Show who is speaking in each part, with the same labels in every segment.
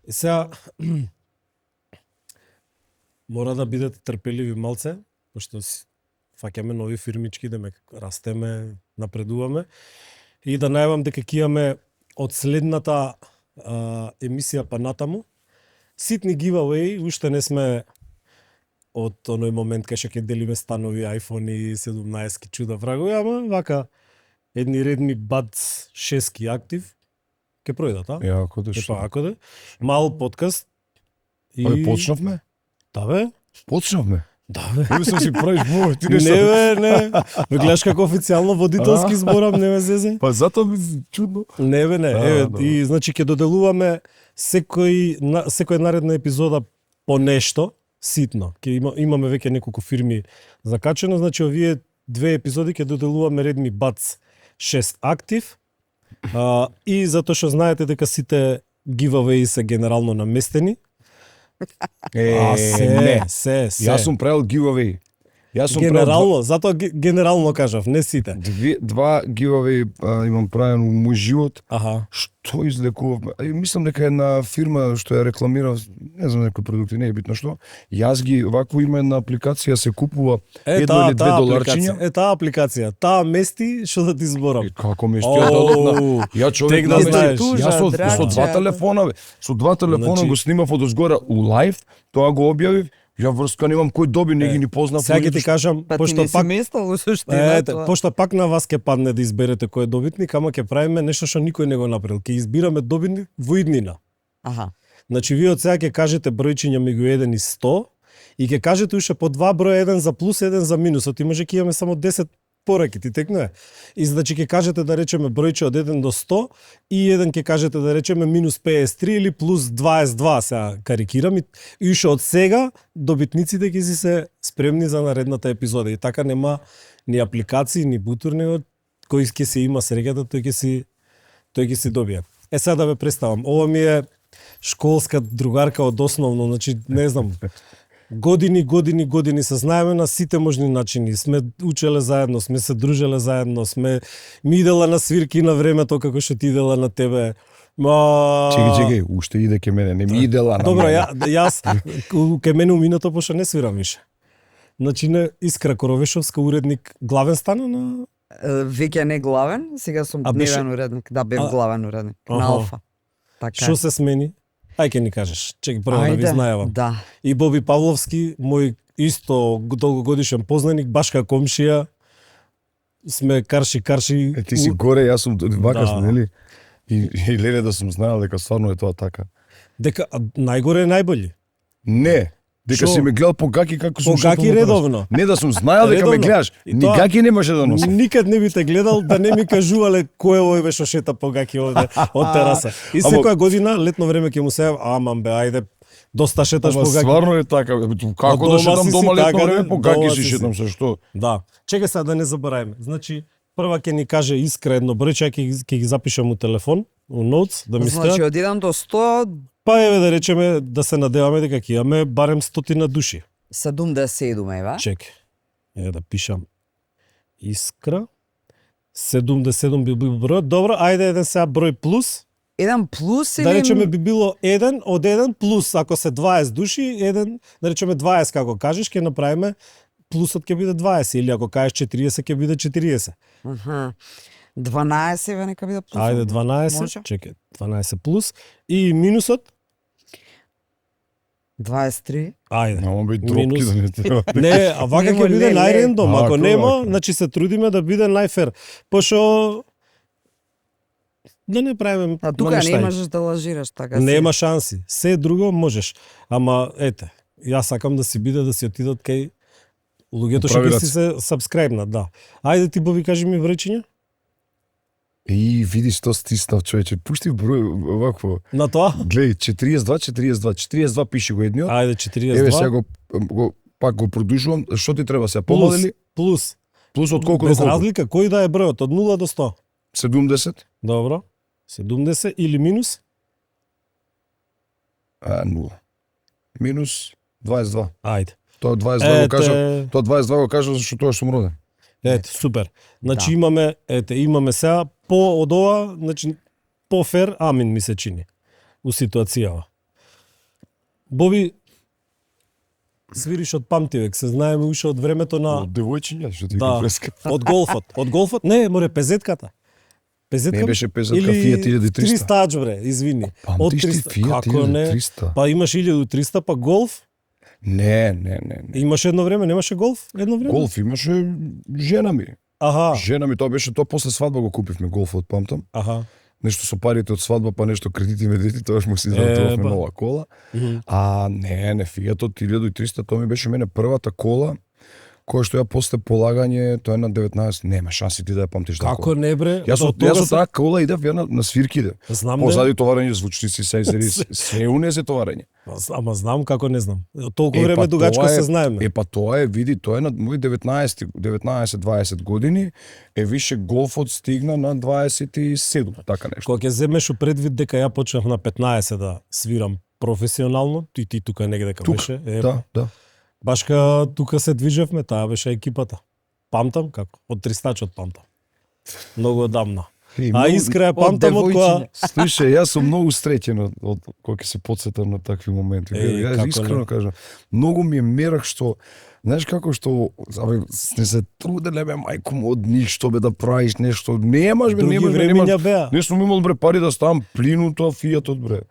Speaker 1: Сега мора да бидете трпеливи малце, пошто фаќаме нови фирмички, да ме растеме, напредуваме и да најавам дека ќе имаме од следната емисија па натаму ситни giveaway, уште не сме од оној момент кај што ќе делиме станови, iPhone-и, 17-ки чуда врагови, ама вака едни Redmi Buds 6-ки актив ќе пројдат, а?
Speaker 2: Јако да
Speaker 1: Епа, ако да. Мал подкаст.
Speaker 2: И почнавме?
Speaker 1: Да бе.
Speaker 2: Почнавме.
Speaker 1: Да бе.
Speaker 2: Ти мислам си правиш мув, ти
Speaker 1: Не бе, не. Ме гледаш како официјално водителски зборам, не ме зезе.
Speaker 2: Па затоа ми чудно.
Speaker 1: Не бе, не. Еве, и значи ќе доделуваме секој наредна епизода по нешто ситно. Ќе имаме веќе неколку фирми закачено, значи овие две епизоди ќе доделуваме Redmi Buds 6 актив. И затоа што знаете дека сите giveaway се генерално наместени.
Speaker 2: Не.
Speaker 1: Се.
Speaker 2: Јас сум правил giveaway.
Speaker 1: Генерално, затоа генерално кажав, не сите.
Speaker 2: Два giveaway имам правено во мој живот.
Speaker 1: Аха.
Speaker 2: Што излекував? Мислам дека една фирма што ја рекламира, не знам некои продукти, не е битно што. Јас ги вакво има една апликација се купува едно или $2.
Speaker 1: Таа апликација, таа мести што да ти зборам.
Speaker 2: Како мести ја човек
Speaker 1: да знаеш.
Speaker 2: Јас со два телефона, со два телефона го снимав одозгора у лайв, тоа го објавив. Ја врска немам кој доби, не ги ни познав.
Speaker 1: Сега ќе ти кажам,
Speaker 3: пошто пак местал суштина.
Speaker 1: Пошто пак на вас ќе падне да изберете кој е добитник, ама ќе правиме нешто што никој не го направил. Ќе избираме добитник во иднина.
Speaker 3: Аха.
Speaker 1: Значи вие од сега ќе кажете бројчиња меѓу 1 и 100 и ќе кажете уште по два броја, еден за плюс, еден за минусот. И може ќе имаме само 10 пораки, ти текнува. И значи ќе кажете да речеме бројче од 1 до 100 и еден ќе кажете да речеме минус 53 или плюс 22, сега карикирам и уште од сега добитниците ќе си се спремни за наредната епизода. И така нема ни апликации, ни бутур, него кој ќе се има среќата, тој ќе си добие. Сега да ве представам. Ова ми е школска другарка од основно, значи не знам. Години се знаеме на сите можни начини. Сме учеле заедно, сме се дружеле заедно, сме ми идела на свирки на времето како што ти идела на тебе.
Speaker 2: Чекај, уште иде ке мене, не ми идела на
Speaker 1: Добро,
Speaker 2: мене.
Speaker 1: јас ке мене уминато пошто не свирам више. Значи не Искра Коровешовска, уредник, главен стана на
Speaker 3: Веќе не главен, сега сум дневен уредник, да бев главен уредник на Алфа. Така.
Speaker 1: Што се смени? Ај ке ни кажеш. Чекај прво да ви знаевам.
Speaker 3: Да.
Speaker 1: И Боби Павловски, мој исто долгогодишен познаник, башка комшија. Сме карши.
Speaker 2: Ти си горе, јас сум вака сме, нели? И леле да сум знаел дека стварно е тоа така.
Speaker 1: Дека најгоре е најбољи.
Speaker 2: Не. Дека си ме гледал по гаки како сум
Speaker 1: шетал. По гаки редовно.
Speaker 2: Не да сум знаел дека ме гледаш. Ни гаки немаше да носам.
Speaker 1: Никад не би те гледал да не ми кажувале кој е овој што шета по гаки овде од тераса. И секоја година летно време ќе му се амам бе, ајде доста шеташ по гаки.
Speaker 2: Стварно е така. Како да шетам дома летно време по гаки си шетам се што?
Speaker 1: Да. Чекај сега да не забораваме. Значи прва ќе ни каже Искра едно бројче, ќе ги запишам у телефон, у ноутс, да ми стојат.
Speaker 3: Значи од 1 до 100.
Speaker 1: Па еве да речеме да се надеваме дека ќе имаме барем 100 души.
Speaker 3: 77 ева.
Speaker 1: Чекај. Еве да пишам Искра. 77 би бил број. Добро, ајде еден сега број плюс.
Speaker 3: 1 плюс или...
Speaker 1: Да речеме би било 1 од 1 плюс, ако се 20 души, 1, да речеме 20 како кажеш, ќе направиме плюсот ќе биде 20 или ако кажеш 40 ќе биде 40.
Speaker 3: 12 ве нека биде плюс.
Speaker 1: Ајде 12, чекај, 12 плюс и минусот
Speaker 3: 23.
Speaker 1: Ајде.
Speaker 2: Нема би дропки да не треба.
Speaker 1: Не, а вака ќе биде најрендом, ако нема, значи се трудиме да биде најфер. Пошо да не правиме.
Speaker 3: А тука не можеш да лажираш така.
Speaker 1: Нема шанси. Се друго можеш. Ама ете, јас сакам да си биде да си отидат кај луѓето што ќе си се сабскрајбнат, да. Ајде ти Боби кажи ми бројчиња.
Speaker 2: И види што стиснав човече. Пушти број овакво.
Speaker 1: На тоа?
Speaker 2: Глеј, 42 пиши го едниот.
Speaker 1: Ајде 42.
Speaker 2: Еве сега пак го продолжувам. Што ти треба сега помалели?
Speaker 1: Плюс.
Speaker 2: Плюс од колку
Speaker 1: до
Speaker 2: колку?
Speaker 1: Без разлика, кој да е бројот од 0 до 100?
Speaker 2: 70.
Speaker 1: Добро. 70 или минус?
Speaker 2: 0. Минус 22.
Speaker 1: Ајде.
Speaker 2: Тоа 22 го кажа. Тоа 22 го кажа зашто тоа што сум роден.
Speaker 1: Ете, супер. Значи имаме сега по од ова, значи по фер Амин ми се чини у ситуацијава. Боби, свириш од памтивек, се знаеме уште од времето на...
Speaker 2: Од девојчиња, што ти
Speaker 1: Да,
Speaker 2: го преска.
Speaker 1: од голфот. Од голфот? Не, море, пезетката. Пезетка?
Speaker 2: Не беше пезетка, Fiat 1300.
Speaker 1: 300 ач, бре, извини.
Speaker 2: Памтиш ти Fiat
Speaker 1: Како не?
Speaker 2: 1300?
Speaker 1: Па имаш 1300, па голф?
Speaker 2: Не.
Speaker 1: Имаше едно време, немаше голф? Едно време?
Speaker 2: Голф имаше жена ми.
Speaker 1: Аха,
Speaker 2: Жена ми, тоа беше тоа после свадба го купивме голфот, памтам.
Speaker 1: аха.
Speaker 2: Нешто со парите од свадба, па нешто кредити медити, тоа му си заработувавме
Speaker 1: ба.
Speaker 2: нова кола.
Speaker 1: Мгм.
Speaker 2: А не, Фијатот 1300, тоа ми беше мене првата кола, која што ја после полагање, тоа е на 19, нема шанси ти да ја памтиш таа
Speaker 1: Како
Speaker 2: кола.
Speaker 1: не, бре?
Speaker 2: Јас
Speaker 1: Од
Speaker 2: со
Speaker 1: се-
Speaker 2: таа кола идев ја на свирки иде.
Speaker 1: Знам да.
Speaker 2: Позади товарење звучници, сензери, се унесе товарење.
Speaker 1: Ама знам како не знам. Толку
Speaker 2: Е,
Speaker 1: време
Speaker 2: па
Speaker 1: дугачко
Speaker 2: тоа
Speaker 1: се знаеме.
Speaker 2: Па тоа е, види, тоа е на мои 19-20 години, више голфот стигна на 27, така нешто.
Speaker 1: Кога ќе земеш у предвид дека ја почнав на 15 да свирам професионално, ти тука негде дека
Speaker 2: Тука,
Speaker 1: беше.
Speaker 2: Да.
Speaker 1: Баш ка тука се движевме, таа беше екипата. Памтам како, од тристачот памтам. Многу одамна. А искра ја памтам од која...
Speaker 2: Слушај, јас сум многу среќен од кога ќе се потсетам на такви моменти. Јас
Speaker 1: како
Speaker 2: искрено
Speaker 1: не.
Speaker 2: кажам, многу ми е мерак што знаеш како што не се труделе бе мајко му од ништо бе да правиш нешто. Немаш бе,
Speaker 1: Други
Speaker 2: немаш бе,
Speaker 1: времења
Speaker 2: немаш.
Speaker 1: беа.
Speaker 2: Не сум имал бре пари да ставам плин тоа Фијатот бре.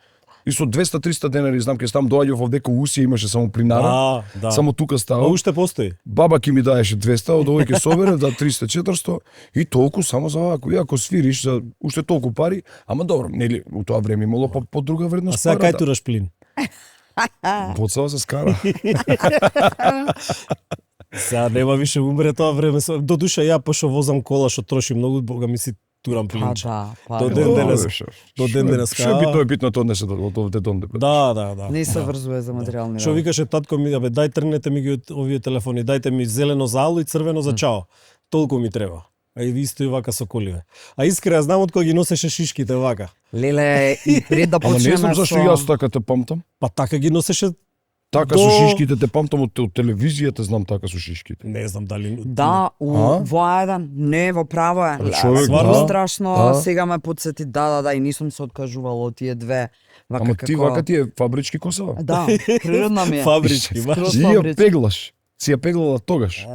Speaker 2: И со 200-300 денари, знам, ке ставам доаѓав овдека у Усија имаше само плинара.
Speaker 1: Да.
Speaker 2: Само тука
Speaker 1: А
Speaker 2: става.
Speaker 1: уште постои.
Speaker 2: Баба ќе ми даеше 200, од овој ќе собере да 300-400 и толку само за ако свириш за уште толку пари, ама добро, нели у тоа време имало по друга
Speaker 1: А
Speaker 2: вредност
Speaker 1: сега кај
Speaker 2: парата.
Speaker 1: тураш плин?
Speaker 2: Поцава се скара.
Speaker 1: Сега нема више умре тоа време. До душа ја пошо возам кола што троши многу, бога ми си турам
Speaker 3: Па
Speaker 1: плинче.
Speaker 3: да,
Speaker 1: До ден
Speaker 2: Добро,
Speaker 1: денес.
Speaker 2: бе, шеф.
Speaker 1: До ден денес.
Speaker 2: Што е битно, битно тоа не се од овде донде. бе.
Speaker 1: Да.
Speaker 3: не се врзува за материјални
Speaker 1: Што викаше татко ми, абе дај тргнете ми ги овие телефони, дајте ми зелено за ало и црвено за чао. Толку ми треба. А и ви исто и вака со коливе. А искрено знам од кога ги носеше шишките вака.
Speaker 3: Леле, и пред да
Speaker 2: Ама не
Speaker 3: почнеме
Speaker 2: знам зашто јас така те памтам.
Speaker 1: Па така ги носеше,
Speaker 2: Така
Speaker 1: До-
Speaker 2: со шишките те памтам од телевизијата, знам така со шишките.
Speaker 1: не знам дали...
Speaker 3: Да, во еден, не, во право е.
Speaker 2: човек,
Speaker 1: да.
Speaker 3: Страшно,
Speaker 2: Да.
Speaker 3: сега ме подсети, да, и нисум се откажувала од тие две. Вака
Speaker 2: Ама
Speaker 3: како...
Speaker 2: ти вака ти е фабрички косава.
Speaker 3: Да, природна ми е.
Speaker 1: Фабрички, баш.
Speaker 3: Скроз
Speaker 2: Ти ја
Speaker 3: фабрички.
Speaker 2: пеглаш. Си ја пеглала тогаш.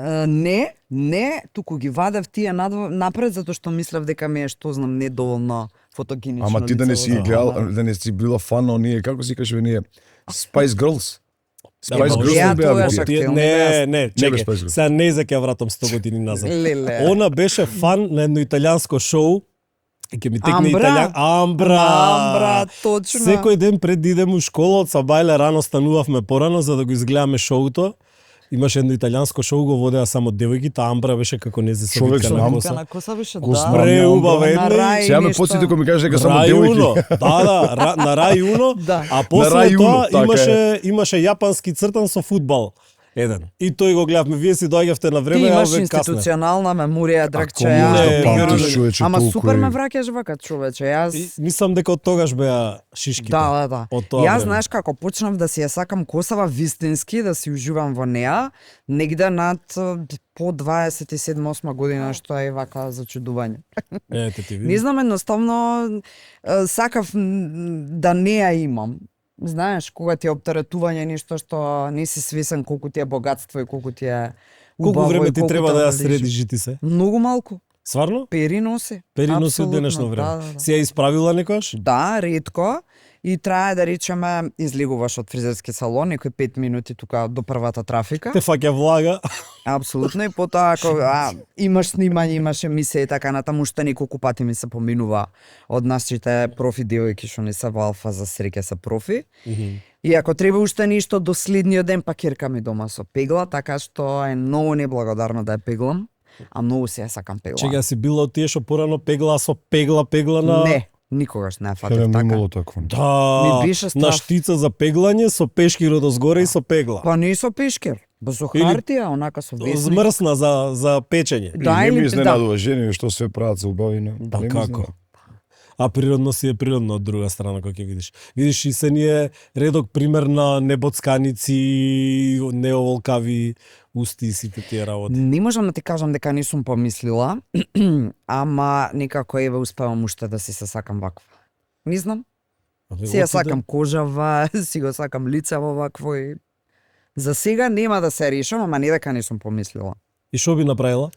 Speaker 3: Не, туку ги вадев тие напред затоа што мислев дека ми е што знам недоволно фотогенично.
Speaker 2: Ама ти да не си
Speaker 3: лице,
Speaker 2: гледал,
Speaker 3: ама-
Speaker 2: да не си била фан на оние, како си кажеш ние, Spice Girls. Spice
Speaker 1: Ама
Speaker 2: Girls
Speaker 3: ја
Speaker 2: не беа
Speaker 3: тоа
Speaker 2: тие.
Speaker 3: шак-
Speaker 1: Тие-
Speaker 3: актуелни
Speaker 1: Не,
Speaker 2: беше
Speaker 1: чекај.
Speaker 2: Spice Girls.
Speaker 1: Сега не за ќе вратам 100 години назад.
Speaker 3: Леле.
Speaker 1: Она беше фан на едно италијанско шоу. И ќе ми текне
Speaker 3: Амбра?
Speaker 1: италијан... Амбра!
Speaker 3: Амбра, точно.
Speaker 1: Секој ден пред да идем у школа, од Сабајле рано станувавме порано за да го изгледаме шоуто. Имаше едно италијанско шоу, го водеа само девојките, Амбра беше како незе со
Speaker 2: Човек
Speaker 1: витка
Speaker 2: со
Speaker 1: на
Speaker 2: амбра.
Speaker 1: коса.
Speaker 3: На коса беше,
Speaker 2: Го
Speaker 3: да.
Speaker 2: знам,
Speaker 1: Преубава
Speaker 3: На
Speaker 1: една
Speaker 3: рај
Speaker 2: Сега ме
Speaker 3: нешто.
Speaker 2: потсети кога ми кажеш дека само
Speaker 1: Рај Уно.
Speaker 2: девојки.
Speaker 1: На Рај Уно,
Speaker 3: Да.
Speaker 1: а после
Speaker 2: Рај Уно,
Speaker 1: тоа
Speaker 2: така
Speaker 1: имаше јапански цртан со фудбал. Еден. И тој го гледавме, вие си доаѓавте на
Speaker 3: Ти
Speaker 1: време, а
Speaker 3: имаш
Speaker 1: овие касне.
Speaker 3: институционална меморија, драгче.
Speaker 2: Ако можеш
Speaker 1: Не,
Speaker 2: да памтиш,
Speaker 1: верувам.
Speaker 2: човече,
Speaker 3: Ама
Speaker 2: толку
Speaker 3: супер
Speaker 2: е.
Speaker 3: ме враќаш вака, човече. Јас
Speaker 1: И мислам дека од тогаш беа шишките.
Speaker 3: Да.
Speaker 1: Од тоа
Speaker 3: Јас
Speaker 1: време.
Speaker 3: знаеш како почнав да си ја сакам косава вистински, да си уживам во неа, негде над по 27-8 година, што е вака зачудување.
Speaker 1: Ете ти види.
Speaker 3: Не знам, едноставно сакав да не ја имам. Знаеш, кога ти е оптеретување нешто што не си свесен колку ти е богатство и колку ти е убаво.
Speaker 1: Колку време
Speaker 3: и
Speaker 1: ти
Speaker 3: колку
Speaker 1: треба
Speaker 3: те
Speaker 1: да ја
Speaker 3: належи.
Speaker 1: средиш и ти се?
Speaker 3: Многу малку.
Speaker 1: Сварно?
Speaker 3: Пери носи.
Speaker 1: Пери носи од
Speaker 3: Апсолутно,
Speaker 1: денешно време.
Speaker 3: Да.
Speaker 1: Си ја исправила некојаш?
Speaker 3: Да, ретко. И трае да речеме, излегуваш од фризерски салон, некои 5 минути тука до првата трафика.
Speaker 1: Те фаќа влага.
Speaker 3: Апсолутно, и потоа ако имаш снимање, имаш емисија и така натаму, уште неколку пати ми се поминува од нашите профи девојки што не се во алфа, за среќа се профи. И ако треба уште нешто до следниот ден, па керка ми дома со пегла, така што е многу неблагодарно да ја пеглам, а многу се ја сакам пегла.
Speaker 1: Чега си била од тие што порано пегла со пегла на...
Speaker 3: Не, никогаш не ја
Speaker 2: Хеле
Speaker 3: фатев
Speaker 2: ми
Speaker 3: така.
Speaker 2: имало такво.
Speaker 1: Да,
Speaker 3: Ми беше страв.
Speaker 1: на штица за пеглање со пешкир одозгоре и со пегла.
Speaker 3: Па не со пешкер, ба со
Speaker 1: Или-
Speaker 3: хартија, онака со весник.
Speaker 1: Змрсна за печење.
Speaker 2: И
Speaker 3: Да,
Speaker 2: не ми
Speaker 3: или-
Speaker 2: изненадува жени што све прават за убавина.
Speaker 1: Да,
Speaker 2: Не ми
Speaker 1: како?
Speaker 2: изненадува.
Speaker 1: А природно си е природно од друга страна кој ќе видиш. Видиш и се ни е редок пример на небоцканици, неоволкави усти и сите тие работи.
Speaker 3: Не можам да ти кажам дека не сум помислила, ама некако еве успевам уште да си се сакам ваква. Не знам. Си ја сакам кожава, си го сакам лицево вакво и за сега нема да се решам, ама не дека не сум помислила.
Speaker 1: И што би направила?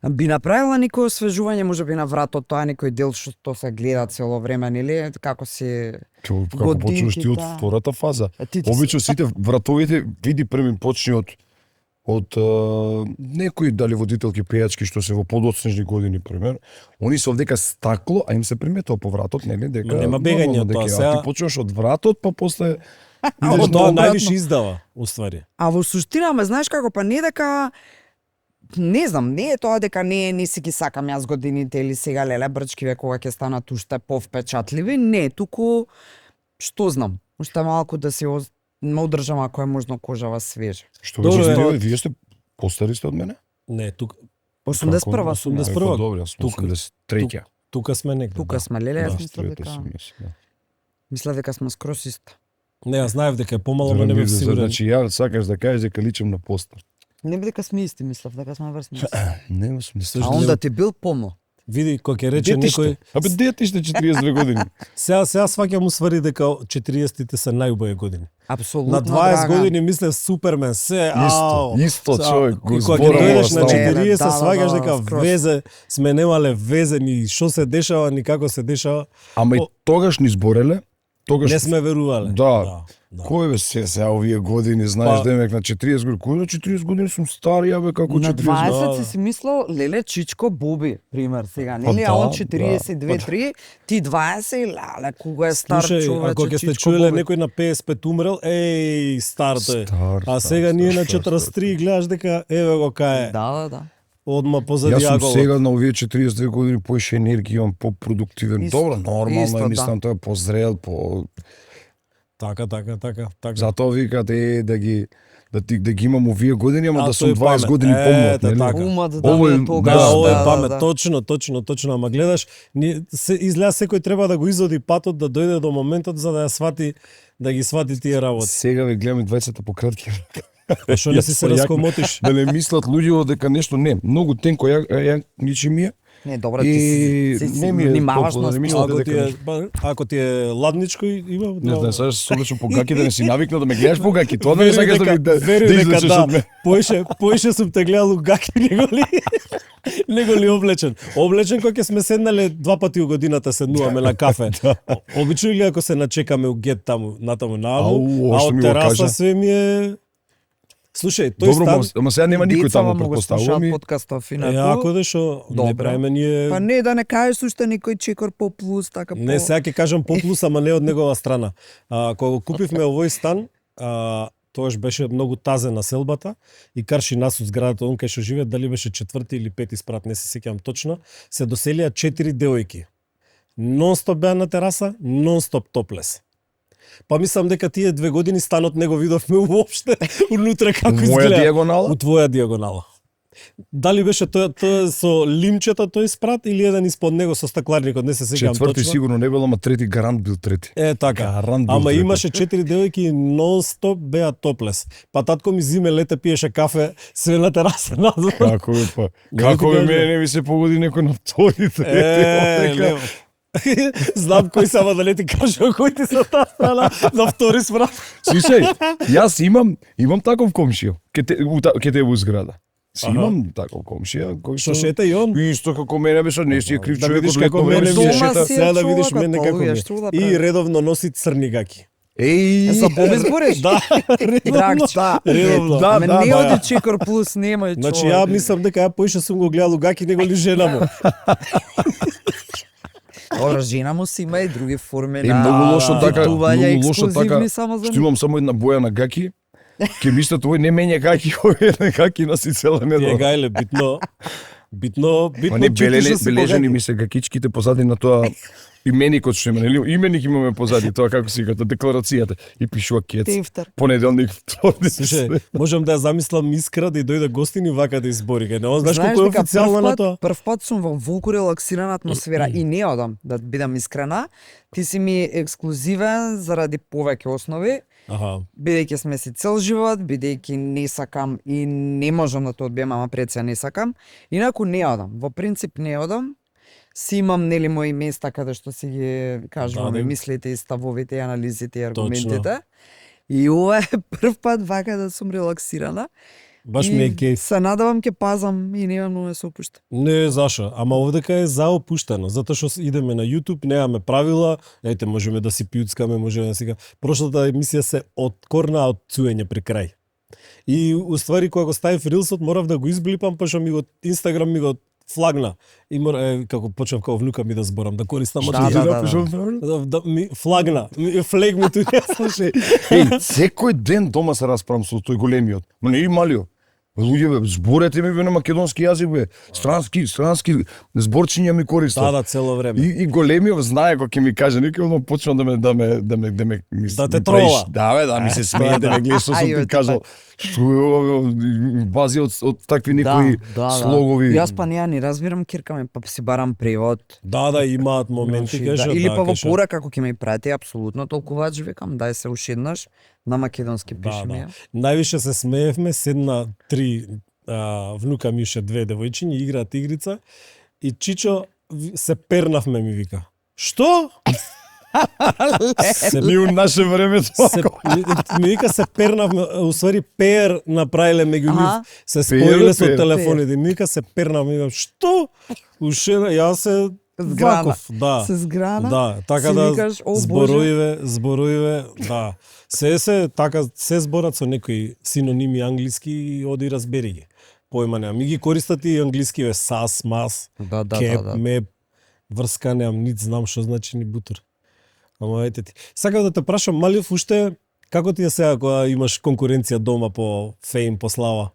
Speaker 3: Би направила некој освежување, можеби на вратот, тоа некој дел што се гледа цело време, нели, како си
Speaker 2: Како почнеш ти од втората фаза. Обично сите вратовите види први почни од некои дали водителки пејачки што се во подоцнежни години пример, они се овдека стакло, а им се приметува по вратот, нели, дека
Speaker 1: нема бегање од тоа, сега
Speaker 2: ти почнеш од вратот, па после
Speaker 1: од тоа највише издава, уствари.
Speaker 3: А во суштина, ме знаеш како, па не дека не знам, не е тоа дека не си ги сакам јас годините или сега леле брчкиве кога ќе станат уште повпечатливи, не, туку што знам, уште малку да си ме одржам ако е можно кожава свежа.
Speaker 2: Што
Speaker 1: Добро
Speaker 2: веќе вие сте постари сте од мене?
Speaker 1: Не, тук
Speaker 3: 81-ва сум.
Speaker 1: 81-ва.
Speaker 2: Добро, јас сум
Speaker 1: Тука.
Speaker 2: 83-ја.
Speaker 1: тука сме негде.
Speaker 3: Тука сме, леле, јас мислам
Speaker 2: Трета
Speaker 3: дека
Speaker 2: сум, мислам.
Speaker 3: мислам дека сме скроз исто.
Speaker 1: Не, јас знаев дека е помало, но не бев сигурен.
Speaker 2: Значи ја сакаш да кажеш дека личам на постар.
Speaker 3: Не би дека сме исти, мислав дека сме врсници.
Speaker 2: Не сум
Speaker 3: А онда ти бил помо.
Speaker 1: Види кој ќе рече некој,
Speaker 2: Абе дете ти сте 42 години.
Speaker 1: сега сваќам уствари дека 40-тите се најубави години.
Speaker 3: Апсолутно,
Speaker 1: На 20
Speaker 3: драга.
Speaker 1: години мислев Супермен, се, ау.
Speaker 2: Исто човек, го
Speaker 1: И кога ќе
Speaker 2: зборам
Speaker 1: дојдеш на
Speaker 2: ова стално.
Speaker 1: 40
Speaker 3: Да,
Speaker 1: сваќаш
Speaker 3: да,
Speaker 1: дека
Speaker 3: скроз.
Speaker 1: везе, сме немале везе ни што се дешава, ни како се дешава.
Speaker 2: Ама и тогаш ни збореле, тогаш
Speaker 1: Не сме верувале.
Speaker 2: Да. Кој бе се овие години, знаеш
Speaker 1: Па-
Speaker 2: демек на 40 години, кој на 40 години сум стар, ја бе како
Speaker 3: На
Speaker 2: 40.
Speaker 3: 20
Speaker 1: да.
Speaker 3: си мислел, леле Чичко Боби, пример сега,
Speaker 2: Па
Speaker 3: нели, а он
Speaker 2: да,
Speaker 3: 42-3, ти 20, леле, кога е стар
Speaker 1: Слушај,
Speaker 3: човече,
Speaker 1: ако ќе сте
Speaker 3: Чичко
Speaker 1: чуеле
Speaker 3: Боби.
Speaker 1: некој на 55 умрел, еј, стар тој.
Speaker 2: Стар,
Speaker 1: А
Speaker 2: стар,
Speaker 1: сега
Speaker 2: стар,
Speaker 1: ние на
Speaker 2: стар,
Speaker 1: 43 гледаш дека еве го кај
Speaker 3: Да.
Speaker 1: одма позади
Speaker 2: Јас сум
Speaker 1: аголот.
Speaker 2: сега на овие 42 години поише енергија, имам по-продуктивен.
Speaker 3: Исто,
Speaker 2: Добро, нормално
Speaker 3: исто,
Speaker 2: е,
Speaker 3: да.
Speaker 2: мислам тоа е позрел, по
Speaker 1: Така.
Speaker 2: затоа викат да ги имам овие години, ама
Speaker 1: А,
Speaker 2: да сум
Speaker 1: тој
Speaker 2: 20
Speaker 1: памет.
Speaker 2: години помлад, нели?
Speaker 1: така.
Speaker 3: Умот да
Speaker 2: Ово е-
Speaker 3: ме тогаш.
Speaker 1: Да, ово е
Speaker 3: да,
Speaker 1: памет,
Speaker 3: да.
Speaker 1: точно, ама гледаш, изгледа секој треба да го изводи патот, да дојде до моментот за да ја свати, да ги свати тие работи.
Speaker 2: Сега ве гледам и 20 пократки.
Speaker 1: Што не си се
Speaker 2: Јас со јак-
Speaker 1: раскомотиш?
Speaker 2: Да не мислат луѓето дека нешто не, многу тенко ја ничи ми е.
Speaker 3: Не, добро, ти
Speaker 2: И
Speaker 3: си
Speaker 2: не ми е
Speaker 3: внимаваш
Speaker 2: толку,
Speaker 3: на
Speaker 2: да не мислам
Speaker 1: Ако
Speaker 2: дека
Speaker 1: ти е,
Speaker 2: нешто.
Speaker 1: ако ти е ладничко има.
Speaker 2: Не знам, сега се облечам по гаки да не си навикнал да ме гледаш по гаки. Тоа да не
Speaker 1: Веруј
Speaker 2: сакаш да
Speaker 1: дека-
Speaker 2: ми да
Speaker 1: веруј дека
Speaker 2: излечеш
Speaker 1: да.
Speaker 2: од мене.
Speaker 1: Поише сум те гледал у гаки, него ли облечен. Облечен кога ќе сме седнале два пати у годината седнуваме на кафе. Обично или ако се начекаме у гет таму, натаму нааму,
Speaker 2: Ау,
Speaker 1: а
Speaker 2: што
Speaker 1: од
Speaker 2: ми го кажа?
Speaker 1: тераса све ми е... Слушај, тој
Speaker 2: Добро,
Speaker 1: стан...
Speaker 2: ама сега нема никој
Speaker 3: Децава
Speaker 2: таму,
Speaker 3: му го
Speaker 2: претпоставувам
Speaker 3: слушаат
Speaker 2: и
Speaker 3: подкастов
Speaker 1: Ако
Speaker 3: инаку.
Speaker 1: дешо, не
Speaker 3: Добро.
Speaker 1: правиме ние...
Speaker 3: Па не, да не кажеш уште некој чекор по плюс, така по...
Speaker 1: Не, сега ќе кажам поплус, ама не од негова страна. Кога го купивме овој стан, тоаш беше многу тазен на селбата и карши нас од зградата, он кај што живее, дали беше четврти или пети спрат, не се сеќавам точно, се доселија 4 девојки. Нонстоп беа на тераса, нонстоп топлес. Па мислам дека тие 2 години станот не го видовме уопште унутре како
Speaker 2: моја
Speaker 1: изгледа.
Speaker 2: диагонала.
Speaker 1: У твоја диагонала. Дали беше тоа со лимчето тој спрат или еден испод него со стакларникот, не се сеќавам
Speaker 2: Четврти
Speaker 1: точно.
Speaker 2: сигурно не бил, ама трети гарант бил трети.
Speaker 1: Е, така.
Speaker 2: Гарант бил
Speaker 1: Ама
Speaker 2: трети.
Speaker 1: имаше 4 девојки нон-стоп беа топлес. Па татко ми зиме лете пиеше кафе све на тераса надвор.
Speaker 2: Како бе па?
Speaker 1: Не
Speaker 2: Како
Speaker 1: ти
Speaker 2: бе
Speaker 1: кажа.
Speaker 2: мене не ми се погоди некој на втори трети?
Speaker 1: Е,
Speaker 2: Отека.
Speaker 1: лево. Знам кој сама да не ти кажа кој ти со таа страна на втори спрат.
Speaker 2: Слушај, јас имам таков комшија. Ке те во зграда. Си
Speaker 1: Аха.
Speaker 2: имам таков комшија кој
Speaker 1: Што шета и он?
Speaker 2: Исто како мене беше, не си е крив
Speaker 1: Да
Speaker 2: човек
Speaker 1: видиш
Speaker 2: од
Speaker 1: како
Speaker 2: летно
Speaker 1: мене
Speaker 2: време
Speaker 1: ми
Speaker 2: си
Speaker 1: е
Speaker 3: Дома
Speaker 2: шета.
Speaker 3: си е
Speaker 1: Сега да видиш
Speaker 3: човекот,
Speaker 1: мене
Speaker 3: па,
Speaker 1: како ми
Speaker 3: луѓе,
Speaker 1: е.
Speaker 3: што да
Speaker 1: И
Speaker 3: прави?
Speaker 1: редовно носи црни гаки.
Speaker 2: Еј,
Speaker 3: За Боби збориш?
Speaker 1: Да, редовно.
Speaker 3: Драгче.
Speaker 1: Да, редовно.
Speaker 2: Да,
Speaker 3: Ама
Speaker 2: да,
Speaker 3: не
Speaker 2: да.
Speaker 3: оди чекор плюс, немај човек.
Speaker 1: Значи ја мислам дека ја поише сум го гледал у гаки него ли жена му.
Speaker 3: Ора, жена му си има и други форми
Speaker 2: Е, многу лошо така,
Speaker 3: патување,
Speaker 2: многу лошо така,
Speaker 3: ексклузивни само за
Speaker 2: што имам само една боја на гаки, ке мислат овој не менја гаки, овој е гаки носи цела
Speaker 1: Тие
Speaker 2: недела.
Speaker 1: гајле битно
Speaker 2: Ма не
Speaker 1: чутиш да си
Speaker 2: бележени
Speaker 1: по
Speaker 2: ми се гакичките позади на тоа именикот што има, нели? Именик имаме позади, тоа како си като декларацијата и пишува кец.
Speaker 3: Тефтер.
Speaker 2: Понеделник, вторник.
Speaker 1: Слушај, можам да ја замислам Искра да и дојде гостини вака да избори. Не знаеш колку е
Speaker 3: дека
Speaker 1: официјално на тоа?
Speaker 3: Прв пат сум во волку релаксирана атмосфера и не одам, да бидам искрена. Ти си ми ексклузивен заради повеќе основи,
Speaker 1: Аха.
Speaker 3: бидејќи сме си цел живот, бидејќи не сакам и не можам да те одбием, ама пред се не сакам. Инаку не одам, во принцип не одам. си имам нели мои места каде што си ги кажувам
Speaker 1: Да,
Speaker 3: мислите и ставовите и анализите и
Speaker 1: Точно.
Speaker 3: аргументите. И ова е прв пат вака да сум релаксирана.
Speaker 1: Баш ми е кејф.
Speaker 3: Се надавам ќе пазам и немам многу да се опуштам.
Speaker 1: Не, зашо? Ама овдека е заопуштено, затоа што идеме на YouTube, немаме правила, ете, можеме да си пиуцкаме, можеме да си... Прошлата емисија се откорна од цуење при крај. И уствари кога го ставив рилсот, морав да го изблипам, пошто ми го Инстаграм ми го флагна. И како почнав како внука ми да зборам, да користам
Speaker 3: Да.
Speaker 1: ми флагна. Флег ми тука, слушај.
Speaker 2: Секој ден дома се расправам со тој големиот. Ма не и малиот. Луѓе бе, зборете ми бе на македонски јазик бе. Странски зборчиња ми користат.
Speaker 1: Да, цело време.
Speaker 2: И големиот знае кога ќе ми каже, некој одно почна да ме
Speaker 1: Да те трола.
Speaker 2: Да бе, да ми се смее, да ме гледаш што сум ти кажал. Што е ова, бази од такви некои слогови.
Speaker 3: Јас па неа не разбирам киркаме, па си барам превод.
Speaker 1: Да, имаат моменти кај
Speaker 3: Или па во порака како ќе ме прати апсолутно толкувач викам, дај се уште еднаш на македонски пишеме.
Speaker 1: Да. Највише се смеевме, седна 3 внука ми ше 2 девојчиња, играат игрица и Чичо се пернавме ми вика. Што?
Speaker 2: Ми у наше време
Speaker 1: ми вика се пернавме, усвари пеер направиле меѓу нив, се споиле со телефоните, ми вика се пернавме, викам, што? Ушена, јас се ваков, да.
Speaker 3: Се зграна.
Speaker 1: Да, така
Speaker 3: си
Speaker 1: да
Speaker 3: викаш, о,
Speaker 1: зборовиве, да. Се така се зборат со некои синоними англиски и оди разбери ги. Појма немам. Ми ги користат и англискиве сас, мас, кеп, меп, врска немам, нит знам што значи ни бутер. Ама ете ти. Сакам да те прашам, Малиов, уште како ти е сега кога имаш конкуренција дома по фейм, по слава?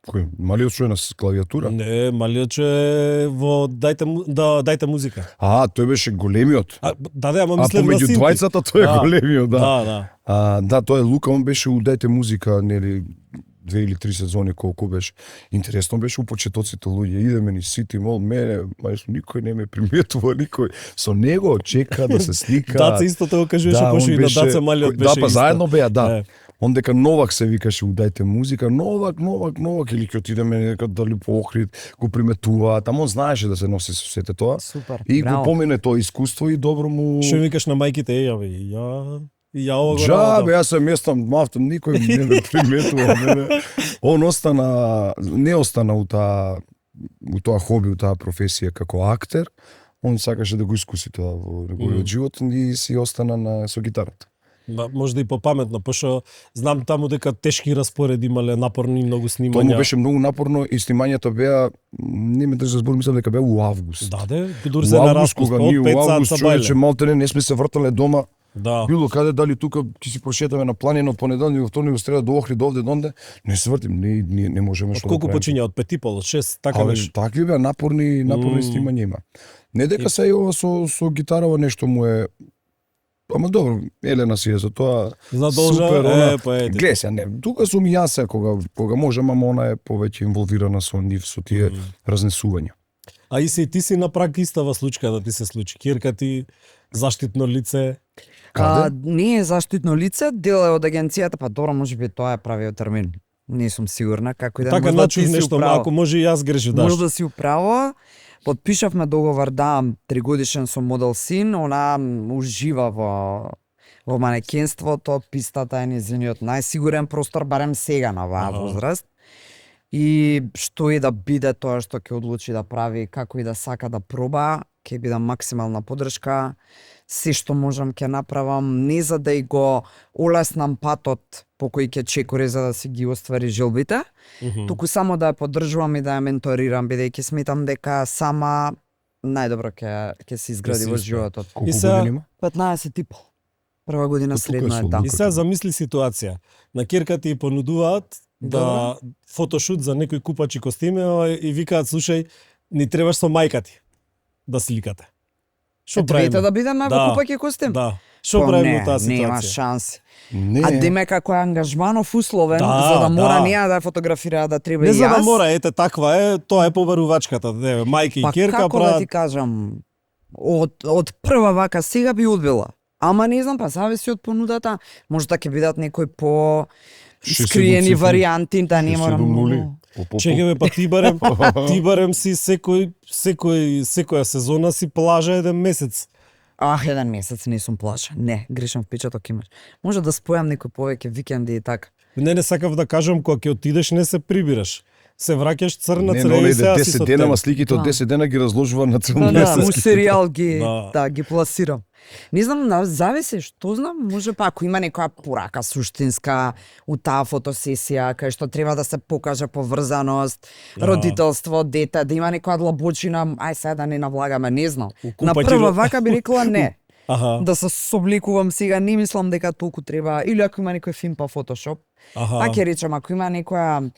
Speaker 2: Кој? Малиот што е на клавиатура?
Speaker 1: Не, Малиот е во Дајте музика.
Speaker 2: Тој беше големиот.
Speaker 1: Да, ама мислев на
Speaker 2: помеѓу
Speaker 1: синти.
Speaker 2: двајцата тој е големиот, да.
Speaker 1: Да.
Speaker 2: Тоа е Лука, он беше у Дајте музика, нели 2 или 3 сезони колку беше. Интересно беше у почетоците луѓе, идеме ни Сити Мол, мене, никој не ме приметува, никој со него чека да се слика.
Speaker 1: Даце исто тоа кажуваше, пошто и на Даце Малиот беше
Speaker 2: Да, па
Speaker 1: исто.
Speaker 2: заедно беа, да. Он дека Новак се викаше у Дајте музика, Новак, или ќе отидеме нека дали по Охрид, го приметуваат, тамо он знаеше да се носи со сете тоа.
Speaker 3: Супер.
Speaker 2: И го помине тоа искуство и добро му...
Speaker 1: Што викаш на мајките, ја ова го
Speaker 2: Джабе, јас се местам мафтам, никој не ме приметува мене. Он не остана у тоа хоби, у таа професија како актер. Он сакаше да го искуси тоа во неговиот живот и си остана со гитарата.
Speaker 1: Можда и попаметно, пошто знам таму дека тешки распореди имале, напорни многу снимања.
Speaker 2: Тоа му беше многу напорно и снимањата беа, не ме држа збор, мислам дека беа у август.
Speaker 1: Да, дур се на распуст,
Speaker 2: кога ние у август, човече, малтене не сме се вртале дома.
Speaker 1: Да.
Speaker 2: Било каде, дали тука ќе си прошетаме на планина од понеделник во вторник, во среда до Охрид, овде донде, не се вртим, не можеме што да
Speaker 1: правиме. Колку почиња од 5,5, од 6, така беше.
Speaker 2: Такви беа напорни снимања има. Не дека се ова со гитарава нешто му е. Ама добро, Елена си е за тоа.
Speaker 1: Задолжа,
Speaker 2: гледа се, не, тука сум и јас кога можам, ама она е повеќе инволвирана со нив, со тие разнесувања.
Speaker 1: А и ти си на прак истава случка да ти се случи. Кирка ти заштитно лице.
Speaker 3: Не е заштитно лице, дел е од агенцијата, па добро, можеби тоа е правиот термин. Не сум сигурна како и да
Speaker 1: така начув нешто, ако може и јас грешив даш.
Speaker 3: Може да си управо. Подпишавме договор, да, 3 годишен со модел син, она ужива во манекенството, пистата е незиниот најсигурен простор, барем сега на оваа возраст. И што и да биде тоа што ќе одлучи да прави, како и да сака да проба, ќе биде максимална поддршка. Се што можам ќе направам, не за да и го олеснам патот по кој ќе чекори за да си ги оствари желбите, туку само да ја поддржувам и да ја менторирам, бидејќи сметам дека сама најдобро ќе се изгради во животот.
Speaker 2: Колку години има?
Speaker 3: 15 и пол. Прва година средно е таа.
Speaker 1: И сега замисли ситуација. На кирка ти понудуваат да фотошут за некој купачи костими и викаат, слушај, ни требаш со мајка ти да сликате. Што правиме?
Speaker 3: Да бидеме во купаќи костим?
Speaker 1: Да. Што правиме во таа ситуација?
Speaker 3: Нема шанси.
Speaker 2: Не.
Speaker 3: А деме како е ангажманов условен, за да мора неа да фотографира, да треба и јас.
Speaker 1: Не за да мора, ете таква е, тоа е побарувачката, мајка и кирка
Speaker 3: прават. Па како да ти кажам, од прва вака сега би одбила. Ама не знам, па зависи од понудата. Може да ќе бидат некои по скриени варијанти, да не морам.
Speaker 1: Чекаме, па ти барем си секоја сезона си плажа еден месец.
Speaker 3: Еден месец не сум плаша. Не, грешен впечаток имаш. Може да спојам некој повеќе викенди и така.
Speaker 1: Не сакав да кажам, кога ќе отидеш не се прибираш. Се враќаш црна
Speaker 2: Не,
Speaker 1: црна
Speaker 2: но
Speaker 1: и се
Speaker 2: 10 дена, ама сликите од 10 дена ги разложува на цел месец.
Speaker 3: У серијал ги,
Speaker 1: Да.
Speaker 3: ги пласирам. Не знам, зависи, што знам, може па ако има некоја порака суштинска у таа фотосесија, кај што треба да се покаже поврзаност, родителство, дете, да има некоја длабочина, ај сега да не навлагаме, не знам. На прва вака би рекла не. Да се собликувам сега, не мислам дека толку треба, или ако има некој фин па фотошоп. Па ќе речем, ако има некоја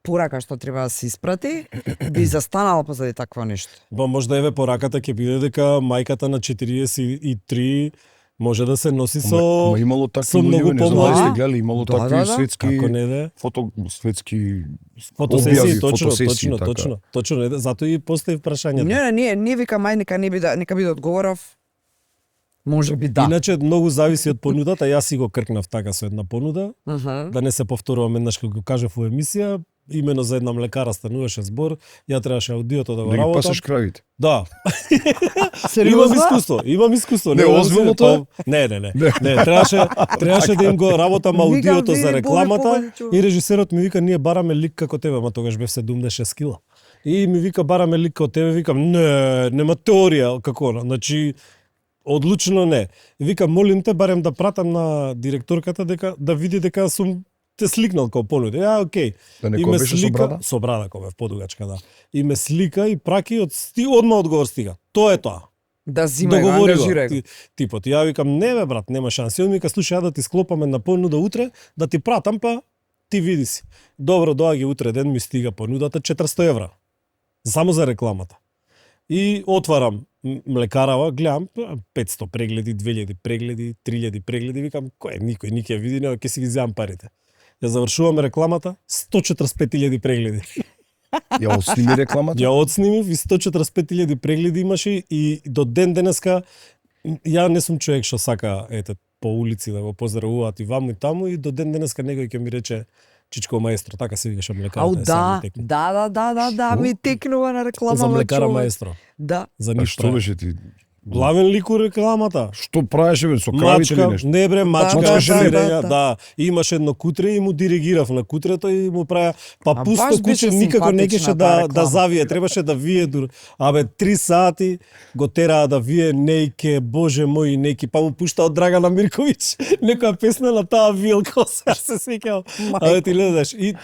Speaker 3: порака што треба да се испрати, би застанала позади такво нешто.
Speaker 1: Ба можда еве пораката ќе биде дека мајката на 43 може да се носи со
Speaker 2: имало такви
Speaker 1: со многу
Speaker 2: луѓе, не знам
Speaker 1: помлади.
Speaker 2: дали сте гледали, имало такви светски
Speaker 1: Како не да?
Speaker 2: светски
Speaker 1: Фотосесии,
Speaker 2: објави, фотосесии, така.
Speaker 1: точно, затоа и постои прашањето.
Speaker 3: Не викам ај нека би да одговорав. Може би да.
Speaker 1: Иначе многу зависи од понудата, јас си го кркнав така со една понуда, да не се повторувам еднаш кога го кажав во емисија, имено за една млекара стануваше збор, ја требаше аудиото да го
Speaker 2: да ги
Speaker 1: работам.
Speaker 2: пасаш кравите.
Speaker 1: Да.
Speaker 3: Сериозно?
Speaker 1: Имам искуство.
Speaker 2: Не, озбилно тоа?
Speaker 1: Не, требаше да им го работам аудиото за рекламата и режисерот ми вика ние бараме лик како тебе, ама тогаш бев 76 кила. И ми вика бараме лик како тебе, викам не, нема теорија како, значи одлучно не. И вика молим те барем да пратам на директорката дека да види дека сум те сликнал како понуди. Окей.
Speaker 2: Да не беше со брада?
Speaker 1: Со брада кога бев подугачка, да. И ме слика и праки одма одговор стига. Тоа е тоа.
Speaker 3: Да зима го, ангажирај го.
Speaker 1: Типот, ја викам, не бе брат, нема шанси. Он ми вика, слушај, ја да ти склопаме на понуда утре, да ти пратам, па ти види си. Добро, доаѓа утре ден, ми стига понудата 400 евра. Само за рекламата. И отварам млекарава, гледам 500 прегледи, 2000 прегледи, 3000 прегледи, викам, никој ќе види, ќе си ги земам парите. Ја завршуваме рекламата, 145.000 прегледи.
Speaker 2: Ја отсними рекламата?
Speaker 1: Ја отснимив и 145.000 прегледи имаше и до ден денеска ја не сум човек што сака по улици да го поздравуваат и ваму и таму и до ден денеска некој ќе ми рече Чичко маестро, така се викаше млекарата.
Speaker 3: Да, ми текнува на реклама.
Speaker 1: За млекара маестро.
Speaker 3: Да.
Speaker 1: За
Speaker 2: А
Speaker 1: ништо.
Speaker 2: што беше ти?
Speaker 1: Главен лик у рекламата.
Speaker 2: Што правеше бе, со кравите или нешто?
Speaker 1: Не бре, мачка,
Speaker 3: да.
Speaker 1: да. И имаше едно кутре и му диригирав на кутрето и му правя па пусто
Speaker 3: беше
Speaker 1: куче никако не кеше
Speaker 3: симпатична таа
Speaker 1: да завие, требаше да вие абе 3 сати го тераа да вие нејке, боже мој нејки, па му пушта од Драгана Мирковиќ некоја песна на таа вилка, се сеќавам. Абе ти гледаш и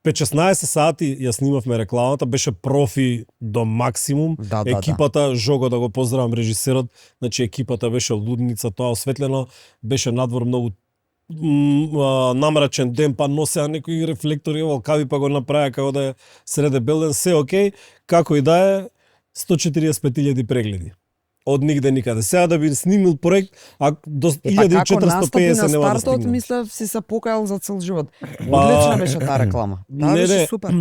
Speaker 1: 5-16 сати ја снимавме рекламата, беше профи до максимум. Екипата Жого да го поздравам режисерот, значи екипата беше лудница, тоа осветлено, беше надвор многу намрачен ден, па носеа некои рефлектори, волкави па го направија како да е среде белден, се окей, како и да е 145.000 прегледи. Од нигде никаде. Сега да би снимил проект, а до 1450 нема да стигнем.
Speaker 3: Стартот, мислев, си се покајал за цел живот. Одлична беше таа реклама. Таа беше супер.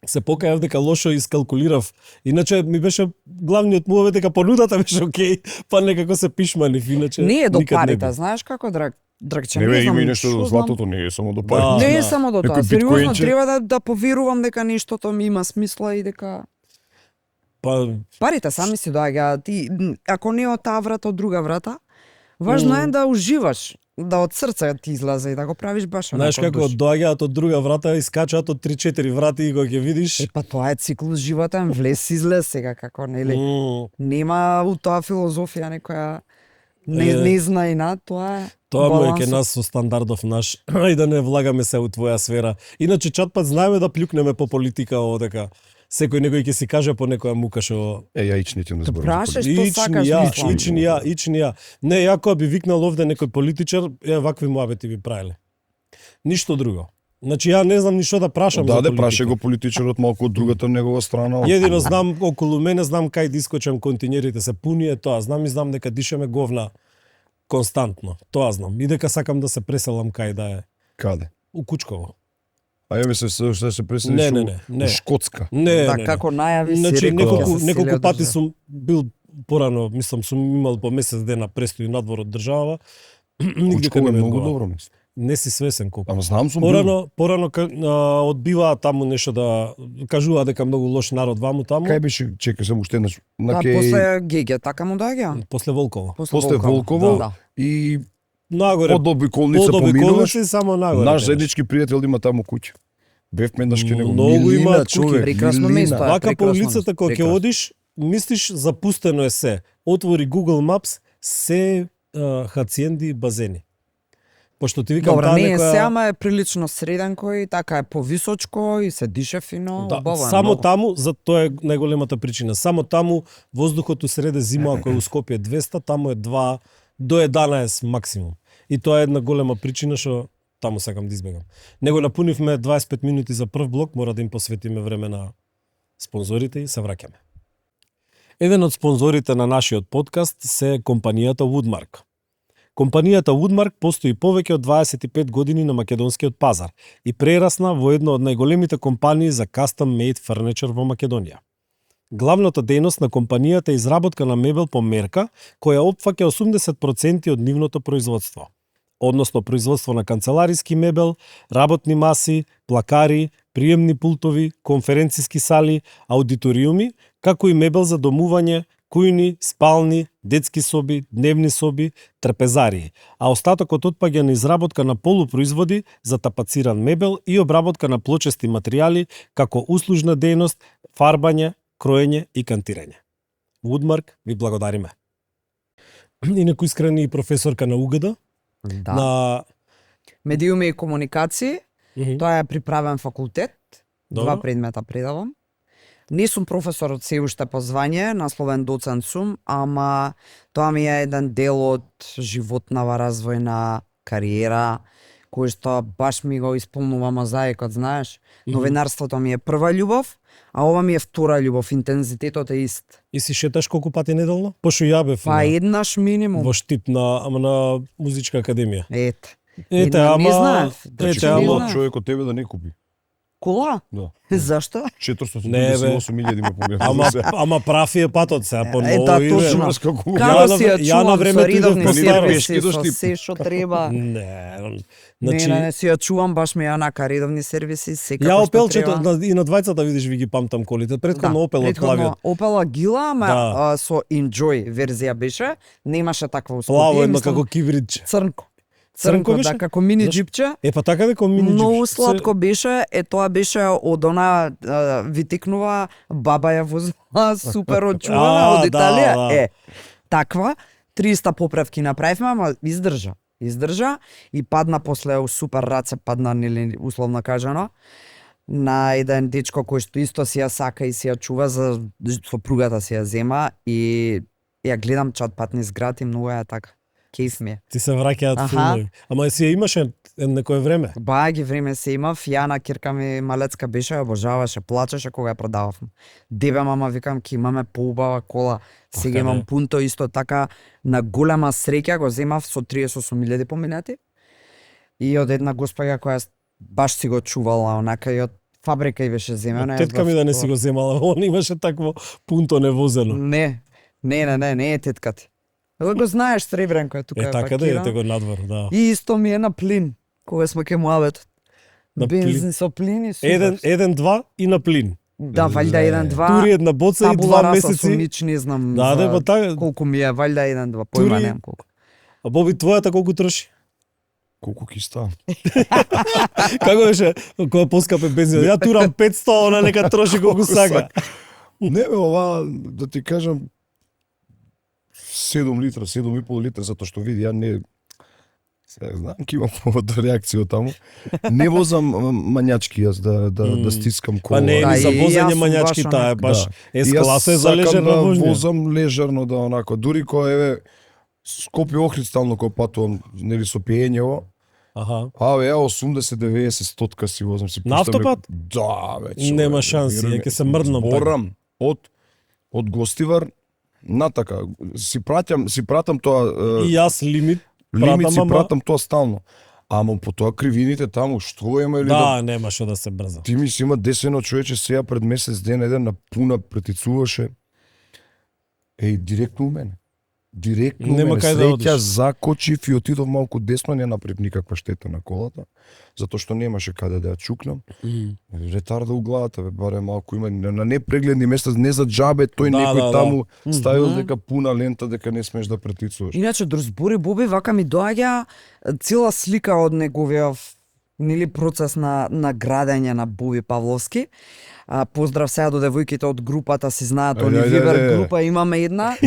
Speaker 1: Се покајав дека лошо искалкулирав. Иначе ми беше главниот муавет дека понудата беше окей, па некако се пишманив, иначе
Speaker 3: не е до
Speaker 1: никад
Speaker 3: парите, знаеш како Драгче,
Speaker 2: не има и нешто до златото, не е само до парите.
Speaker 3: Не е само до тоа, сериозно треба да поверувам дека нештото ми има смисла и дека парите сами си доаѓаат. Ти ако не од таа врата, од друга врата, важно е да уживаш, да од срце ти излезе и да го правиш баш онако.
Speaker 1: Знаеш како доаѓаат од друга врата и скачаат од 3-4 врати и го ќе видиш.
Speaker 3: Па тоа е циклус животен, влез излез сега како нели. Нема у тоа филозофија некоја незнајна, тоа е.
Speaker 1: Тоа му е ке нас со стандардов наш, и да не влагаме се у твоја сфера. Иначе чат пат знаеме да плюкнеме по политика одека. Секој некој ќе си каже по некоја мука што
Speaker 2: ја ичните не зборам.
Speaker 3: Прашај што сакаш,
Speaker 1: ични ја. Не, ја кога би викнал овде некој политичар, вакви муабети би правеле. Ништо друго. Значи ја не знам ни што да прашам за политика.
Speaker 2: Праша го политичарот малку од другата негова страна.
Speaker 1: Едино знам околу мене, знам кај да искочам, континерите се пуни, тоа знам и знам дека дишаме говна константно. Тоа знам. И дека сакам да се преселам кај да е.
Speaker 2: Каде?
Speaker 1: У Кучково.
Speaker 2: А ја се преселиш у Шкотска.
Speaker 3: Да, како најави си рекол.
Speaker 1: Неколку пати сум бил порано, мислам, сум имал по месец дена престои надвор од држава.
Speaker 2: Кучково е многу добро место.
Speaker 1: Не си свесен колку.
Speaker 2: Ама знам сум бил.
Speaker 1: Порано одбиваат таму нешто да кажува дека многу лош народ ваму таму.
Speaker 2: Кај беше, чекај само уште еднаш. На
Speaker 3: Да,
Speaker 2: кај
Speaker 3: после Геге, така му доаѓа.
Speaker 1: После Волково.
Speaker 2: после Волково
Speaker 3: Да.
Speaker 2: и
Speaker 1: Нагоре.
Speaker 2: од обиколница
Speaker 1: Од
Speaker 2: поминуваш.
Speaker 1: обиколници само нагоре.
Speaker 2: Наш
Speaker 1: пееш.
Speaker 2: заеднички пријател има таму куќа. Бевме еднаш кај него.
Speaker 1: Многу
Speaker 2: Милина,
Speaker 1: имаат
Speaker 2: човек,
Speaker 3: прекрасно
Speaker 2: Милина.
Speaker 3: место е.
Speaker 1: Вака по
Speaker 3: прекрасно
Speaker 1: улицата кога ќе
Speaker 3: прекрасно.
Speaker 1: одиш, мислиш запустено е се. Отвори Google Maps, се хациенди и базени. Пошто ти викам
Speaker 3: Добра,
Speaker 1: таа
Speaker 3: не е
Speaker 1: некоја...
Speaker 3: се, ама е прилично среденко и така е повисочко и се дише фино,
Speaker 1: Да,
Speaker 3: убаво е
Speaker 1: само
Speaker 3: многу.
Speaker 1: таму, за тоа е најголемата причина. Само таму воздухот у среде зима, ако е у Скопје 200, таму е 2 до 11 максимум. И тоа е една голема причина што таму сакам да избегам. Него напунивме 25 минути за прв блок, мора да им посветиме време на спонзорите и се враќаме. Еден од спонзорите на нашиот подкаст се компанијата Woodmark. Компанијата Woodmark постои повеќе од 25 години на македонскиот пазар и прерасна во една од најголемите компании за custom made furniture во Македонија. Главната дејност на компанијата е изработка на мебел по мерка, која опфаќа 80% од нивното производство. Односно производство на канцелариски мебел, работни маси, плакари, приемни пултови, конференциски сали, аудиториуми, како и мебел за домување, кујни, спални, детски соби, дневни соби, трпезарии, а остатокот отпаѓа на изработка на полупроизводи за тапациран мебел и обработка на плочести материјали како услужна дејност, фарбање, кроење и кантирање. Woodmark, ви благодариме. Инаку искрени и професорка на УГД,
Speaker 3: Да.
Speaker 1: на...
Speaker 3: Медиуми и комуникации,
Speaker 1: Мгм.
Speaker 3: тоа е приправен факултет,
Speaker 1: Добро.
Speaker 3: 2 предмета предавам. Не сум професор од се уште по звање, насловен доцент сум, ама тоа ми е еден дел од животнава развојна кариера, кој што баш ми го исполнува мозаикот, знаеш. Новинарството ми е прва љубов, а ова ми е втора љубов, интензитетот е ист.
Speaker 1: И си шеташ колку пати неделно? Пошто ја бев
Speaker 3: Па еднаш минимум.
Speaker 1: во Штип на музичка академија.
Speaker 3: Ете.
Speaker 1: Ете,
Speaker 3: Една не
Speaker 1: ама...
Speaker 3: знаев.
Speaker 2: Значи,
Speaker 1: Ете,
Speaker 3: не
Speaker 1: ама...
Speaker 3: знаев.
Speaker 2: човек од тебе да не купи.
Speaker 3: Кола?
Speaker 2: Да.
Speaker 3: Зашто?
Speaker 2: 438.000 ме поминува.
Speaker 1: Ама прави е патот сега, по
Speaker 3: Е,
Speaker 1: ново
Speaker 3: да,
Speaker 1: иде.
Speaker 3: точно.
Speaker 2: Знаеш како
Speaker 1: Ја
Speaker 3: Како
Speaker 1: на-
Speaker 3: си ја
Speaker 1: ја на
Speaker 3: чувам
Speaker 1: времето
Speaker 3: со редовни
Speaker 1: идев по стар
Speaker 3: сервиси,
Speaker 2: пешки до
Speaker 3: со
Speaker 2: Штип.
Speaker 3: се што треба.
Speaker 1: Не,
Speaker 3: Не,
Speaker 1: значи...
Speaker 3: не, си ја чувам баш ми онака редовни сервиси, секако
Speaker 1: Ја
Speaker 3: што
Speaker 1: Опелчето,
Speaker 3: треба.
Speaker 1: и на двајцата видиш ви ги памтам колите. Предходно Опел од плавиот.
Speaker 3: Опел Агила, ама
Speaker 1: Да.
Speaker 3: со Enjoy верзија беше, немаше таква у
Speaker 1: Плаво
Speaker 3: Скопје,
Speaker 1: едно
Speaker 3: мислам,
Speaker 1: како кибридче.
Speaker 3: црнко.
Speaker 1: Црнко
Speaker 3: Црнко,
Speaker 1: беше?
Speaker 3: да, како мини
Speaker 1: Зашо?
Speaker 3: џипче.
Speaker 1: Е, па така дека мини
Speaker 3: Многу
Speaker 1: џипш.
Speaker 3: сладко беше, тоа беше од она витикнува, баба ја возила супер очувана од
Speaker 1: да,
Speaker 3: Италија.
Speaker 1: да.
Speaker 3: Е, таква, 300 поправки направивме, ама издржа. Издржа и падна после у супер раце, падна, нели, условно кажано, на еден дечко кој што исто си ја сака и си ја чува, за сопругата си ја зема и ја гледам чат патни зград и многу е така. Кејф ми е.
Speaker 1: Ти се враќаат
Speaker 3: Аха.
Speaker 1: филмови. Ама си ја имаше некое време.
Speaker 3: Баја ги време се имав, Јана кирка ми малецка беше, ја обожаваше, плачеше кога ја продававме. Дебе мама викам ќе имаме поубава кола. Сега
Speaker 1: Така
Speaker 3: имам
Speaker 1: е.
Speaker 3: пунто исто така на голема среќа го земав со 38.000 поминати. И од една госпоја која баш си го чувала онака и од фабрика и беше земена.
Speaker 1: Тетка ми да не си го земала, он имаше такво пунто невозено.
Speaker 3: Не е тетка ти. Го знаеш Сребренко е тука.
Speaker 1: Е, така да ете го надвор, да.
Speaker 3: И исто ми е на плин, кога сме ке муабет.
Speaker 1: На плин.
Speaker 3: Бензин со плин и супер.
Speaker 1: 1-2 и на плин.
Speaker 3: Да, валјда 1-2.
Speaker 1: Тури една боца и
Speaker 3: Табула
Speaker 1: 2
Speaker 3: раса
Speaker 1: месеци.
Speaker 3: сумнич, не знам
Speaker 1: Да,
Speaker 3: за
Speaker 1: па така.
Speaker 3: колку ми е, валјда 1-2, појма
Speaker 1: Тури-
Speaker 3: немам колку.
Speaker 1: А Боби, твојата колку троши?
Speaker 2: Колку ки става?
Speaker 1: Како беше кога поскапе бензин? Ја турам 500, она нека троши колку сака.
Speaker 2: Не бе, ова, да ти кажам, 7 литра, 7,5 литра, затоа што види, ја не... Сега знам ки имам повод реакција од таму. Не возам мањачки јас да стискам кола.
Speaker 1: Па не е
Speaker 3: Да,
Speaker 1: ни за
Speaker 3: и
Speaker 1: возење
Speaker 3: јас сум
Speaker 1: мањачки,
Speaker 3: баш
Speaker 1: таа е
Speaker 3: онака.
Speaker 1: баш
Speaker 2: И јас
Speaker 1: S-класа е за
Speaker 2: сакам
Speaker 1: лежерна
Speaker 2: да
Speaker 1: воžња.
Speaker 2: возам лежерно, да онако, дури кога еве Скопје Охрид стално кога патувам, нели со пиењево,
Speaker 1: Аха.
Speaker 2: ја 80-90 стотка си возам, си
Speaker 1: На
Speaker 2: пуштам
Speaker 1: автопат?
Speaker 2: Да, веќе.
Speaker 1: Нема шанси, ја ќе се мрднам така.
Speaker 2: Зборам од Гостивар натака. Си пратам тоа
Speaker 1: И јас лимит
Speaker 2: лимит, си
Speaker 1: пратам, ама-
Speaker 2: пратам тоа стално. Ама по тоа кривините таму, што има или
Speaker 1: Да, нема што да се брза.
Speaker 2: Ти ми си има десено човече сега пред месец ден еден на пуна претицуваше. Еј, директно у мене. директно
Speaker 1: Нема
Speaker 2: ме
Speaker 1: кај да
Speaker 2: среќа,
Speaker 1: одиш.
Speaker 2: закочив и отидов малку десно, не направив никаква штета на колата, затоа што немаше каде да ја чукнам. Ретарда у главата, бе, баре малку има на непрегледни места, не за џабе, тој
Speaker 1: Да,
Speaker 2: некој
Speaker 1: да,
Speaker 2: таму ставил дека пуна лента дека не смеш да претицуваш.
Speaker 3: Иначе до збори Боби вака ми доаѓа цела слика од неговиот процес на градење на Боби Павловски. Поздрав сега до девојките од групата, си знаат, они
Speaker 2: Ајде,
Speaker 3: Вибер
Speaker 2: ајде.
Speaker 3: група имаме една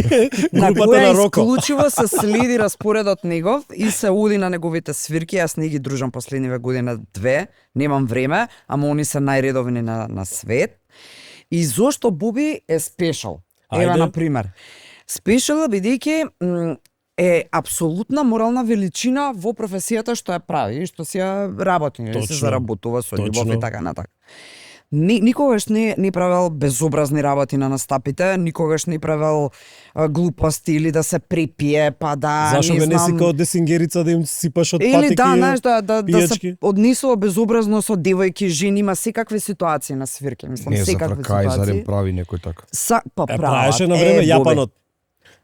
Speaker 3: на
Speaker 1: Групата
Speaker 3: која
Speaker 1: на Роко.
Speaker 3: исклучиво се следи распоредот негов и се оди на неговите свирки. Јас не ги дружам последниве година две, немам време, ама они се најредовни на свет. И зошто Боби е спешал? Ева
Speaker 1: Ајде.
Speaker 3: на пример. Спешал бидејќи е апсолутна морална величина во професијата што ја прави и што си ја работи, или се
Speaker 1: Точно.
Speaker 3: заработува со љубов
Speaker 1: Точно.
Speaker 3: и така натака. Никогаш не правел безобразни работи на настапите, никогаш не правел глупости или да се припие, па да
Speaker 1: Зашо
Speaker 3: не
Speaker 1: ме не си
Speaker 3: знам.
Speaker 1: као десингерица да им сипаш од
Speaker 3: Или
Speaker 1: патеки?
Speaker 3: да, знаеш, да се
Speaker 1: пијачки?
Speaker 3: однесува безобразно со девојки, жени, има секакви ситуации на свирки, мислам,
Speaker 2: Не за
Speaker 3: секакви
Speaker 2: Кајзарен
Speaker 3: ситуации.
Speaker 2: прави некој така.
Speaker 3: Па
Speaker 1: Е,
Speaker 3: прават.
Speaker 1: правеше на време
Speaker 3: Боби.
Speaker 1: Јапанот.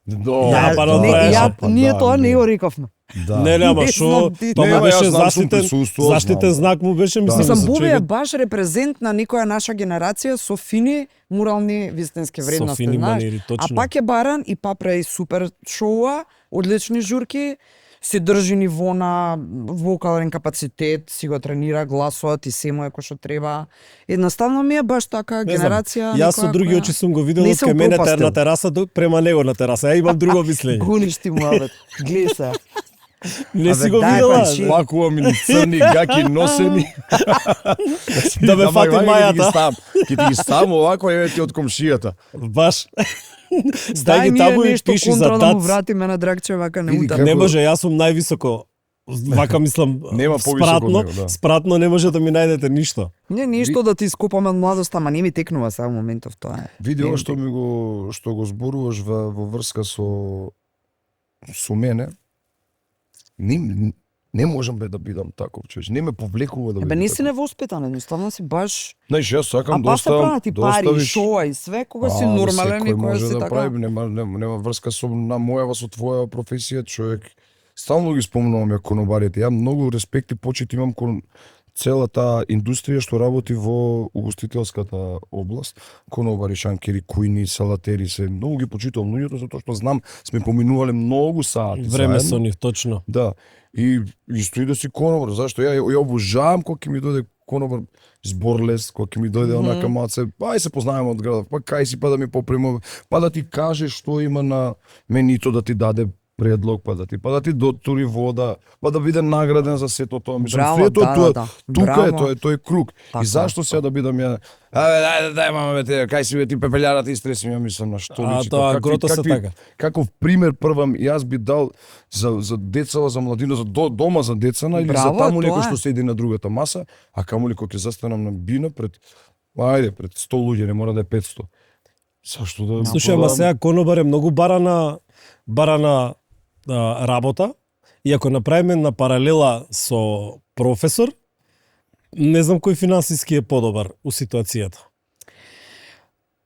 Speaker 3: Не,
Speaker 1: Јапанот правеше.
Speaker 3: ние тоа не го рековме.
Speaker 2: Да.
Speaker 1: Не, ама
Speaker 3: Не
Speaker 1: шо,
Speaker 3: знам ти.
Speaker 1: тоа
Speaker 2: Не,
Speaker 1: му
Speaker 2: ама јас
Speaker 1: беше
Speaker 2: знам, сум
Speaker 1: заштитен,
Speaker 2: присуствувал,
Speaker 1: заштитен
Speaker 2: знам.
Speaker 1: знак му беше, мислам,
Speaker 3: Мислам,
Speaker 1: за
Speaker 3: Боби е
Speaker 1: човекот.
Speaker 3: баш репрезент на некоја наша генерација со фини морални вистински
Speaker 1: Со
Speaker 3: вредности,
Speaker 1: фини
Speaker 3: знаеш.
Speaker 1: манири,
Speaker 3: А
Speaker 1: точно.
Speaker 3: пак е баран и па прави супер шоуа, одлични журки, си држи ниво на вокален капацитет, си го тренира гласот и се му е кој што треба. Едноставно ми е баш така
Speaker 1: Не знам,
Speaker 3: генерација.
Speaker 1: Јас со
Speaker 3: некоја
Speaker 1: други
Speaker 3: која
Speaker 1: очи сум го видел
Speaker 3: не
Speaker 1: од
Speaker 3: се
Speaker 1: кај мене
Speaker 3: упропастил.
Speaker 1: на тераса према него на тераса. Ја имам друго мислење.
Speaker 3: Гониш ти муабет. Гледај се.
Speaker 1: Не си
Speaker 3: Абе,
Speaker 1: го
Speaker 3: дај,
Speaker 1: видела.
Speaker 3: па, ши.
Speaker 2: Лакува ми црни гаки носени.
Speaker 1: Да ме фати мајата.
Speaker 2: Ќе ти ги стам овако, еве ти од комшијата.
Speaker 1: Баш.
Speaker 3: Дај
Speaker 1: Стај ги
Speaker 3: ми
Speaker 1: таму и
Speaker 3: нешто
Speaker 1: пиши за
Speaker 3: контра да му
Speaker 1: тац.
Speaker 3: вратиме на Драгче, вака не
Speaker 2: Види
Speaker 3: ута.
Speaker 2: како-
Speaker 1: Не може, јас сум највисоко. Вака мислам,
Speaker 2: Нема повисоко од
Speaker 1: спратно,
Speaker 2: него, да.
Speaker 1: спратно не може да ми најдете ништо.
Speaker 3: Не, ништо да ти ископаме од младоста, ама не ми текнува сега моментов тоа е.
Speaker 2: Види
Speaker 3: Не
Speaker 2: ова
Speaker 3: ми
Speaker 2: што го зборуваш во врска со мене. Не можам бе да бидам таков човек. Не ме повлекува да
Speaker 3: Бе,
Speaker 2: бидам.
Speaker 3: не си
Speaker 2: таков.
Speaker 3: невоспитан, едноставно си баш...
Speaker 2: Знаеш, јас
Speaker 3: А
Speaker 2: сакам
Speaker 3: па се прават и пари, и
Speaker 2: оставиш-
Speaker 3: шоа и све, кога си нормален и
Speaker 2: секој
Speaker 3: кога
Speaker 2: може
Speaker 3: си
Speaker 2: да
Speaker 3: така...
Speaker 2: прави, нема врска со на мојава со твоја професија, човек. Стално ги спомнувам ја конобарите. Ја многу респект и почит имам кон целата индустрија што работи во угостителската област. Конобари, шанкери, кујни, салатери, се многу ги почитувам луѓето затоа што знам сме поминувале многу сати
Speaker 1: Време
Speaker 2: заедно.
Speaker 1: со нив, точно.
Speaker 2: Да. И исто и да си конобар, зашто ја обожавам кога ќе ми дојде конобар зборлес, кога ќе ми дојде онака маце, па се познаваме од градот, па кај си, па да ми попрема, па да ти каже што има на менито, да ти даде предлог, па да ти дотури вода, па да биде награден за сето тоа. Мислам,
Speaker 3: Браво,
Speaker 2: сето
Speaker 3: да,
Speaker 2: тоа,
Speaker 3: да.
Speaker 2: тука е,
Speaker 3: Браво.
Speaker 2: тој е круг.
Speaker 3: Така,
Speaker 2: И зашто сега да бидам ја, дај мама бе, кај си бе ти пепелјарата истресим, ја мислам на што
Speaker 1: А
Speaker 2: личи
Speaker 1: тоа
Speaker 2: тоа.
Speaker 1: грото се така.
Speaker 2: Каков пример првам јас би дал за деца, за младина, за дома за децана или
Speaker 3: Браво,
Speaker 2: за таму
Speaker 3: тоа
Speaker 2: некој
Speaker 3: е.
Speaker 2: што седи на другата маса, а камоли кога ќе застанам на бина пред 100 луѓе, не мора да е 500. Зашто да
Speaker 1: Слушај, ама сега конобар е многу барана работа, и ако направиме на паралела со професор, не знам кој финансиски е подобар у ситуацијата.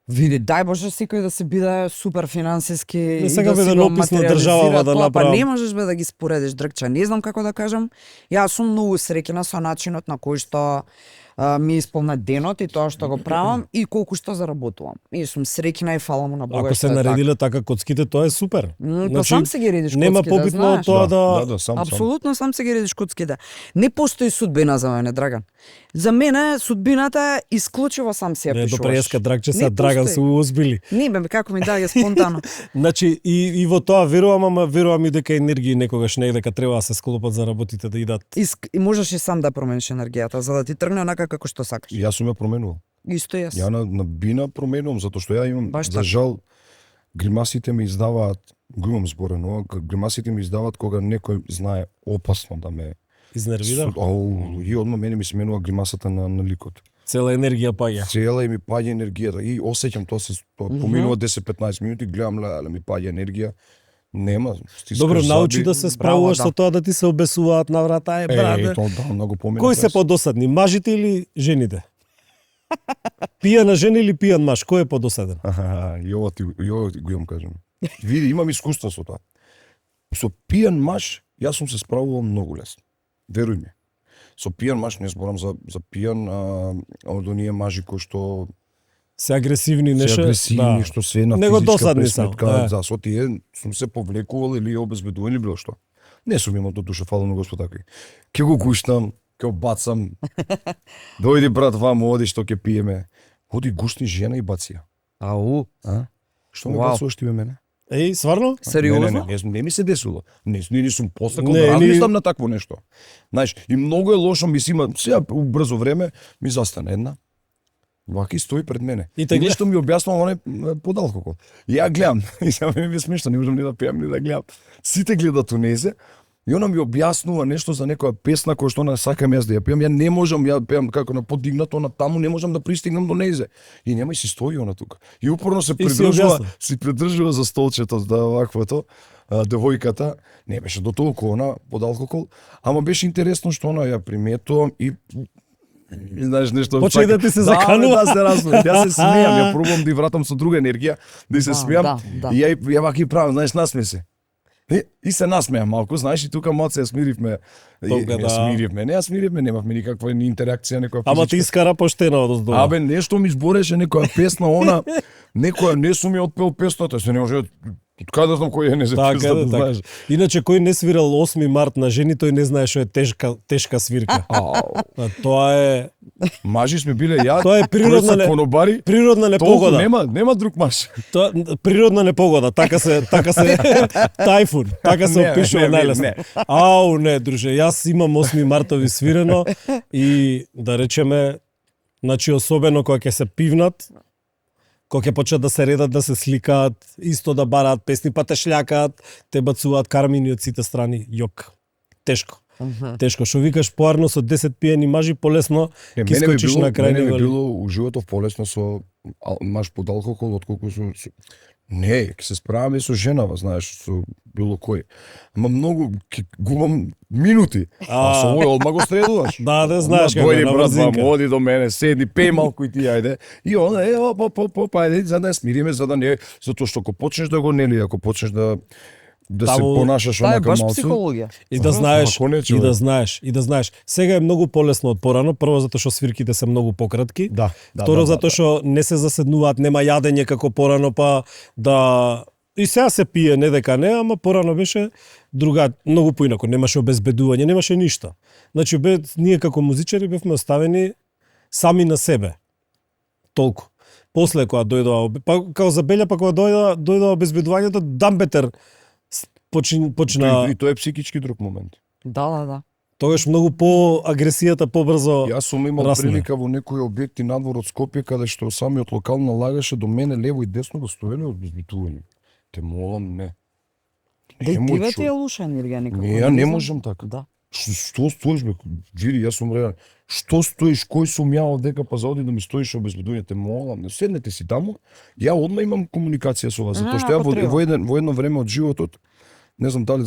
Speaker 3: Види, дај Боже секој да се биде супер финансиски
Speaker 1: Не
Speaker 3: и
Speaker 1: сакам
Speaker 3: да си
Speaker 1: еден
Speaker 3: го
Speaker 1: опис на
Speaker 3: материализира
Speaker 1: државава да
Speaker 3: тоа,
Speaker 1: направам.
Speaker 3: Па не можеш бе да ги споредиш, Дргче. Не знам како да кажам. Јас сум многу среќна со начинот на кој што ми исполна денот и тоа што го правам и колку што заработувам. И сум среќна и фала му на Бога
Speaker 1: Ако
Speaker 3: што
Speaker 1: се
Speaker 3: е
Speaker 1: наредиле така коцките, тоа е супер.
Speaker 3: Па сам се ги редиш
Speaker 1: нема
Speaker 3: коцките,
Speaker 1: побитно од
Speaker 3: знаеш.
Speaker 1: тоа да...
Speaker 2: да, сам.
Speaker 3: Апсолутно сам се ги редиш коцките. Не постои судбина за мене, Драган. За мене судбината е исклучиво сам си ја
Speaker 1: Не,
Speaker 3: пишуваш.
Speaker 1: до преска Драгче
Speaker 3: Не
Speaker 1: се Драган
Speaker 3: постои.
Speaker 1: се уозбили.
Speaker 3: Не, бе, како ми даѓа спонтано.
Speaker 1: Значи и во тоа верувам, ама верувам и дека енергија некогаш не е дека треба да се склопат за работите да идат.
Speaker 3: И можеш и сам да промениш енергијата, за да ти тргне онака како што сакаш.
Speaker 2: Јас сум ја променувал.
Speaker 3: Исто јас.
Speaker 2: Ја на бина променувам затоа што ја имам
Speaker 3: Баш
Speaker 2: за
Speaker 3: така.
Speaker 2: жал гримасите ми издаваат, го имам зборено, гримасите ми издаваат кога некој знае опасно да ме
Speaker 1: Изнервира.
Speaker 2: и одма мене ми сменува гримасата на ликот.
Speaker 1: Цела енергија паѓа.
Speaker 2: Цела и ми паѓа енергијата и осеќам тоа поминува 10-15 минути, гледам леле ми паѓа енергија. Нема, стискаш
Speaker 1: Добро, научи
Speaker 2: заби.
Speaker 1: да се справуваш
Speaker 3: Браво,
Speaker 1: со тоа да ти се обесуваат на врата, брате.
Speaker 2: Тоа да, многу поминав.
Speaker 1: Кои се
Speaker 2: јас.
Speaker 1: подосадни, мажите или жените? Пијана жена или пијан маж, кој е подосаден?
Speaker 2: И ова го имам кажем. Види, имам искуство со тоа. Со пијан маж, јас сум се справувал многу лесно. Веруј ми. Со пијан маж, не зборам за пијан, од оние мажи кои што
Speaker 1: се агресивни
Speaker 2: се
Speaker 1: нешто.
Speaker 2: агресивни, што се на
Speaker 1: Него
Speaker 2: физичка
Speaker 1: досадни се,
Speaker 2: пресметка, за со тие сум се повлекувал или обезбедуван или било што. Не сум имал до душа, фала на Господ такви. Ке го гуштам, ке го бацам. Дојди брат ваму, оди што ќе пиеме. Оди гушни жена и баци ја.
Speaker 3: Ау,
Speaker 2: Што ме
Speaker 3: Вау.
Speaker 2: бацуваш ти бе мене?
Speaker 1: Еј, сварно?
Speaker 3: сериозно?
Speaker 2: Не ми се десило. Не сум посакал
Speaker 1: Не,
Speaker 2: да
Speaker 1: ни-
Speaker 2: размислам на такво нешто. Знаеш, и многу е лошо, мислима, сега у брзо време ми застане една. Ваки стои пред мене.
Speaker 1: И
Speaker 2: И
Speaker 1: те гледа.
Speaker 2: нешто ми објаснува оне подалкоко. И ја гледам, и сега ми е смешно, не можам ни да пеам, ни да гледам. Сите гледат у незе, и она ми објаснува нешто за некоја песна која што она сакам јас да ја пеам. Ја не можам, ја пеам како на подигнато, она таму не можам да пристигнам до незе. И нема и си стои она тука. И упорно се
Speaker 1: И си
Speaker 2: придржува,
Speaker 1: објасни.
Speaker 2: се придржува за столчето да ваквото. Девојката не беше до толку она под алкохол, ама беше интересно што она ја приметувам и знаеш нешто
Speaker 1: Почна и да ти се заканува.
Speaker 2: Да, се разумеш. Јас се смеам, ја пробувам да ја вратам со друга енергија, да и се
Speaker 3: Да,
Speaker 2: смеам.
Speaker 3: да.
Speaker 2: И ја ваки правам, знаеш, насме се. И се насмеа малку, знаеш, и тука малку се ја смиривме.
Speaker 1: Тога,
Speaker 2: Ја
Speaker 1: да.
Speaker 2: смиривме, не ја смиривме, немавме никаква ни интеракција, некоја
Speaker 1: Ама ти
Speaker 2: физичка.
Speaker 1: искара поштено одоздоа.
Speaker 2: Абе, нешто ми збореше некоја песна, она, некоја не сум ја отпел песната, се не може, од каде знам кој е не за
Speaker 1: Така,
Speaker 2: песната,
Speaker 1: така.
Speaker 2: знаеш.
Speaker 1: Иначе кој не свирал 8 март на жени, тој не знае што е тешка свирка. Тоа е
Speaker 2: Мажи сме биле ја,
Speaker 1: Тоа е природна
Speaker 2: тројца
Speaker 1: не-
Speaker 2: конобари,
Speaker 1: природна
Speaker 2: толку
Speaker 1: непогода.
Speaker 2: нема друг маж.
Speaker 1: Тоа природна непогода, така се тајфун, така се
Speaker 2: Не,
Speaker 1: опишува
Speaker 2: не,
Speaker 1: најлесно.
Speaker 2: не.
Speaker 1: Ау, не, друже, јас имам 8 мартови свирено и да речеме, значи особено кога ќе се пивнат, кога ќе почнат да се редат, да се сликаат, исто да бараат песни, па те шљакаат, те бацуваат кармини од сите страни, јок. Тешко. Тешко. Што викаш поарно со 10 пиени мажи, полесно ќе
Speaker 2: Мене би
Speaker 1: скочиш
Speaker 2: било,
Speaker 1: на крај
Speaker 2: мене би
Speaker 1: него.
Speaker 2: било у животов полесно со маж под алкохол отколку со не, ќе се справаме со женава, знаеш, со било кој. Ама многу ќе губам минути. А со овој одма го средуваш.
Speaker 1: Да, знаеш како
Speaker 2: Дојди
Speaker 1: на
Speaker 2: брат,
Speaker 1: брзинка.
Speaker 2: оди до мене, седни, пеј малку и ти ајде. И он ајде, за да ја смириме, за да не, затоа што ако почнеш да го нели, ако почнеш да се
Speaker 1: Таму-
Speaker 2: понашаш
Speaker 3: Таа е
Speaker 2: онака
Speaker 3: баш
Speaker 2: малку.
Speaker 3: психологија.
Speaker 1: И да знаеш,
Speaker 2: Ако не,
Speaker 1: и
Speaker 2: човек.
Speaker 1: да знаеш, и да знаеш. Сега е многу полесно од порано, прво затоа што свирките се многу пократки.
Speaker 2: Да,
Speaker 1: Второ затоа што не се заседнуваат, нема јадење како порано, па да и сега се пие, не дека не, ама порано беше друга, многу поинако, немаше обезбедување, немаше ништо. Значи ние како музичари бевме оставени сами на себе. Толку. После кога дојдоа, па како за Белја, па кога дојдоа обезбедувањето, дамбетер почна
Speaker 2: И тоа е психички друг момент.
Speaker 3: Да.
Speaker 1: тогаш многу по агресијата побрзо.
Speaker 2: Јас сум имал
Speaker 1: расне.
Speaker 2: прилика во некои објекти надвор од Скопје каде што самиот локал налагаше до мене лево и десно да стоеле од безбитување. Те молам, не.
Speaker 3: Да и
Speaker 2: Немој,
Speaker 3: тебе ти
Speaker 2: човек.
Speaker 3: е луша енергија никако.
Speaker 2: Не, ја не можам така.
Speaker 3: Да.
Speaker 2: Што стоиш бе? Види, јас сум реален. Што стоиш, кој сум ја дека па заоди да ми стоиш обезбедување, те молам, не седнете си таму. Ја одма имам комуникација со вас, затоа што ја
Speaker 3: ако треба.
Speaker 2: во едно време од животот, не знам дали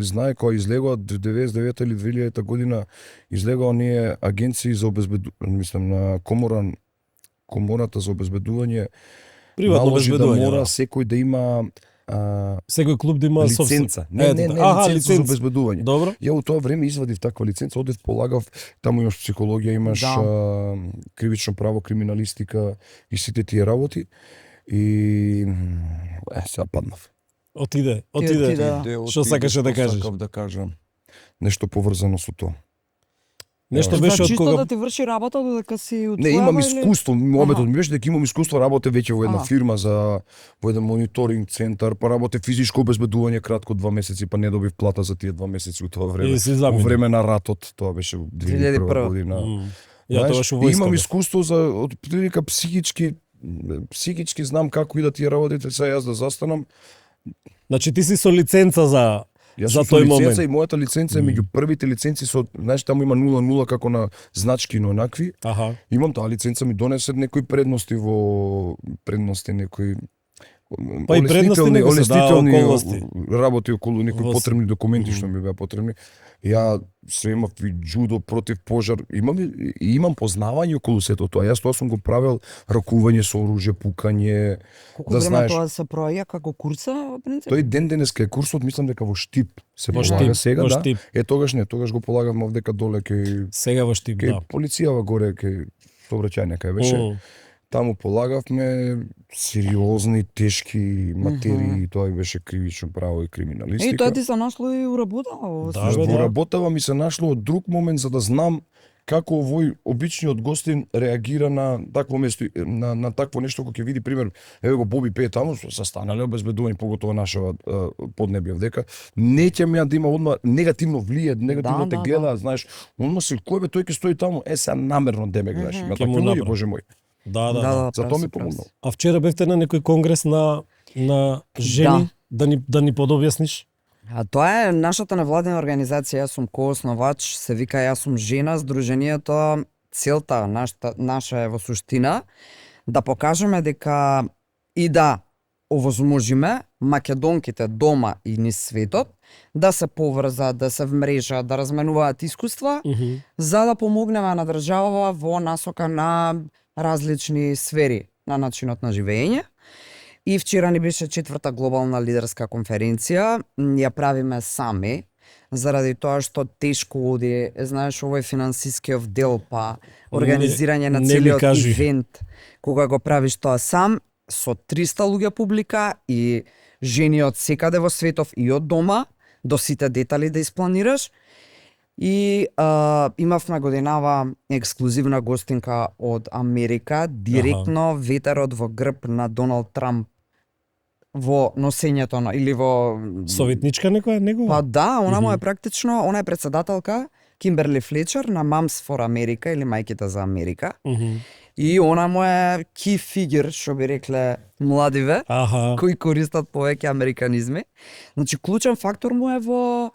Speaker 2: знае кога излегоа 99 или 2000 година излегоа оние агенции за обезбедување, мислам на комората за обезбедување,
Speaker 1: Приватно
Speaker 2: наложи да
Speaker 1: обезбедување.
Speaker 2: мора
Speaker 1: Да.
Speaker 2: секој да има
Speaker 1: Секој клуб да има
Speaker 2: лиценца. Не,
Speaker 1: Ето, аха,
Speaker 2: лиценца за обезбедување.
Speaker 1: Добро.
Speaker 2: Ја у тоа време извадив таква лиценца, одев полагав, таму имаш психологија, имаш
Speaker 3: Да.
Speaker 2: кривично право, криминалистика и сите тие работи. И сега паднав.
Speaker 1: Отиде.
Speaker 3: отиде.
Speaker 1: Што сакаше да кажеш?
Speaker 2: Сакав да кажам нешто поврзано со тоа.
Speaker 1: Нешто
Speaker 2: Значи,
Speaker 1: беше од
Speaker 3: чисто
Speaker 1: кога
Speaker 3: да ти врши работа додека си утвојава
Speaker 2: Не, имам
Speaker 3: или?
Speaker 2: искуство. Мометот
Speaker 3: Аха.
Speaker 2: ми беше дека имам искуство, работев веќе во една
Speaker 3: Аха.
Speaker 2: фирма во еден мониторинг центар, па работев физичко обезбедување кратко 2 месеци, па не добив плата за тие 2 месеци у тоа време.
Speaker 1: И си
Speaker 2: Во
Speaker 1: замина.
Speaker 2: време на ратот, тоа беше 2001 година.
Speaker 1: Ја
Speaker 2: Знаеш,
Speaker 1: тогаш во
Speaker 2: и
Speaker 1: војската.
Speaker 2: имам искуство за од прилика психички знам како идат тие работите, сега јас да застанам.
Speaker 1: Значи ти си со лиценца за
Speaker 2: Јас
Speaker 1: За
Speaker 2: сум со
Speaker 1: тој
Speaker 2: лиценца
Speaker 1: момент.
Speaker 2: и мојата лиценца е меѓу првите лиценци со, знаеш, таму има 0-0 како на значки, но онакви.
Speaker 1: аха.
Speaker 2: Имам таа лиценца, ми донесе некои предности, некои
Speaker 1: Па и предности него се
Speaker 2: олестителни
Speaker 1: околности.
Speaker 2: работи околу некои
Speaker 1: Во-
Speaker 2: потребни документи што ми беа потребни. Ја се имав и джудо против пожар. Имам познавање околу сето тоа. Јас тоа сум го правел, ракување со оружје, пукање.
Speaker 3: Колку
Speaker 2: Да
Speaker 3: време
Speaker 2: знаеш.
Speaker 3: тоа се проаѓа како курса, во принцип?
Speaker 2: Тој ден денеска е курсот, мислам дека во Штип се
Speaker 1: Во
Speaker 2: полага
Speaker 1: Штип,
Speaker 2: сега,
Speaker 1: во
Speaker 2: да.
Speaker 1: Штип.
Speaker 2: Тогаш не, тогаш го полагавме овдека доле кај
Speaker 1: Сега во Штип, да.
Speaker 2: полицијава горе, кај сообраќајна кај беше. Таму полагавме сериозни, тешки материи, тоа и беше кривично право и криминалистика.
Speaker 3: И тоа ти се нашло и уработало.
Speaker 1: Да, бе,
Speaker 2: Во работава ми се нашло од друг момент за да знам како овој обичниот гостин реагира на такво место, на такво нешто кога ќе види пример, еве го Боби пее таму, се станале обезбедување, поготово нашава поднебје овдека, не ќе ми да има одма негативно влие, негативно
Speaker 3: Да,
Speaker 2: те
Speaker 3: да,
Speaker 2: гледа, знаеш, онма се кој бе тој ќе стои таму, се намерно деме гледаш, има
Speaker 1: Ќе му
Speaker 2: такви луѓе,
Speaker 1: направи.
Speaker 2: боже мој.
Speaker 1: Да, да, да.
Speaker 2: За тоа ми помогнал.
Speaker 1: А вчера бевте на некој конгрес на жени, да ни подобјасниш?
Speaker 3: А тоа е нашата невладина организација, јас сум коосновач, се вика Јас сум жена, здруженијето, целта наша е во суштина да покажеме дека и да овозможиме македонките дома и низ светот да се поврзат, да се вмрежат, да разменуваат искуства, за да помогнеме на држава во насока на различни сфери на начинот на живење. И вчера ни беше 4-та глобална лидерска конференција, ја правиме сами, заради тоа што тешко оди, знаеш, овој финансискиот дел, па организирање на
Speaker 1: не ми
Speaker 3: целиот
Speaker 1: кажи.
Speaker 3: ивент, кога го правиш тоа сам, со 300 луѓе публика и жени од секаде во светов и од дома, до сите детали да испланираш. И имавме годинава ексклузивна гостинка од Америка, директно ветерот во грб на Доналд Трамп во носењето на или во
Speaker 1: Советничка некоја негова?
Speaker 3: Па да, она му е практично, она е председателка Кимберли Флечер на Moms for America или Мајките за Америка. И она му е key figure, што би рекле младиве, кои користат повеќе американизми. Значи, клучен фактор му е во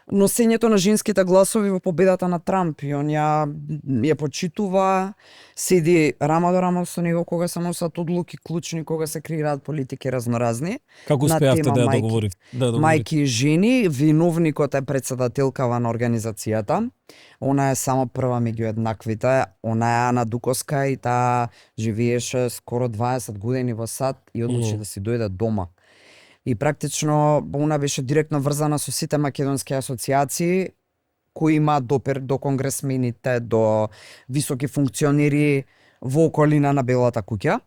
Speaker 3: носењето на женските гласови во победата на Трамп. И он ја почитува, седи рамо до рамо со него кога се носат одлуки клучни, кога се креираат политики разноразни.
Speaker 1: Како успеавте да ја договорите?
Speaker 3: Мајки и жени, виновникот е председателкава на организацијата. Она е само прва меѓу еднаквите. Она е Ана Дуковска и таа живееше скоро 20 години во САД и одлучи да си дојде дома. И практично она беше директно врзана со сите македонски асоциации кои имаат допир до конгресмените, до високи функционери во околина на Белата куќа.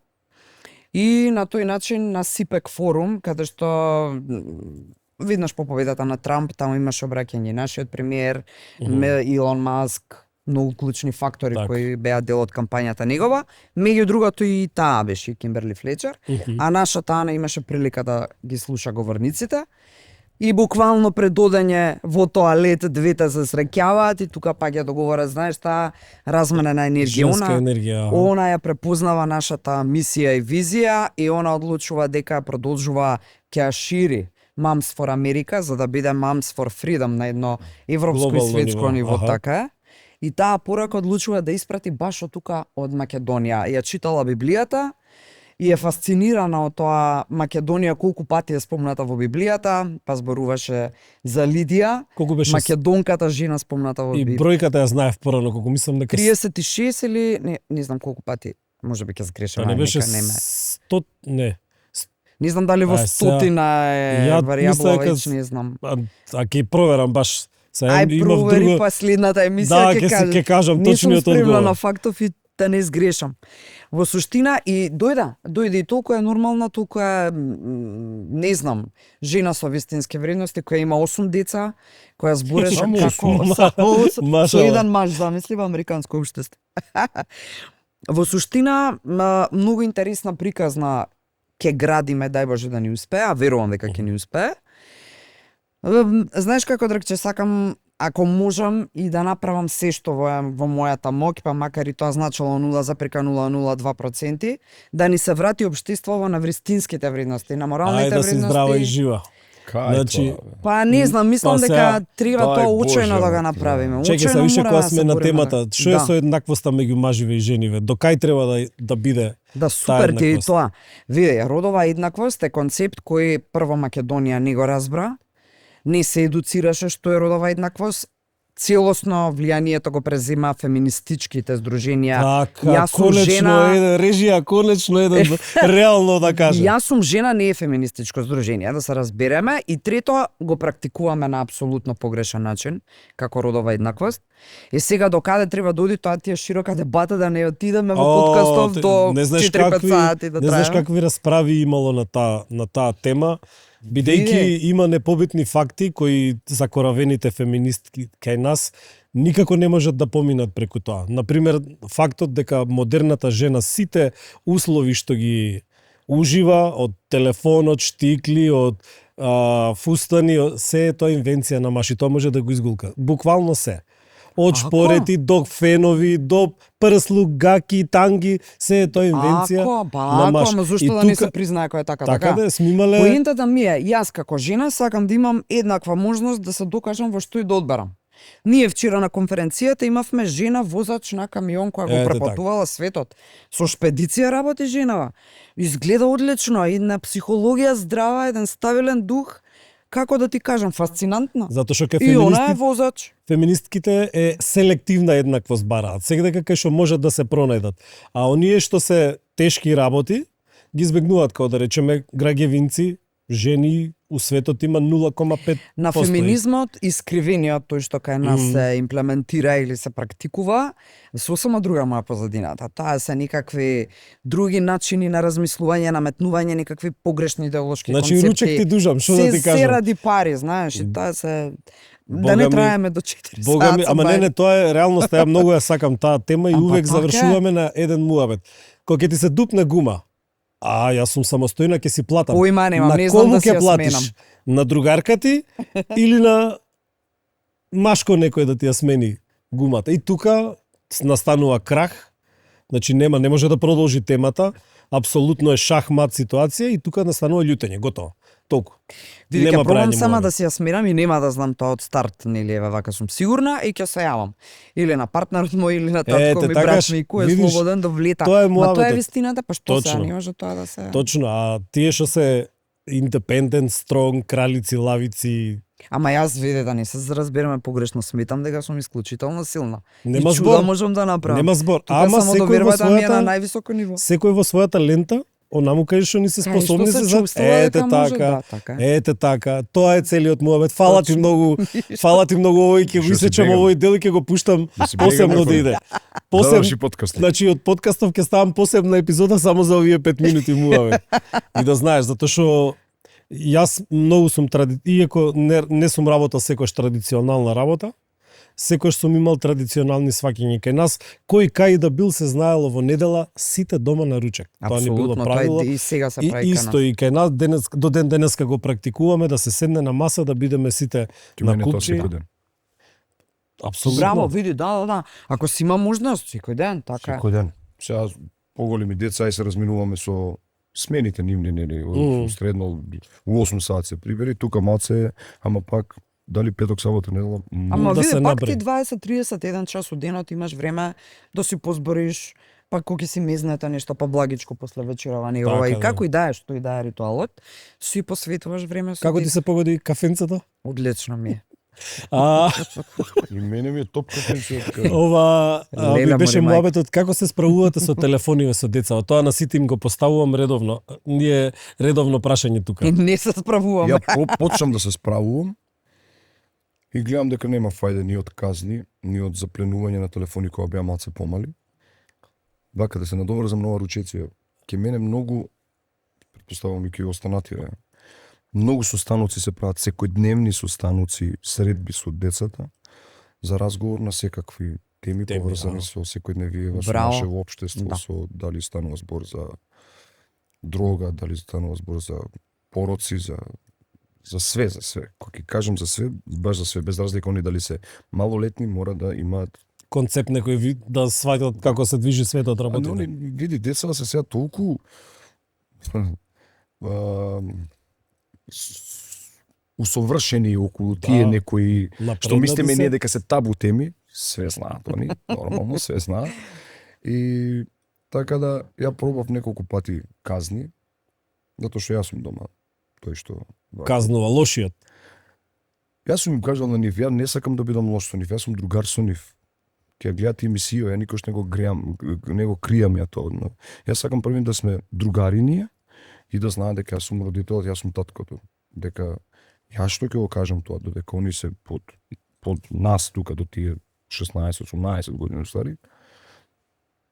Speaker 3: И на тој начин на СИПЕК форум, каде што виднаш по победата на Трамп, таму имаше обраќање нашиот премиер, Илон Маск, многу клучни фактори кои беа дел од кампањата негова. Меѓу другото и таа беше Кимберли Флечер, а нашата Ана имаше прилика да ги слуша говорниците. И буквално пред одење во тоалет двете се среќаваат и тука пак ја договора, знаеш, таа размена на енергија. Она ја препознава нашата мисија и визија и она одлучува дека продолжува ќе ја шири Moms for America за да биде Moms for Freedom на едно европско и светско ниво, така е. И таа порака одлучува да испрати баш од тука од Македонија. Ја читала Библијата и е фасцинирана од тоа Македонија колку пати е спомната во Библијата, па зборуваше за Лидија, македонката жена спомната во Библијата.
Speaker 1: И бројката ја знаев порано, колку мислам дека
Speaker 3: 36 или не знам колку пати, можеби ќе сгрешам,
Speaker 1: не беше 100, не.
Speaker 3: Не знам дали во стотина е варијабла, веќе не знам.
Speaker 1: А ќе проверам баш.
Speaker 3: Ај провери па следната емисија
Speaker 1: ќе кажам точниот одговор.
Speaker 3: Не сум спремна на фактов и да не сгрешам. Во суштина и дојде и толку е нормална, толку е, не знам, жена со вистински вредности, која има 8 деца, која збореше како со еден маж, замисли во американско општество. Во суштина, многу интересна приказна ќе градиме, дај Боже да ни успее, а верувам дека ќе ни успее. Знаеш како, Драгче, сакам, ако можам и да направам се што во мојата моќ, па макар и тоа значило 0,002%, да ни се врати општеството на вистинските вредности, на моралните вредности.
Speaker 1: Ајде да си здрава и жива.
Speaker 2: Кај
Speaker 1: Значи,
Speaker 2: тоа, бе?
Speaker 3: Па не знам, мислам
Speaker 1: Па
Speaker 3: дека
Speaker 1: сега-
Speaker 3: треба
Speaker 2: Дај
Speaker 3: тоа
Speaker 2: Боже,
Speaker 3: учено да
Speaker 2: бе,
Speaker 3: го направиме.
Speaker 1: Чекај се,
Speaker 3: Учено
Speaker 1: више
Speaker 3: мора
Speaker 1: кога
Speaker 3: да
Speaker 1: сме
Speaker 3: се
Speaker 1: на
Speaker 3: бориме
Speaker 1: темата, што е
Speaker 3: да.
Speaker 1: со еднаквоста меѓу маживе и жениве? До кај треба да биде?
Speaker 3: Да, супер ти е и
Speaker 1: еднаквост?
Speaker 3: тоа. Види, родова еднаквост е концепт кој прво Македонија не го разбра, не се едуцираше што е родова еднаквост, целосно влијанието го презема феминистичките здруженија.
Speaker 1: Така,
Speaker 3: Јас сум
Speaker 1: конечно
Speaker 3: жена-
Speaker 1: еден режија, конечно еден реално да каже.
Speaker 3: Јас сум жена, не е феминистичко здружение, да се разбереме. И трето, го практикуваме на апсолутно погрешен начин, како родова еднаквост. И сега до каде треба да оди тоа ти е широка дебата, да не отидеме во подкастов до
Speaker 1: не знаеш
Speaker 3: 4-5 сати да
Speaker 1: не знаеш
Speaker 3: трае.
Speaker 1: какви расправи имало на таа тема, бидејќи има непобитни факти кои закоравените феминистки кај нас никако не можат да поминат преку тоа. Например, фактот дека модерната жена сите услови што ги ужива, од телефон, од штикли, од фустани, се е тоа инвенција на маж и тоа може да го изгулка. Буквално се. Од
Speaker 3: Ако?
Speaker 1: шпорети до фенови, до прслук, гаки, танги, се е тоа инвенција на маж.
Speaker 3: ама зошто
Speaker 1: И
Speaker 3: да не се
Speaker 1: тука-
Speaker 3: признае кој е така?
Speaker 1: Така да сме имале...
Speaker 3: Поентата ми е, јас како жена сакам да имам еднаква можност да се докажам во што и да одбарам. Ние вчера на конференцијата имавме жена возач на камион која го
Speaker 1: Ете
Speaker 3: препатувала светот. Со шпедиција работи женава. Изгледа одлично, една психологија здрава, еден стабилен дух. Како да ти кажам, фасцинантно.
Speaker 1: Затоа што кај
Speaker 3: И она е
Speaker 1: феминисти,
Speaker 3: возач.
Speaker 1: феминистките е селективна еднаквост бараат. Секаде кај што можат да се пронајдат. А оние што се тешки работи, ги избегнуваат, како да речеме, граѓевинци, жени у светот има 0,5%.
Speaker 3: На феминизмот искривениот тој што кај нас се имплементира или се практикува, сосема друга моја позадината. Таа се некакви други начини на размислување, наметнување некакви погрешни идеолошки
Speaker 1: Значи
Speaker 3: концепти.
Speaker 1: ручек ти дужам, што да ти
Speaker 3: Се
Speaker 1: кажам?
Speaker 3: ради пари, знаеш, и таа се да
Speaker 1: Бога
Speaker 3: не
Speaker 1: ми-
Speaker 3: траеме до 4
Speaker 1: Бога ми,
Speaker 3: сата.
Speaker 1: ама не, тоа е реалноста, ја многу ја сакам таа тема и
Speaker 3: Ама
Speaker 1: увек
Speaker 3: така е.
Speaker 1: завршуваме на еден муабет. Кога ќе ти се дупне гума, јас сум самостојна, ќе си платам.
Speaker 3: Поима немам,
Speaker 1: на
Speaker 3: не знам
Speaker 1: кому
Speaker 3: да си
Speaker 1: ќе
Speaker 3: ја
Speaker 1: платиш?
Speaker 3: сменам.
Speaker 1: На другарка ти или на машко некој да ти ја смени гумата? И тука настанува крах. Значи не може да продолжи темата. Апсолутно е шахмат ситуација и тука настанува љутење, готово. Толку.
Speaker 3: Види, ќе
Speaker 1: Нема
Speaker 3: пробам
Speaker 1: прајање
Speaker 3: сама
Speaker 1: муабет.
Speaker 3: да си ја смирам и нема да знам тоа од старт, нели, еве вака сум сигурна и ќе се јавам. Или на партнерот мој, или на татко
Speaker 1: Ете,
Speaker 3: ми,
Speaker 1: така
Speaker 3: брат
Speaker 1: ш-
Speaker 3: ми, кој е
Speaker 1: видиш,
Speaker 3: слободен да влета.
Speaker 1: тоа е
Speaker 3: Ма тоа е
Speaker 1: муабетот.
Speaker 3: вистината, па што се,
Speaker 1: Точно.
Speaker 3: не може тоа да се...
Speaker 1: Точно, а тие што се индепендент, стронг, кралици, лавици,
Speaker 3: Ама јас виде да не се разбереме погрешно, сметам дека сум исклучително силна.
Speaker 1: нема
Speaker 3: и чуда
Speaker 1: збор.
Speaker 3: можам да направам.
Speaker 1: Нема збор.
Speaker 3: Тука
Speaker 1: Ама
Speaker 3: само
Speaker 1: секој во
Speaker 3: довербата ми е на
Speaker 1: својата
Speaker 3: највисоко ниво.
Speaker 1: секој во својата лента, онаму кај што ни се
Speaker 3: Кај
Speaker 1: способни
Speaker 3: што се
Speaker 1: за
Speaker 3: чувствува
Speaker 1: ете
Speaker 3: дека може,
Speaker 1: така.
Speaker 3: да, така.
Speaker 1: Ете така, тоа е целиот муабет. Фала ти
Speaker 3: Точно.
Speaker 1: многу, фала ти многу овој ќе го
Speaker 2: Што си
Speaker 1: исечам
Speaker 2: бегам?
Speaker 1: овој дел и ќе го пуштам
Speaker 2: Да си бегам
Speaker 1: посебно
Speaker 2: како-
Speaker 1: да иде.
Speaker 2: Заврши подкастот.
Speaker 1: Значи од подкастов ќе ставам посебна епизода само за овие 5 минути муабет. И да знаеш, затоа што јас многу сум иако не сум работел секојаш традиционална работа, секојаш сум имал традиционални сваќања кај нас, кој кај да бил се знаело во недела сите дома на ручек. Тоа ни било
Speaker 3: Апсолутно,
Speaker 1: правило.
Speaker 3: тоа и сега се
Speaker 1: И
Speaker 3: прави кај
Speaker 1: исто
Speaker 3: нас.
Speaker 1: и кај нас денес до ден денеска го практикуваме да се седне на маса да бидеме сите
Speaker 2: Ке
Speaker 1: на
Speaker 2: мене тоа
Speaker 1: купчи.
Speaker 2: секој ден.
Speaker 1: Апсолутно.
Speaker 3: Браво, види, да. Ако си има можност, секој ден, така е.
Speaker 2: Секој ден. Сега поголеми деца и се разминуваме со смените нивни, нели, од средно у 8 сати се прибери, тука малце, ама пак дали петок, сабота, недела.
Speaker 3: Ама
Speaker 1: да
Speaker 3: види,
Speaker 1: се
Speaker 3: пак
Speaker 1: наброи.
Speaker 3: ти 20-31 час од денот имаш време да си позбориш, пак кој ќе си мезнете нешто поблагичко после вечерова негова
Speaker 1: Така,
Speaker 3: и
Speaker 1: да.
Speaker 3: како и да е, што и да е ритуалот, си посветуваш време со
Speaker 1: Како
Speaker 3: ти.
Speaker 1: ти се погоди кафенцето?
Speaker 3: Одлично ми е.
Speaker 1: А,
Speaker 2: И мене ми е топ кафенцето.
Speaker 1: ова
Speaker 3: Леле,
Speaker 1: ми беше
Speaker 3: мори мајка.
Speaker 1: муабетот како се справувате со телефониве со деца. Тоа на сите им го поставувам редовно. Ние редовно прашање тука.
Speaker 3: И не се справуваме.
Speaker 2: Ја почнам да се справувам и гледам дека нема фајде ни од казни, ни од запленување на телефони кога беа малце помали. Вака да се надоврзам нова ручеција. Ке мене многу, предпоставувам и ке останатира, многу состаноци се прават, секојдневни состаноци, средби со децата, за разговор на секакви теми
Speaker 1: Теми,
Speaker 2: поврзани
Speaker 1: да.
Speaker 2: со секојдневиева, со
Speaker 3: Браво.
Speaker 2: наше општество,
Speaker 3: Да.
Speaker 2: со дали станува збор за дрога, дали станува збор за пороци, за све. Кога ќе кажам за све, баш за све, без разлика они дали се малолетни, мора да имаат.
Speaker 1: Концепт некој да сваќат како се движи светот
Speaker 2: А
Speaker 1: работи.
Speaker 2: они, види, деца се сега толку усовршени околу тие некои што
Speaker 1: напреднати
Speaker 2: мислиме
Speaker 1: се.
Speaker 2: ние дека се табу теми, све знаат они, нормално све знаат. И така да ја пробав неколку пати казни, затоа што јас сум дома. Тој што
Speaker 1: Казнува лошиот.
Speaker 2: Јас сум им кажал на нив, ја не сакам да бидам лош со нив, јас сум другар со нив. Ќе гледате емисија, ја никош не го кријам ја тоа. Но јас сакам први да сме другари ние и да знаат дека јас сум родителот, јас сум таткото. Дека јас што ќе го кажам тоа, додека они се под нас тука до тие 16-18 години стари.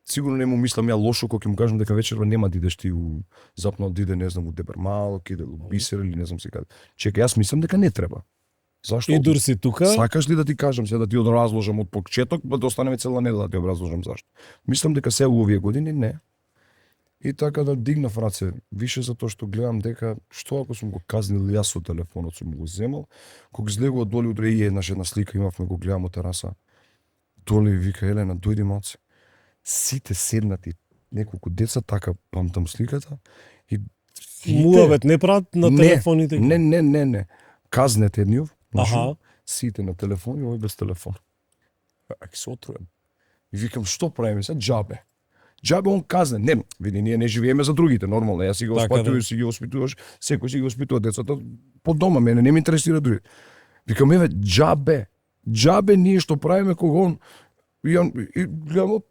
Speaker 2: Сигурно не му мислам ја лошо кога ќе му кажам дека вечерва нема да идеш ти у запнал диде, не знам, у Дебермал, иде у Бисер или не знам се каде. Чека, јас мислам дека не треба. Зашто?
Speaker 1: И дур си тука.
Speaker 2: Сакаш ли да ти кажам се да ти одразложам од почеток, да останеме цела недела да ти образложам зашто? Мислам дека се у овие години не. И така да дигнав раце, више затоа што гледам дека што ако сум го казнил јас со телефонот, сум го земал, кога излегува доле утре и една слика имавме, го гледам од тераса. Доле вика Елена, дојди малце. Сите седнати, неколку деца, така памтам сликата и
Speaker 1: Муавет не прават на телефоните.
Speaker 2: Не. Казнете едниот,
Speaker 1: Аха.
Speaker 2: сите на телефон и овој без телефон. Аки се отруем. И викам, што правиме се? Џабе. Џабе он казне. Не, види, ние не живееме за другите, нормално. Јас си ги воспитувам, си ги воспитуваш, секој си ги воспитува децата по дома, мене не ме интересира други. Викам, еве, џабе. Џабе ние што правиме кога он и гледам,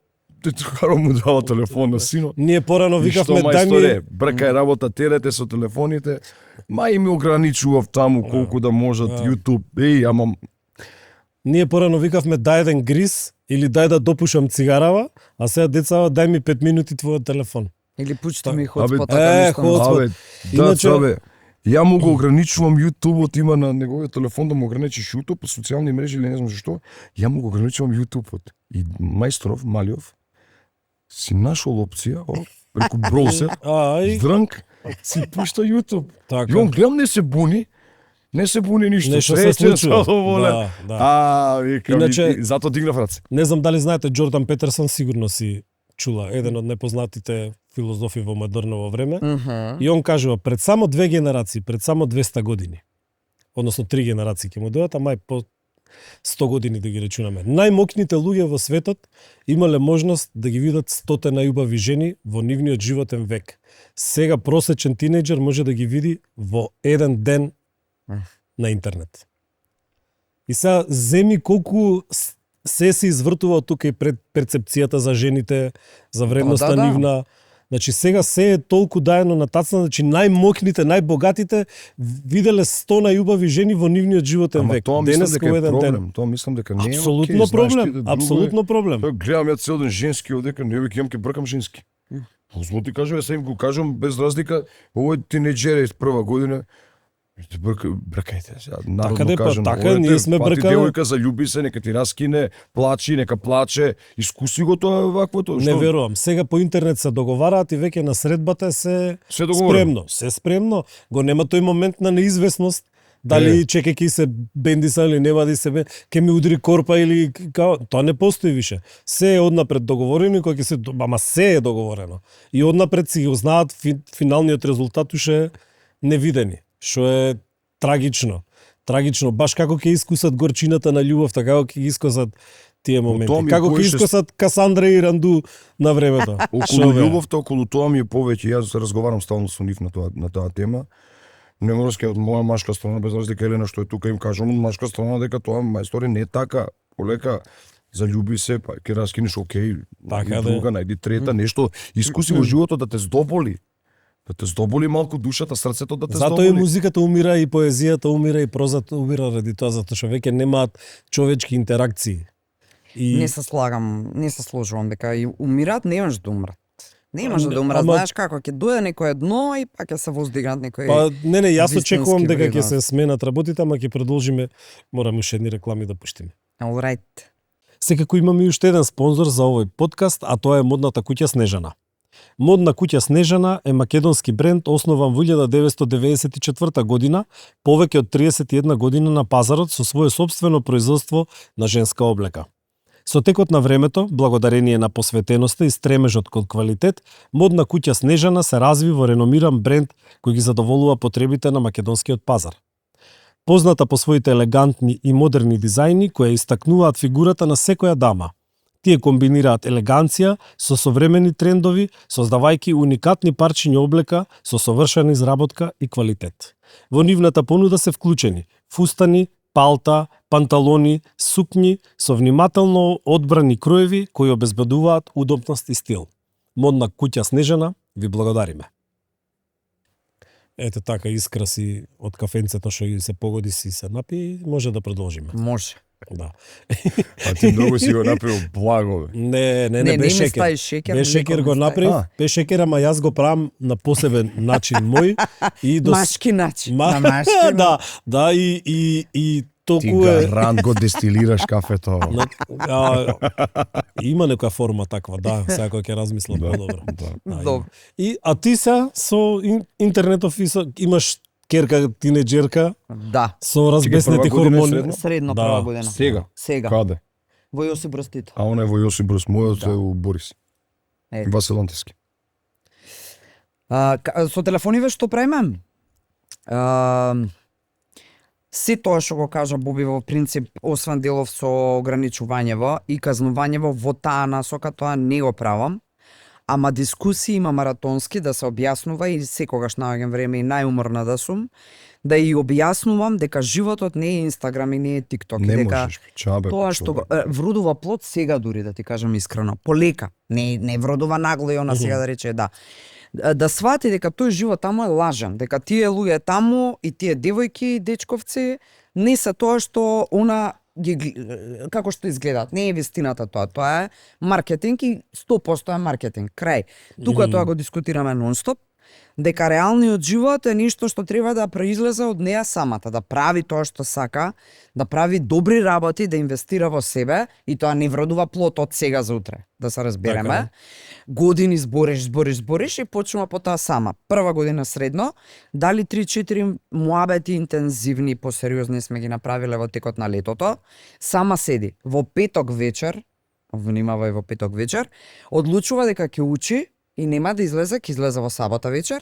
Speaker 2: карам му дава телефон на синот.
Speaker 1: Ние порано викавме дај ми
Speaker 2: бркај работа терете со телефоните. Мај ми ограничував таму колку да можат YouTube. Ама
Speaker 1: Ние порано викавме дај еден гриз или дај да допушам цигарава, а сега децава дај ми 5 минути твојот телефон.
Speaker 3: Или пучти ми хотспот,
Speaker 1: хотспот.
Speaker 2: Иначе ја му го ограничувам YouTube-от, има на неговиот телефон да му ограничиш YouTube, социјални мрежи или не знам што. Ја му го ограничувам YouTube-от. И Мајсторов, Малиов, си нашол опција, преку браузер, дрнк, си пушта YouTube.
Speaker 1: Така.
Speaker 2: И он гледам не се буни ништо.
Speaker 1: Нешто се случува. Да.
Speaker 2: Викам,
Speaker 1: Иначе,
Speaker 2: затоа дигнав раце.
Speaker 1: Не знам дали знаете Џордан Петерсон, сигурно си чула, еден од непознатите филозофи во модерново време. И он кажува, пред само 2 генерации, пред само 200 години, односно 3 генерации ќе му дојдат, а мај по 100 години да ги речунаме. Најмокните луѓе во светот имале можност да ги видат 100 најубави жени во нивниот животен век. Сега просечен тинејџер може да ги види во еден ден на интернет. И сега земи колку се извртува од тука и пред перцепцијата за жените, за вредноста нивна. Значи сега се е толку даено натацна, значи најмокните, најбогатите виделе 100 најубави жени во нивниот животен век.
Speaker 2: Тоа мислам дека е проблем. Тоа мислам дека не е
Speaker 1: апсолутно проблем, апсолутно проблем.
Speaker 2: Тоа гледам ја цел ден женски одека, не веќе ќе бркам женски. Змо ти кажам, се им го кажам без разлика, овој тинејџер е прва година. Бркајте се. Народно кажам,
Speaker 1: така ние сме бркали.
Speaker 2: Девојка залјуби се, нека ти раскине, плачи, нека плаче, искуси го тоа ваквото.
Speaker 1: Не верувам. Сега по интернет се договараат и веќе на средбата се спремно. Се спремно. Го нема тој момент на неизвестност. Дали чекајќи се бендиса или нема да се ќе ми удри корпа или тоа не постои више. Се е однапред договорено, кога ќе се ама се е договорено. И однапред си го знаат финалниот резултат уште невидени. Што е трагично. Трагично, баш како ќе искусат горчината на љубовта, како ќе искусат тие моменти. Како ќе искусат Касандра и Ранду на времето.
Speaker 2: Околу љубовта, околу тоа ми е повеќе, јас разговарам стално со нив на таа тема. Не морам од моја машка страна, без разлика Елена што е тука, им кажам од машка страна дека тоа мајсторе не е така. Полека залјуби се, па ќе раскинеш окей, друга, најди трета, нешто искуси во животот да те здоболи. Да те здоболи малку душата, срцето да те здоболи.
Speaker 1: Затоа и музиката умира, и поезијата умира, и прозата умира ради тоа, затоа што веќе немаат човечки интеракции.
Speaker 3: Не се сложувам дека и умираат, немаш да умрат. Немаш да умрат, знаеш како, ќе дојде некој едно и пак ќе се воздигнат некој.
Speaker 1: Па не, јас очекувам дека ќе се сменат работите, ама ќе продолжиме, мораме уште едни реклами да пуштиме.
Speaker 3: Alright.
Speaker 1: Секако имаме уште еден спонзор за овој подкаст, а тоа е модната куќа Снежана. Модна куќа Снежана е македонски бренд основан во 1994 година, повеќе од 31 година на пазарот со свое сопствено производство на женска облека. Со текот на времето, благодарение на посветеноста и стремежот кон квалитет, модна куќа Снежана се разви во реномиран бренд кој ги задоволува потребите на македонскиот пазар. позната по своите елегантни и модерни дизајни кои истакнуваат фигурата на секоја дама. Тие комбинираат елеганција со современи трендови, создавајќи уникатни парчиња облека со совршена изработка и квалитет. Во нивната понуда се вклучени фустани, палта, панталони, сукњи со внимателно одбрани кроеви кои обезбедуваат удобност и стил. Модна куќа Снежана, ви благодариме. Ето така искраси од кафенцето што се погоди си се напи, може да продолжиме.
Speaker 3: Може.
Speaker 1: Да.
Speaker 2: А ти многу си го направил благо.
Speaker 1: Не,
Speaker 3: Не
Speaker 1: без
Speaker 3: ми
Speaker 1: шекер.
Speaker 3: стави шекер.
Speaker 1: Без шекер
Speaker 3: никога
Speaker 1: го
Speaker 3: не стави.
Speaker 1: направив, без шекер, ама јас го правам на посебен начин мој и до
Speaker 3: Машки начин.
Speaker 1: Ма-
Speaker 3: На машки
Speaker 1: да, и
Speaker 2: Ти
Speaker 1: толку е
Speaker 2: гарант го дестилираш кафето.
Speaker 1: има некоја форма таква, да, сега кога ќе размислам подобро.
Speaker 2: Да.
Speaker 1: Да,
Speaker 3: Добро.
Speaker 1: а ти се со интернетов имаш керка тинеџерка
Speaker 3: Да.
Speaker 1: со разбеснети
Speaker 2: прва година
Speaker 1: хормони.
Speaker 2: средно?
Speaker 3: Средно
Speaker 1: Да.
Speaker 3: прва година.
Speaker 2: Сега?
Speaker 3: Сега.
Speaker 2: Каде?
Speaker 3: Во Јосип Брз Тито.
Speaker 2: А она е во Јосип Брз, мојот е у Борис.
Speaker 3: Ете.
Speaker 2: Васил Антиски.
Speaker 3: Со телефониве што правиме? Се тоа што го кажа Боби во принцип, освен делов со ограничувањево и казнувањево во таа насока, тоа не го правам. Ама дискусии има маратонски да се објаснува и секогаш наоѓам време и најуморна да сум, да и објаснувам дека животот не е Инстаграм и не е ТикТок.
Speaker 2: Не
Speaker 3: дека
Speaker 2: можеш, чабе.
Speaker 3: тоа што го, вродува плод сега дури да ти кажам искрено, полека, не вродува нагло и она сега да рече да. Да свати дека тој живот таму е лажен, дека тие луѓе таму и тие девојки и дечковци не се тоа што она како што изгледаат. Не е вистината тоа е маркетинг и 100% е маркетинг. Крај. Тука тоа го дискутираме нонстоп, дека реалниот живот е нешто што треба да произлезе од неа самата, да прави тоа што сака, да прави добри работи, да инвестира во себе и тоа не вродува плод од сега за утре, да се разбереме.
Speaker 1: Така е.
Speaker 3: Години збориш и почнува по тоа сама. Прва година средно, дали 3-4 муабети интензивни, посериозни сме ги направиле во текот на летото. Сама седи во петок вечер, внимавај во петок вечер, одлучува дека ќе учи и нема да излезе, ќе излезе во сабота вечер,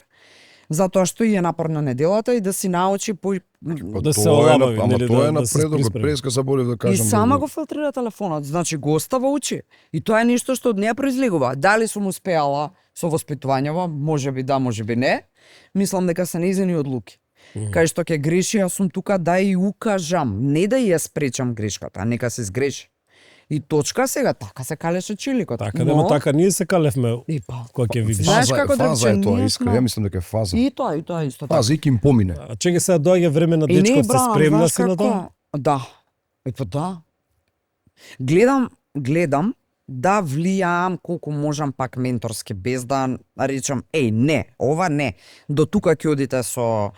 Speaker 3: затоа што и е напорна неделата и да си научи
Speaker 1: Да се
Speaker 2: Тоа е
Speaker 1: олабави,
Speaker 2: ама
Speaker 1: нели,
Speaker 2: тоа е
Speaker 1: да се
Speaker 2: напредок, од
Speaker 1: приспреме.
Speaker 2: преска заборев да
Speaker 3: и
Speaker 2: кажам.
Speaker 3: сама го филтрира телефонот, значи го остава учи. И тоа е нешто што од неа произлегува. Дали сум успеала со воспитувањево, можеби да, можеби не. Мислам дека се нејзини одлуки. Кај што ќе греши, јас сум тука да и укажам, не да ја спречам грешката, а нека се сгреши. И точка сега, така се калеше чиликот.
Speaker 1: Така, нема така, ние се калевме
Speaker 3: И па,
Speaker 1: кога ќе видиш.
Speaker 3: Знаеш како да
Speaker 2: фаза е
Speaker 3: речем,
Speaker 2: тоа,
Speaker 3: ние
Speaker 2: искрено,
Speaker 3: сме-
Speaker 2: ја мислам дека е фаза.
Speaker 3: И тоа исто така.
Speaker 2: Фаза и ќе им помине.
Speaker 1: А чеке сега доаѓа време на
Speaker 3: И не,
Speaker 1: дечков, се
Speaker 3: Бран,
Speaker 1: спремна
Speaker 3: знаеш
Speaker 1: си на тоа?
Speaker 3: како? Да. И па да. Гледам да влијаам колку можам пак менторски, без да речам, не, ова не. До тука ќе одите со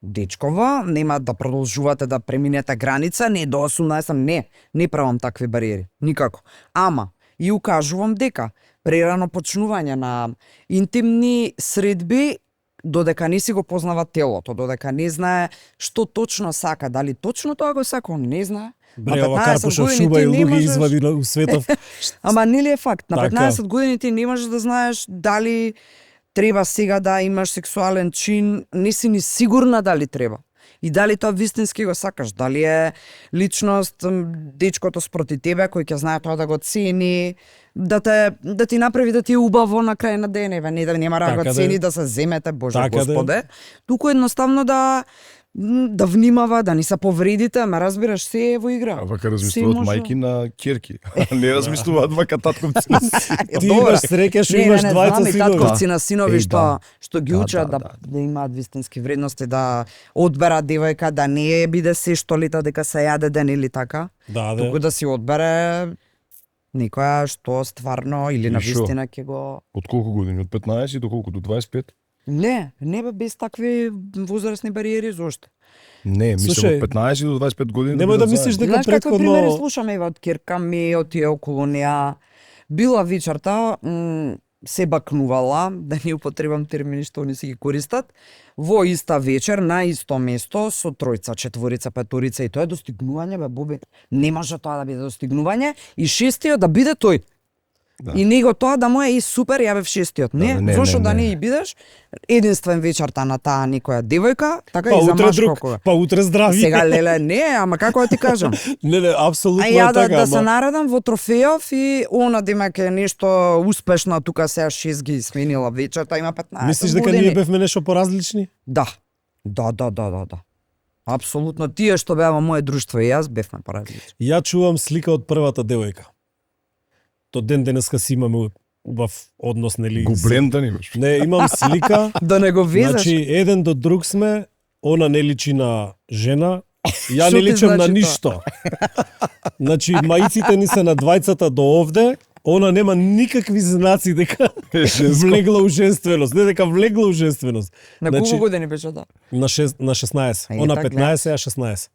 Speaker 3: дечкова, нема да продолжувате да преминете граница, не до 18, не правам такви бариери, никако. Ама, и укажувам дека прерано почнување на интимни средби додека не си го познава телото, додека не знае што точно сака, дали точно тоа го сака, он не знае.
Speaker 1: Бре,
Speaker 3: На
Speaker 1: ова
Speaker 3: 15
Speaker 1: Карпушов
Speaker 3: години
Speaker 1: шуба
Speaker 3: ти
Speaker 1: и
Speaker 3: не
Speaker 1: луѓе
Speaker 3: можеш-
Speaker 1: извади у светов.
Speaker 3: Ама нели е факт, на
Speaker 1: Така.
Speaker 3: 15 години ти не можеш да знаеш дали треба сега да имаш сексуален чин, не си ни сигурна дали треба. И дали тоа вистински го сакаш, дали е личност, дечкото спроти тебе кој ќе знае тоа да го цени, да ти направи да ти е убаво на крај на денева, не да нема да
Speaker 1: Така
Speaker 3: го
Speaker 1: да е.
Speaker 3: цени, да се земете, Боже
Speaker 1: Така да е.
Speaker 3: Господе. Туку едноставно да внимава, да ни се повредите, ама разбираш, се е во игра.
Speaker 2: А вака
Speaker 3: Се
Speaker 2: размислуваат
Speaker 3: може.
Speaker 2: мајки на ќерки. Не размислуваат вака татковци.
Speaker 1: Ти
Speaker 3: Добра.
Speaker 1: имаш среќа што имаш двајца
Speaker 3: знаме,
Speaker 1: синови.
Speaker 3: татковци на синови
Speaker 2: Еј,
Speaker 3: што ги
Speaker 2: Да,
Speaker 3: учат да имаат вистински вредности, да одберат девојка, да не биде се што лета дека се јаде ден или така,
Speaker 1: Да,
Speaker 3: туку да си одбере некоја што стварно или на
Speaker 2: И шо?
Speaker 3: вистина ќе го...
Speaker 2: Од колку години? Од 15 до колку? До 25?
Speaker 3: Не бе без такви возрастни бариери зошто.
Speaker 2: Не, мислам
Speaker 1: Слушај,
Speaker 2: од 15 до 25 години.
Speaker 1: Немој да
Speaker 2: бидат
Speaker 1: мислиш
Speaker 2: заедно.
Speaker 1: дека
Speaker 3: Знаеш какви примери
Speaker 1: претходно
Speaker 3: слушаме и од кирка ми, од тие околу неа. Била вечерта, се бакнувала, да не употребам термини што они си ги користат, во иста вечер, на исто место, со тројца, четворица, петорица, и тоа е достигнување, бе, Боби. Не може тоа да биде достигнување, и шестиот да биде тој.
Speaker 2: Да.
Speaker 3: И него тоа да му е и супер, ја бев шестиот. Не, зошто да не и бидеш единствен вечерта на таа некоја девојка, така
Speaker 1: Па
Speaker 3: и за
Speaker 1: утре
Speaker 3: машко
Speaker 1: друг,
Speaker 3: кога.
Speaker 1: па утре здрави.
Speaker 3: Сега леле, не, ама како да ти кажам?
Speaker 1: Не, апсолутно
Speaker 3: А ја
Speaker 1: така,
Speaker 3: да се
Speaker 1: ама
Speaker 3: наредам во трофејов и она демек е нешто успешно, тука сега 6 ги сменила вечерта, има 15
Speaker 1: мислиш дека
Speaker 3: години.
Speaker 1: ние бевме нешто поразлични?
Speaker 3: Да. Да. Апсолутно тие што беа во мое друштво и јас бевме поразлични.
Speaker 1: Ја чувам слика од првата девојка. До ден денеска си имаме убав однос, нели?
Speaker 2: Губленда не имаш.
Speaker 1: Не, имам слика.
Speaker 3: Да не го везеш.
Speaker 1: Значи, еден до друг сме, она не личи на жена, ја
Speaker 3: Што
Speaker 1: не
Speaker 3: ти
Speaker 1: личам на
Speaker 3: значи тоа?
Speaker 1: ништо. Значи, маиците ни се на двајцата до овде, она нема никакви знаци дека влегла у женственост, не дека влегла у женственост.
Speaker 3: На
Speaker 1: Значи,
Speaker 3: колку години беше тоа?
Speaker 1: На 16.
Speaker 3: Ај,
Speaker 1: Она
Speaker 3: така
Speaker 1: 15, а 16.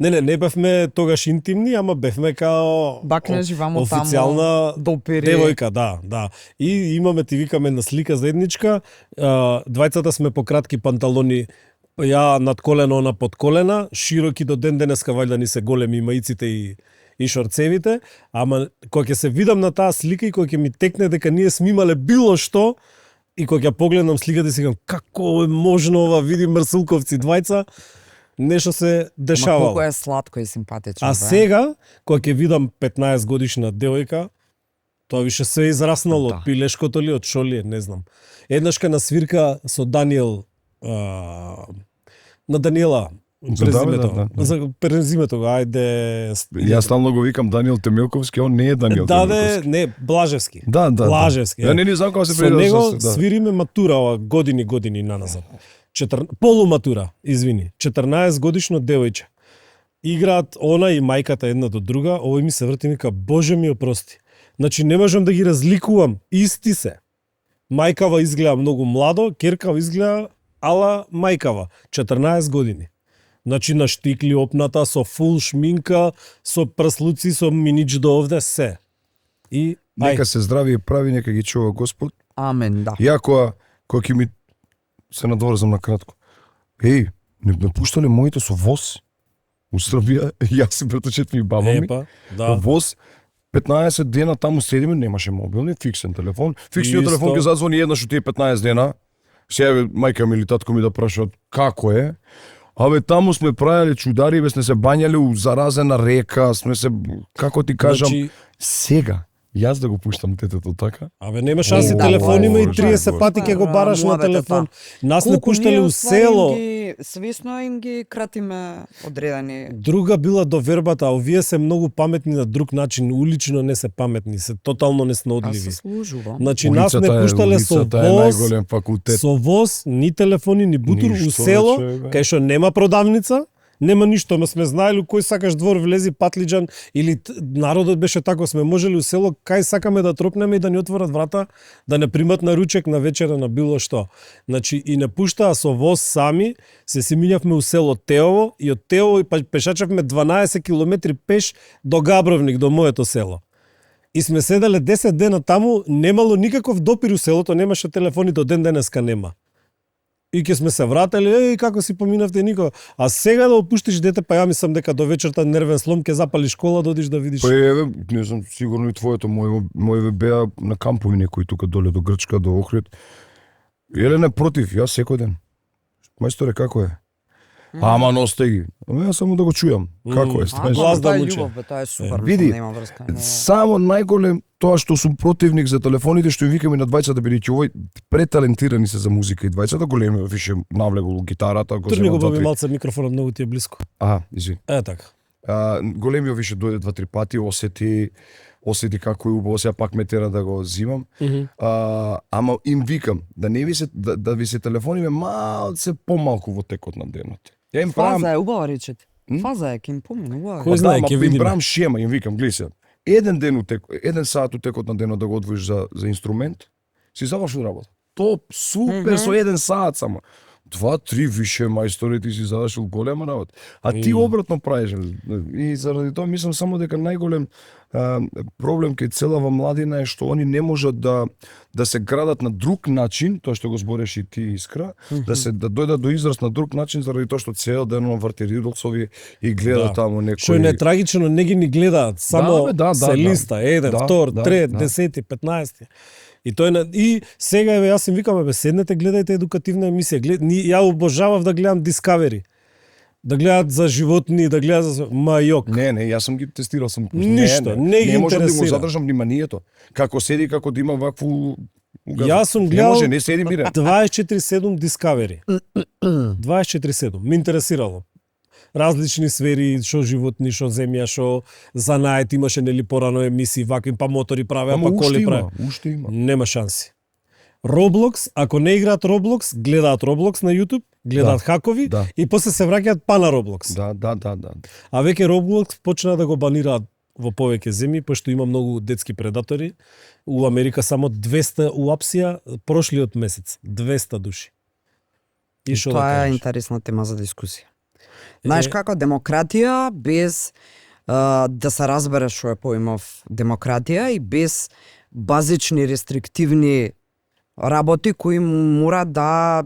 Speaker 1: Не бевме тогаш интимни, ама бевме као
Speaker 3: Бакнеш вамо таму,
Speaker 1: официјална
Speaker 3: допири.
Speaker 1: девојка, да. И имаме, ти викаме, на слика заедничка, двајцата сме по кратки панталони, ја над колено, она под колена, широки до ден денеска вајда ни се големи маиците и шорцевите, ама кога ќе се видам на таа слика и кога ќе ми текне дека ние сме имале било што, и кога ќе погледнам сликата и си кажам како е можно ова, види мрсулковци двајца, нешто се
Speaker 3: Ма
Speaker 1: дешавало.
Speaker 3: колку е сладко и симпатично.
Speaker 1: А
Speaker 3: бе.
Speaker 1: сега, кога ќе видам 15 годишна девојка, тоа више се е израснало
Speaker 3: Да.
Speaker 1: од пилешкото ли, од шо ли е, не знам. Еднашка на свирка со Даниел, на Даниела,
Speaker 2: За
Speaker 1: презимето.
Speaker 2: да.
Speaker 1: За презимето, ајде.
Speaker 2: Јас стално го викам Даниел Темелковски, он не е Даниел
Speaker 1: Да,
Speaker 2: Темелковски.
Speaker 1: не, Блажевски.
Speaker 2: Да.
Speaker 1: Блажевски.
Speaker 2: Ја не знам како се
Speaker 1: Со
Speaker 2: предава.
Speaker 1: него
Speaker 2: да.
Speaker 1: свириме матура ова години наназад. Полуматура, извини. 14 годишно девојче. Играат она и мајката една до друга, овој ми се врти и вика, Боже ми опрости. Значи не можам да ги разликувам, исти се. Мајкава изгледа многу младо, керкава изгледа ала мајкава, 14 години. Значи на штикли опната, со фул шминка, со прслуци, со минич до овде, се. И
Speaker 2: Нека се здрави и прави, нека ги чува Господ.
Speaker 3: Амен, да.
Speaker 2: Ја кога ќе ми се надврзам на кратко. Еј, не пуштале моите со воз? У Србија, јас се братачет ми и баба ми.
Speaker 1: Епа, да.
Speaker 2: Воз 15 дена таму седиме, немаше мобилни, фиксен телефон. Фиксниот
Speaker 1: Исто.
Speaker 2: телефон ќе зазвони еднаш од тие 15 дена. Сега мајка ми или татко ми да прашаат како е. Абе таму сме правеле чудари, бе сме се бањале у заразена река, сме се како ти кажам,
Speaker 1: Значи,
Speaker 2: сега јас да го пуштам детето така.
Speaker 1: абе нема шанси,
Speaker 3: Да,
Speaker 1: телефон има и
Speaker 2: Боже,
Speaker 1: 30
Speaker 2: Боже.
Speaker 1: пати ќе го бараш на
Speaker 3: Муабете
Speaker 1: телефон.
Speaker 3: тоа.
Speaker 1: Нас не
Speaker 3: Колку
Speaker 1: пуштале
Speaker 3: ние,
Speaker 1: у
Speaker 3: уствари,
Speaker 1: село.
Speaker 3: Свесно им ги кратиме одредени.
Speaker 1: Друга била довербата, а овие се многу паметни на друг начин, улично не се паметни, се тотално
Speaker 3: А
Speaker 1: неснодливи.
Speaker 3: се служува.
Speaker 1: Значи нас не
Speaker 2: Улицата е-
Speaker 1: пуштале со
Speaker 2: улицата е
Speaker 1: воз,
Speaker 2: најголем факултет.
Speaker 1: со воз, ни телефони, ни бутур, у
Speaker 2: Ништо,
Speaker 1: село,
Speaker 2: бе, бе.
Speaker 1: кај што нема продавница, нема ништо, ма сме знаеле у кој сакаш двор влези патлиџан или народот беше тако, сме можели у село кај сакаме да тропнеме и да ни отворат врата, да не примат на ручек на вечера на било што. Значи и не пуштаа со воз сами, се си мињавме у село Теово и од Теово и пешачавме 12 километри пеш до Габровник, до моето село. И сме седеле 10 дена таму, немало никаков допир у селото, немаше телефони, до ден денеска нема. И ќе сме се вратели, еј, како си поминавте нико. А сега да опуштиш дете, па ја мислам дека до вечерта нервен слом ќе запали школа, да одиш да видиш.
Speaker 2: Па еве, не знам, сигурно и твоето, моје беа на кампови некои тука доле до Грчка, до Охрид. Елена против, јас секој ден. Мајсторе, како е? Ама носте ги. Ама јас само да го чујам. Како е? знаеш?
Speaker 1: глас да
Speaker 3: тоа е
Speaker 1: муче.
Speaker 3: љубов, бе, тоа е супер.
Speaker 2: Види,
Speaker 3: мислам, нема врска.
Speaker 2: Само најголем тоа што сум противник за телефоните, што им викаме на двајцата, бидејќи овој преталентирани се за музика и двајцата, големи више навлегол гитарата, го
Speaker 1: Турни го
Speaker 2: земат
Speaker 1: баби
Speaker 2: два-три.
Speaker 1: малце микрофонот многу ти е блиско.
Speaker 2: Извини.
Speaker 1: Така.
Speaker 2: Големиот више дојде 2-3 пати, осети како е убаво, сега пак ме тера да го зимам. Ама им викам да не ви се да ви се телефониме малце помалку во текот на денот. Ја им правам
Speaker 3: Фаза е убава речете. Фаза е, ке им помине, убава.
Speaker 1: Кој знае, ќе
Speaker 2: им
Speaker 1: видиме.
Speaker 2: правам шема, им викам, гледај се. Еден сат у текот на денот да го одвоиш за инструмент, си завршил работа. Топ, супер, со еден сат само. 2-3 више мајстори ти си завршил голема работа. А ти обратно правиш. И заради тоа мислам само дека најголем проблем кај целава младина е што они не можат да се градат на друг начин, тоа што го збореш и ти, Искра, да дојдат до израз на друг начин заради тоа што цел ден врти рилсови и гледа таму некој.
Speaker 1: Што е не трагично, не ги ни гледаат, само се листа, 1, 2, 3, 10, 15. И тоа и сега еве јас им викам, седнете, гледајте едукативна емисија. Ја обожавав да гледам Discovery. Да гледат за животни, да гледат за мајок.
Speaker 2: Не, јас сум ги тестирал,
Speaker 1: Ништо, не ги
Speaker 2: можам да
Speaker 1: интересира.
Speaker 2: го задржам вниманието. Како седи, како да има вакву
Speaker 1: Јас сум гледал
Speaker 2: Не може, не седи мире.
Speaker 1: 24/7 Discovery. 24/7. Ме интересирало. Различни сфери, шо животни, шо земја, шо занает, имаше нели порано емисии, вакви па мотори правеа, па коли правеа.
Speaker 2: Уште има.
Speaker 1: Нема шанси. Roblox, ако не играат Roblox, гледаат Roblox на YouTube, гледаат хакови и после се враќаат па на Roblox.
Speaker 2: Да.
Speaker 1: А веќе Roblox почна да го банираат во повеќе земји, пошто има многу детски предатори. У Америка само 200 уапсија прошлиот месец, 200 души.
Speaker 3: И што тоа е интересна тема за дискусија. Знаеш како демократија без да се разбере што е поимов демократија и без базични рестриктивни работи кои мора да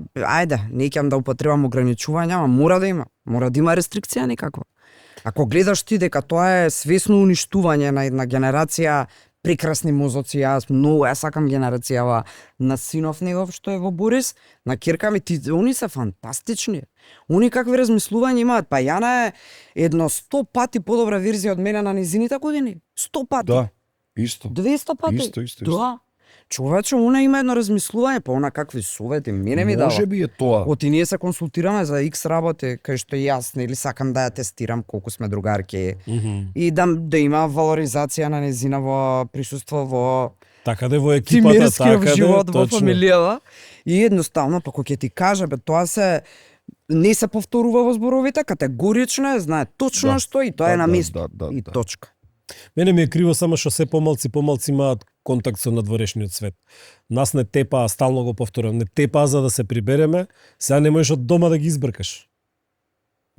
Speaker 3: не ќе да употребам ограничувања, ама мора да има рестрикција некаква. Ако гледаш ти дека тоа е свесно уништување на една генерација прекрасни мозоци, јас сакам генерацијава на синов негов што е во Борис, на ќерка ми, они се фантастични. Они какви размислувања имаат, па Јана е едно 100 пати подобра верзија од мене на низините години. 100 пати.
Speaker 2: Да, исто.
Speaker 3: 200 пати.
Speaker 2: Исто.
Speaker 3: Да. Човече, она има едно размислување, па она какви совети мене ми дава.
Speaker 2: Може би е тоа.
Speaker 3: Оти ние се консултираме за X работи, кај што јас нели сакам да ја тестирам колку сме другарки и да има валоризација на незиново присуство во
Speaker 1: така да во екипата, така
Speaker 3: живот во фамилијава. И едноставно, па кога ќе ти кажа, тоа не се повторува во зборовите, категорично знае точно што и тоа е на место. И точка.
Speaker 1: Мене ми е криво само што се помалци имаат контакт со надворешниот свет. Нас не тепаа, стално го повторам, не тепаа за да се прибереме, сега не можеш од дома да ги избркаш.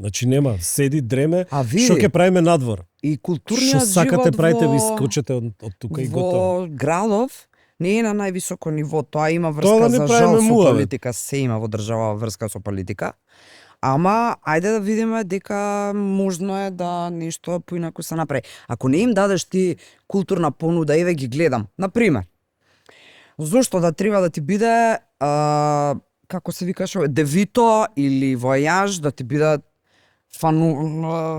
Speaker 1: Значи нема, седи, дреме, што ќе правиме надвор?
Speaker 3: И културниот
Speaker 1: што сакате
Speaker 3: живот
Speaker 1: правите, ви скочете од тука и готово.
Speaker 3: Во градов не е на највисоко ниво, тоа има врска за жал со политика, се има во држава врска со политика. Ама, ајде да видиме дека можно е да нешто поинаку се направи. Ако не им дадеш ти културна понуда, еве ги гледам. Например, зошто да треба да ти биде, како се викаше, Девито или Војаж, да ти бидат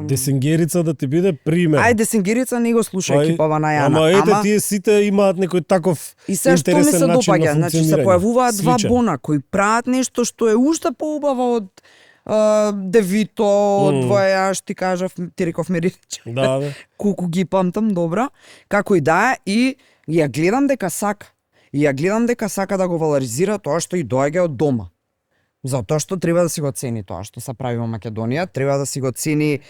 Speaker 1: Десенгерица да ти биде пример.
Speaker 3: Ајде, Десенгерица не го слуша екипава на Јана.
Speaker 1: Ама ете, тие сите имаат некој таков интересен начин на функционирање.
Speaker 3: Значи се појавуваат два бона кои прават нешто што е уште поубаво од Девито, од Војаж, ти кажав, ти реков Мерич.
Speaker 1: Да.
Speaker 3: Колку ги памтам добро, како и да е, и ја гледам дека сака. И ја гледам дека сака да го валоризира тоа што и доаѓа од дома. Затоа што треба да си го цени тоа што се прави во Македонија, треба да си го цени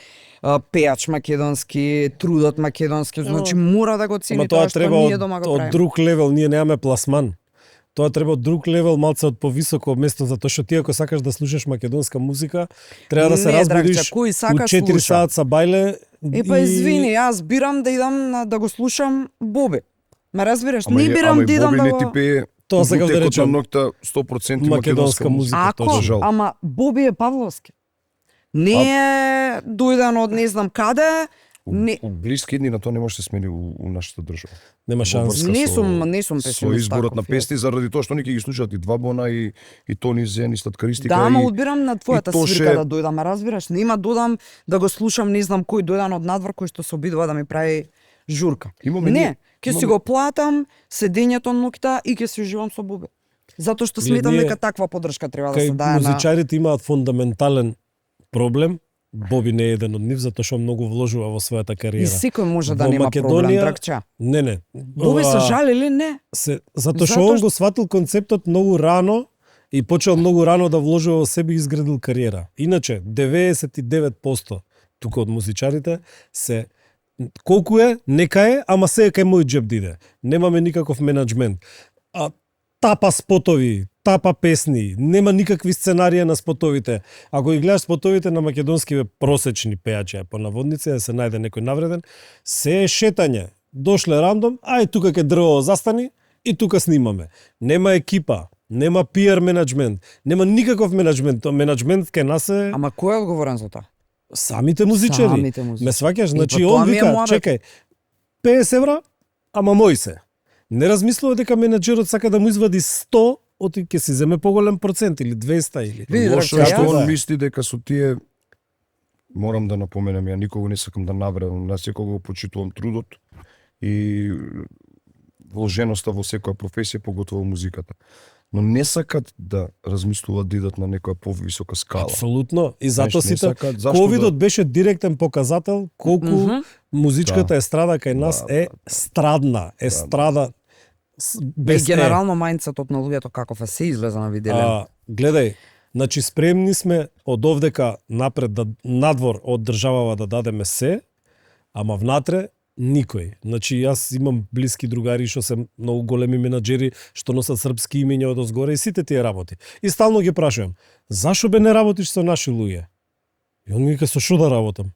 Speaker 3: пејач македонски, трудот македонски, значи мора да го цени тоа што ние дома го правиме.
Speaker 1: Од друг левел, ние немаме пласман. Тоа треба од друг левел, малце од повисоко место, затоа што ти ако сакаш да слушаш македонска музика, треба да се разбудиш у 4 саат са бајле.
Speaker 3: Па извини, јас бирам да идам да го слушам Боби. Ме разбираш? Не бирам да идам да го...
Speaker 2: Тоа сега да речем нокта 100% македонска музика,
Speaker 3: тоа жал. Ама Боби е павловски. Не е дојден од не знам каде.
Speaker 2: У блиски дни на тоа не може да се смени у нашата држава.
Speaker 1: Нема шанс.
Speaker 3: Не сум песимист.
Speaker 2: Со изборот на песни заради тоа што они ќе ги слушаат и Два Бона и Тони Зен и Сладкаристика.
Speaker 3: Да, ама одбирам на твојата свирка да дојдам, разбираш? Нема додам да го слушам не знам кој дојдан од надвор кој што се обидува да ми прави журка. Не, ќе си го платам седењето ноќта и ќе си уживам со Боби. Затоа што сметам дека таква поддршка треба да се дае на...
Speaker 1: Музичарите имаат фундаментален проблем. Боби не е еден од нив, затоа што многу вложува во својата кариера.
Speaker 3: И секој може да нема проблем, Драгча.
Speaker 1: Не.
Speaker 3: Боби се жалили, не.
Speaker 1: Затоа што он го сватил концептот многу рано и почел многу рано да вложува во себе и изградил кариера. Иначе, 99% тука од музичарите се колку е, нека е, ама се е кај мој џеб диде. Немаме никаков менаџмент. А тапа спотови, тапа песни, нема никакви сценарија на спотовите. Ако ги гледаш спотовите на македонски просечни пејачи, по наводници, да се најде некој навреден, се е шетање. Дошле рандом, ај тука ке дрво застани и тука снимаме. Нема екипа, нема PR менеджмент, нема никаков менеджмент. Менеджмент ке нас е
Speaker 3: Ама кој е одговорен за тоа?
Speaker 1: самите музичари.
Speaker 3: Самите музичари.
Speaker 1: Ме сваќаш, значи
Speaker 3: па тоа
Speaker 1: он
Speaker 3: ми е
Speaker 1: вика,
Speaker 3: муабет.
Speaker 1: чекај, 50 евра, ама мој се. Не размислува дека менеджерот сака да му извади 100, оти ќе си земе поголем процент или 200 или.
Speaker 3: Види,
Speaker 2: Лошо
Speaker 3: Раче,
Speaker 2: е што
Speaker 3: јас-
Speaker 2: он мисли дека со тие морам да напоменам, ја никого не сакам да навредам, на секого почитувам трудот и вложеноста во секоја професија, поготово во музиката. Но не сакат да размислуваат да идат на некоја повисока скала.
Speaker 1: Апсолутно. И затоа
Speaker 2: Знаеш, не
Speaker 1: сите
Speaker 2: сакаат, зашто
Speaker 1: ковидот беше директен показател колку музичката естрада кај нас е страдна, естрада без
Speaker 3: Без генерално мајндсетот на луѓето каков е, се излеза на виделен.
Speaker 1: гледај, значи спремни сме од овдека напред да надвор од државава да дадеме се, ама внатре никој. Значи јас имам блиски другари што се многу големи менаџери што носат српски имиња од озгоре и сите тие работи. И стално ги прашувам, зашо бе не работиш со наши луѓе? И он ми вика, со шо да работам?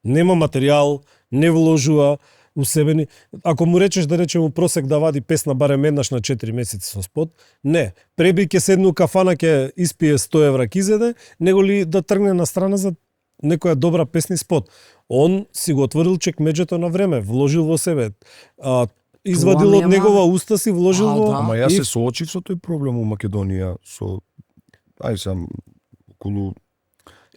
Speaker 1: Нема материјал, не вложува у себе ни. Ако му речеш да речем просек да вади песна барем еднаш на 4 месеци со спот, не. Преби ќе седне у кафана ќе испие 100 евра кизеде, него ли да тргне на страна за некоја добра песни спот. Он си го отворил чекмеџето на време, вложил во себе. Извадил
Speaker 3: ми е
Speaker 1: од негова уста си, вложил во...
Speaker 3: да.
Speaker 2: Ама јас
Speaker 1: и-
Speaker 2: се соочив со тој проблем у Македонија, со сам околу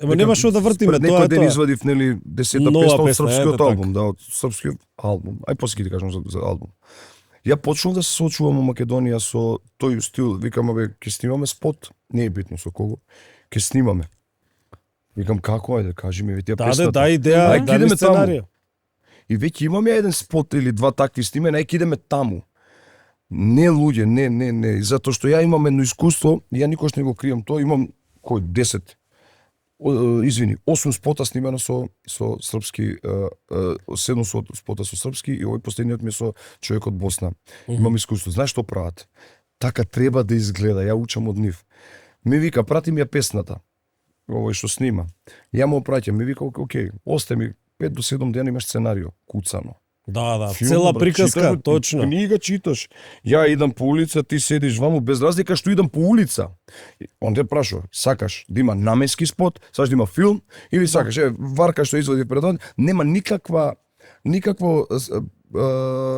Speaker 1: Ема нема што да вртиме,
Speaker 2: Пред
Speaker 1: тоа
Speaker 2: некој
Speaker 1: е
Speaker 2: ден
Speaker 1: тоа.
Speaker 2: извадив нели 10
Speaker 1: Нова
Speaker 2: песна од
Speaker 1: песна,
Speaker 2: српскиот
Speaker 1: ете
Speaker 2: албум, да, од српскиот албум. Ај после ќе ти кажам за албум. Ја почнав да се соочувам у Македонија со тој стил, викам абе ќе снимаме спот, не е битно со кого, ќе снимаме. Викам како ајде, кажи ми тие
Speaker 1: Даде,
Speaker 2: песната.
Speaker 1: да идеја,
Speaker 2: Ај, ќе
Speaker 1: даде
Speaker 2: идеме таму.
Speaker 1: сценарио.
Speaker 2: И веќе имаме еден спот или два такви снимени, ај ќе идеме таму. Не луѓе, не, затоа што ја имам едно искуство, ја никош не го кријам тоа, имам кој 10 8 спота снимено со српски, 7 спота со српски и овој последниот ми е со човек од Босна. Имам искуство. Знаеш што прават? Така треба да изгледа, ја учам од нив. Ми вика, прати ми ја песната, овој што снима. Ја му праќам, ми вика, окей, осте ми 5 до 7 дена имаш сценарио, куцано.
Speaker 1: Да,
Speaker 2: Филм,
Speaker 1: цела
Speaker 2: брат,
Speaker 1: приказка,
Speaker 2: читаш,
Speaker 1: точно.
Speaker 2: Книга читаш. Ја идам по улица, ти седиш ваму, без разлика што идам по улица. Он те прашува, сакаш да има наменски спот, сакаш да има филм, или сакаш, варка што извади пред он, нема никакво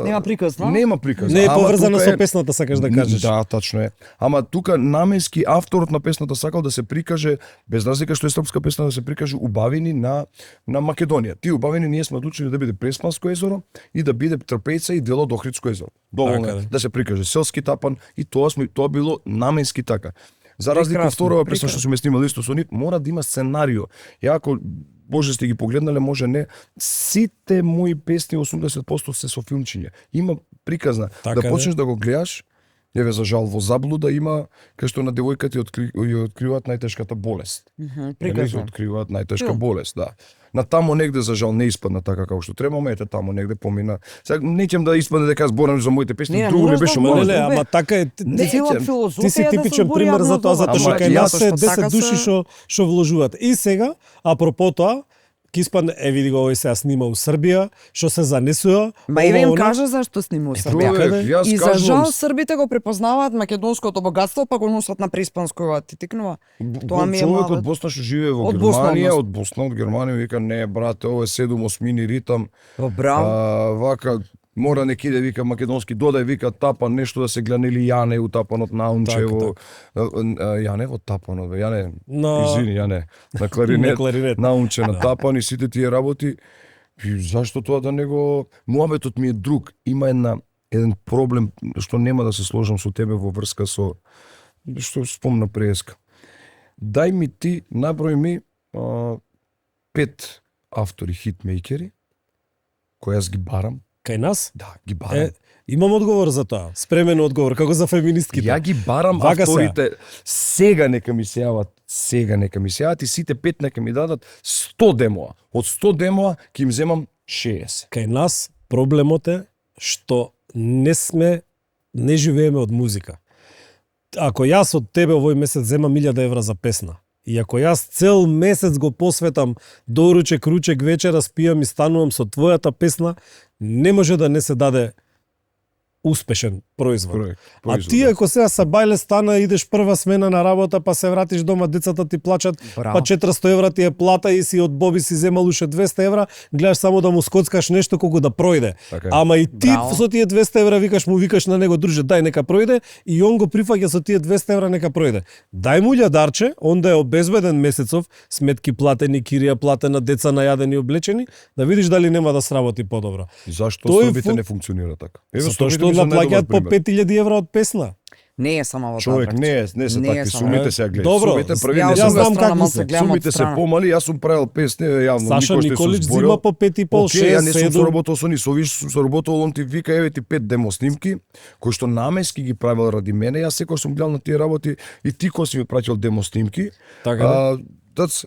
Speaker 3: Нема приказна?
Speaker 2: Нема приказна.
Speaker 1: Не е
Speaker 2: Ама
Speaker 1: поврзана
Speaker 2: тука
Speaker 1: со песната, сакаш да кажеш.
Speaker 2: Да, тачно е. Ама тука наменски авторот на песната сакал да се прикаже, без разлика што е српска песна, да се прикаже убавини на Македонија. Тие убавини ние сме одлучили да биде Преспанско езеро и да биде Трпејца и дело до Охридско езеро. Доволно
Speaker 1: Така,
Speaker 2: е
Speaker 1: да.
Speaker 2: да се прикаже селски тапан и тоа било наменски така. За разлика од
Speaker 3: Прекрасно,
Speaker 2: второва песна
Speaker 3: прекрасно.
Speaker 2: што сме снимали исто со нив, мора да има сценарио. Ја ако Боже сте ги погледнале, може не. Сите мои песни 80% се со филмчиња. Има приказна.
Speaker 1: Така
Speaker 2: Да
Speaker 1: е.
Speaker 2: почнеш да го гледаш, еве за жал во заблуда има кај што на девојката ја откриваат најтешката болест. Нели,
Speaker 3: Приказна.
Speaker 2: откриваат најтешка
Speaker 3: Филм.
Speaker 2: болест, да. На таму негде за жал не испадна така како што треба, ама ете таму негде помина. Сега неќем да испадне дека зборам за моите песни,
Speaker 3: Не,
Speaker 2: друго ми
Speaker 3: мораш
Speaker 2: беше
Speaker 3: да
Speaker 1: Ма,
Speaker 2: мало.
Speaker 1: не, ама така е.
Speaker 2: Не,
Speaker 3: Цела
Speaker 2: ќе-
Speaker 3: филозофија
Speaker 1: Ти си
Speaker 3: да се
Speaker 1: типичен
Speaker 3: збори
Speaker 1: пример
Speaker 3: јавно
Speaker 1: за тоа, затоа што
Speaker 2: Ама
Speaker 1: кај
Speaker 2: јас
Speaker 1: нас се
Speaker 3: што
Speaker 1: 10
Speaker 3: така
Speaker 1: души
Speaker 3: се-
Speaker 1: што вложуваат. И сега, апропо тоа, ќе испадне, види го овој сега снима у Србија, што се занесува.
Speaker 3: Ма и им
Speaker 1: ова, она.
Speaker 3: кажа зашто снима у Србија.
Speaker 2: Човек, јас
Speaker 3: И за
Speaker 2: кажувам,
Speaker 3: жал србите го препознаваат македонското богатство, па го носат на Преспанско, ти тикнува. Тоа ми е
Speaker 2: човек
Speaker 3: мало.
Speaker 2: од Босна што живее во
Speaker 3: Од Босна,
Speaker 2: Германија,
Speaker 3: односно.
Speaker 2: од Босна, од Германија, вика не брате, ово е 7/8 ритам.
Speaker 3: Браво.
Speaker 2: Вака мора не киде, вика македонски, додај, вика тапан, нешто да се гледане или Јане у тапанот Наунчево. Јане во тапанот, бе, Јане,
Speaker 1: На-
Speaker 2: извини, Јане, на кларинет,
Speaker 1: На кларинет.
Speaker 2: Наунче на тапан и сите тие работи. И зашто тоа да не го... Муабетот ми е друг. Има еден проблем што нема да се сложам со тебе во врска со што спомна преска. Дај ми ти, наброј ми 5 автори, хитмейкери, кои јас ги барам.
Speaker 1: Кај нас?
Speaker 2: Да, ги барам.
Speaker 1: Е, имам одговор за тоа. Спремен одговор, како за феминистките.
Speaker 2: Ја ги барам
Speaker 1: Вака
Speaker 2: авторите. Сега нека ми се јават и сите 5 нека ми дадат 100 демоа. Од 100 демоа ќе им земам 60.
Speaker 1: Кај нас проблемот е што не живееме од музика. ако јас од тебе овој месец земам 1000 евра за песна, и ако јас цел месец го посветам доручек, ручек, вечера, спијам и станувам со твојата песна, не може да не се даде успешен производ. А ти ако сега са бајле стана, идеш прва смена на работа, па се вратиш дома, децата ти плачат, па 400 евра ти е плата и си од Боби си земал уште 200 евра, гледаш само да му скоцкаш нешто колку да пројде. Ама и ти со тие 200 евра викаш на него, друже, дај нека пројде, и он го прифаќа со тие 200 евра нека пројде. Дај му љадарче, онда е обезбеден месецов, сметки платени, кирија платена, деца најадени и облечени, да видиш дали нема да сработи подобро.
Speaker 2: И зашто сторбите не функционира така?
Speaker 1: Затоа што наплаќаат по 5000 евра од песна.
Speaker 3: Не е само во
Speaker 2: човек, не се такви сумите сега гледа.
Speaker 1: Добро,
Speaker 2: сумите први не
Speaker 1: јас знам како
Speaker 2: се. Сумите се помали, јас сум правил песни јавно.
Speaker 1: Саша Николич зима по 5,5, 6, 7.
Speaker 2: Ја не сум соработал со ни, соработал, он ти вика, еве ти 5 демо снимки, кои што намески ги правил ради мене, јас секој сум гледал на тие работи и ти кој си ми пратил демо снимки.
Speaker 1: Така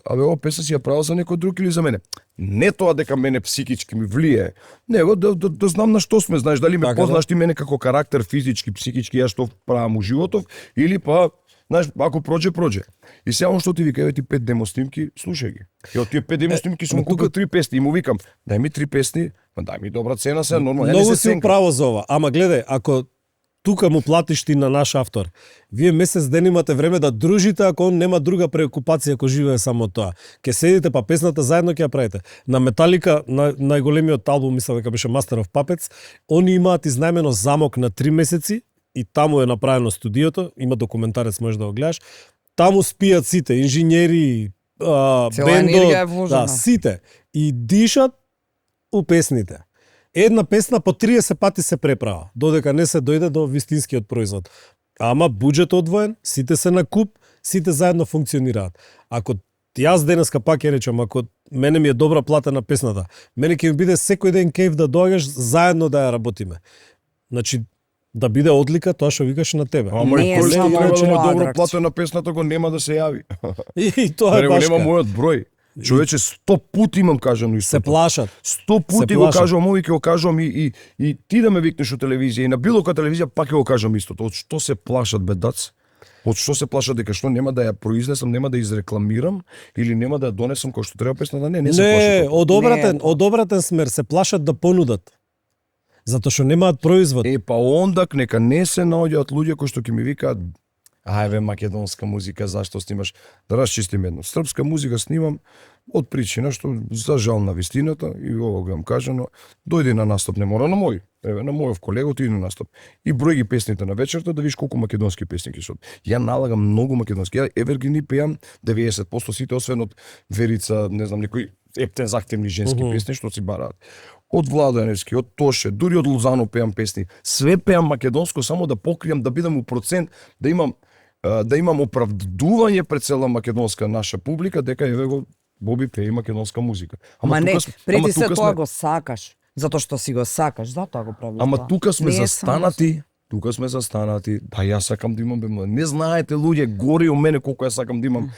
Speaker 2: абе, ова песна си ја правил за некој друг или за мене? Не тоа дека мене психички ми влие, него да знам на што сме, знаеш, дали ме познаш ти мене како карактер, физички, психички, ја што правам у животов, или па, знаеш, ако проđe. И сега он што ти вика, еве ти 5 демо снимки, слушај ги. И од тие 5 демо снимки сум купил 3 песни и му викам, дај ми 3 песни, дај ми добра цена сега, нормално.
Speaker 1: Многу си управо за ова, ама гледај, ако тука му платиш ти на наш автор, вие месец ден имате време да дружите, ако он нема друга преокупација, ако живее само тоа. Ке седите, па песната заедно ќе ја правите. На Металика, најголемиот албум, мислам дека беше Master of Puppets, они имаат изнајмено замок на 3 месеци, и таму е направено студиото, има документарец, можеш да го гледаш. Таму спијат сите, инженери, бендот, сите, и дишат у песните. Една песна по 30 пати се преправа, додека не се дојде до вистинскиот производ. Ама буџет одвоен, сите се на куп, сите заедно функционираат. Ако јас денеска пак ја речам, ако мене ми е добра плата на песната, мене ќе ми биде секој ден кејф да доаѓаш заедно да ја работиме. Значи, да биде одлика тоа што викаш на тебе.
Speaker 2: Ама и кој што треба да му добро плата на песната го нема да се јави.
Speaker 1: И тоа е башка.
Speaker 2: Нема мојот број. Човече 100 пути имам кажано истото.
Speaker 1: Се плашат.
Speaker 2: 100 пути го кажувам, ови ќе го кажувам и ти да ме викнеш од телевизија и на било која телевизија пак ќе го кажам истото. Од што се плашат бедац? Од што се плашат дека што нема да ја произнесам, нема да изрекламирам или нема да ја донесам кој што треба песната? Не се плашат.
Speaker 1: Од обратен смер се плашат да понудат. Затоа што немаат производ.
Speaker 2: Па ондак нека не се наоѓаат луѓе кои што ќе ми викаат ајве македонска музика, зашто снимаш? Да расчистим едно. Српска музика снимам од причина што за жал на вистината и ово го имам кажано, дојди на настап, не мора на мој. Еве на мојов колега отиди на настап. И број ги песните на вечерта да видиш колку македонски песни ќе сот. Ја налагам многу македонски. Ја евергрини пеам 90% сите освен од Верица, не знам, некои ептен захтевни женски песни што си бараат. Од Владо Јаневски, од Тоше, дури од Лозано пеам песни. Све пеам македонско само да покријам, да бидам у процент, да имам оправдување пред цела македонска наша публика дека еве го Боби пее македонска музика.
Speaker 3: Ама не, преди се тоа го сакаш, затоа што си го сакаш, затоа го правиш.
Speaker 2: Ама тука сме застанати. Тука сме застанати. Да, јас сакам да имам не знаете луѓе гори у мене колку ја сакам да имам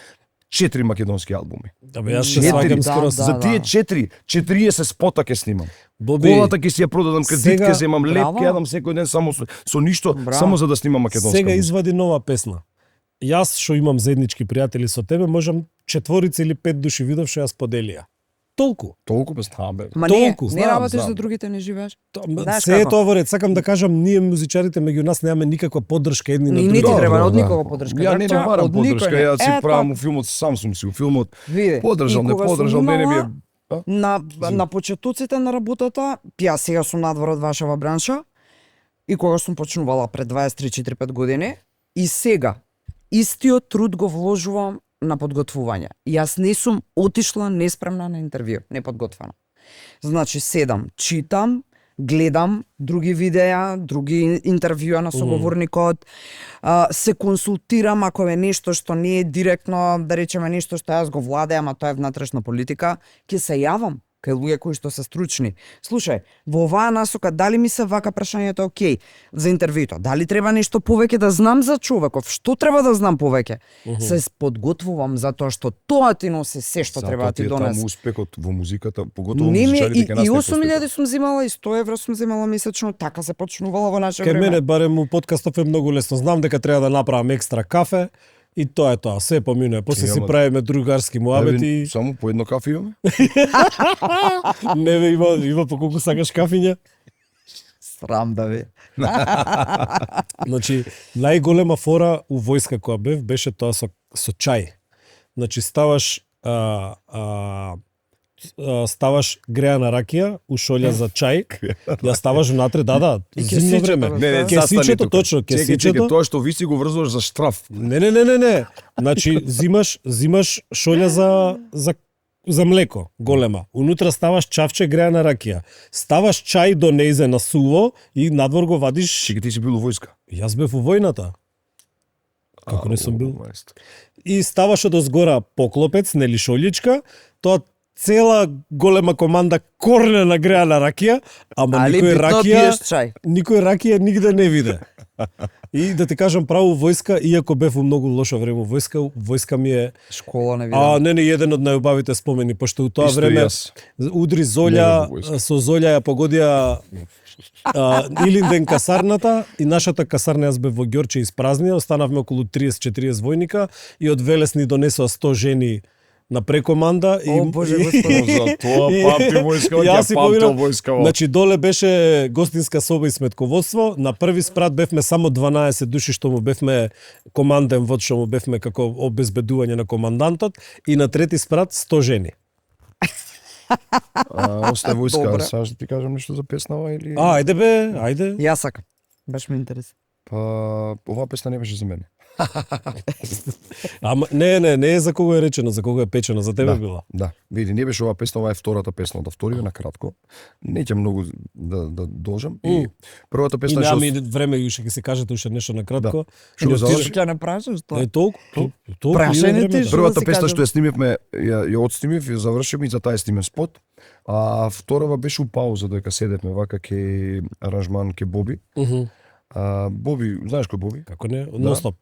Speaker 2: 4 македонски албуми.
Speaker 1: Абе јас се слагам скоро
Speaker 2: за тие 40 спота ќе снимам. Колата ќе си ја продадам, кредит ќе земам, леп ќе јадам секој ден само со ништо, само за да снимам македонска
Speaker 1: сега
Speaker 2: музика.
Speaker 1: извади нова песна. Јас што имам заеднички пријатели со тебе, можам 4 или 5 души видов што ја споделија. Толку
Speaker 2: без табе.
Speaker 3: Ма не работиш за другите, не живееш.
Speaker 1: Се е тоа во ред. Сакам да кажам, ние музичарите меѓу нас немаме никаква поддршка едни на други.
Speaker 3: Не ти треба од никого поддршка.
Speaker 2: Ја не барам поддршка, ја си правам филмот, сам сум си у филмот. Поддржал, не поддржал, мене ми е
Speaker 3: на почетоците на работата, ја сега сум надвор од вашава бранша и кога сум почнувала пред 23-4-5 години и сега истиот труд го вложувам на подготвување. Јас не сум отишла неспремна на интервју, неподготвена. Значи седам, читам, гледам други видеа, други интервјуа на соговорникот, се консултирам ако е нешто што не е директно, да речеме нешто што јас го владеам, а тоа е внатрешна политика, ќе се јавам. кај луѓе кои што се стручни. Слушај, во оваа насока дали ми се вака прашањето окей за интервјуто? Дали треба нешто повеќе да знам за човеков? Што треба да знам повеќе? Се подготвувам затоа што тоа ти носи се што треба да ти донесе.
Speaker 2: Таму успехот во музиката, поготово
Speaker 3: Не ми
Speaker 2: музичарите ќе
Speaker 3: и
Speaker 2: настапат.
Speaker 3: 8.000 сум земала и 100 евро сум земала месечно, така се почнувала во наше
Speaker 1: Кај
Speaker 3: време.
Speaker 1: мене барем у подкастов е многу лесно. Знам дека треба да направам екстра кафе и тоа е тоа. Се поминува. После си
Speaker 2: Ама-
Speaker 1: правиме другарски муабети.
Speaker 2: Само по едно кафе имаме?
Speaker 1: Не бе, има по колку сакаш кафиња.
Speaker 3: Срам да ви.
Speaker 1: Значи, најголема фора у војска која бев беше тоа со чај. Значи, ставаш греана ракија у шолја за чај, ја ставаш внатре, да,
Speaker 3: И
Speaker 1: зимно
Speaker 3: кесичето,
Speaker 1: време.
Speaker 3: бе,
Speaker 1: Кесичето, точно,
Speaker 2: Чекај,
Speaker 1: кесичето.
Speaker 2: тоа што ви си го врзуваш за штраф.
Speaker 1: Не. Значи, зимаш шолја за млеко, голема. Унутра ставаш чавче греана ракија. Ставаш чај до нејзе на суво и надвор го вадиш.
Speaker 2: Чекај, ти си бил у војска.
Speaker 1: Јас бев у војната. Како не сум бил?
Speaker 2: мајстор.
Speaker 1: И ставаш од озгора поклопец, нели шолјичка, тоа цела голема команда корнена греана ракија, ама
Speaker 3: Али
Speaker 1: никој
Speaker 3: битно пиеш чај.
Speaker 1: нигде не виде. И да ти кажам право, војска, иако бев у многу лошо време војска ми е
Speaker 3: Школа не видам.
Speaker 1: не еден од најубавите спомени, пошто у тоа
Speaker 2: Исто и
Speaker 1: време
Speaker 2: јас.
Speaker 1: удри
Speaker 2: Не
Speaker 1: Золја,
Speaker 2: бев во војска.
Speaker 1: со Золја ја погодија Илинден касарната и нашата касарна, јас бев во Ѓорче испразнија, останавме околу 30-40 војника и од Велес ни донесоа 100 жени на прекоманда
Speaker 3: О, Боже
Speaker 2: За тоа памти војска,
Speaker 1: Јас си
Speaker 2: ја памтил
Speaker 1: поминам,
Speaker 2: војска.
Speaker 1: Значи доле беше гостинска соба и сметководство. На први спрат бевме само 12 души што му бевме команден вод, што му бевме како обезбедување на командантот, и на трети спрат 100 жени.
Speaker 2: Остај војска,
Speaker 3: Добре.
Speaker 2: сега ќе ти кажам нешто за песнава или...
Speaker 1: Ајде бе, ајде.
Speaker 3: Јас сакам. Баш ми интересува.
Speaker 2: Па, оваа песна не беше за мене.
Speaker 1: Ама не е за кого е речено, за кого е печено, за тебе била.
Speaker 2: Да, види, не беше оваа песна, ова е втората песна, да вториме на кратко. Неќе многу да должам. И првата
Speaker 1: И
Speaker 2: песна
Speaker 1: нема и време уште ќе се кажете уште нешто на кратко.
Speaker 2: Што го заврши?
Speaker 3: Ќе не прашаш тоа?
Speaker 1: Е толку.
Speaker 3: Прашање ти, што
Speaker 2: Првата
Speaker 3: да си
Speaker 2: песна
Speaker 3: кажам?
Speaker 2: што ја снимивме, ја отснимив, ја завршив и за таа е снимен спот. А вторава беше у пауза, додека седевме вака ке аранжман ке Боби. Боби, знаеш кој е Боби?
Speaker 1: Како не? Ностоп.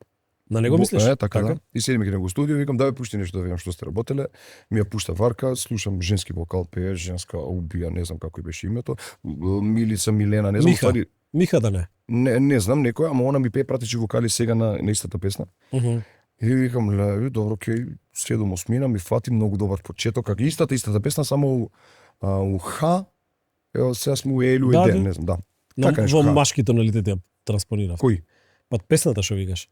Speaker 1: На него мислиш?
Speaker 2: Така, да. И седиме ке него студио, викам да пушти нешто да видам што сте работеле. Ми ја пушта Варка, слушам женски вокал, пее, женска убија, не знам како и беше името. Милица, Милена, не знам,
Speaker 1: Миха.
Speaker 2: ствари,
Speaker 1: Миха да не.
Speaker 2: не знам некој, ама она ми пее пратичи вокали сега на истата песна. И викам, ле, добро, окей, 7-8 мина, ми фати многу добар почеток, како истата песна, само у Х, ево сега сме у Елю
Speaker 1: Да,
Speaker 2: и Ден,
Speaker 1: да.
Speaker 2: не знам, да.
Speaker 1: Но
Speaker 2: Така нешто,
Speaker 1: во
Speaker 2: Х.
Speaker 1: машки тоналитет ја транспонирав.
Speaker 2: Кој?
Speaker 1: Пат песната што викаш.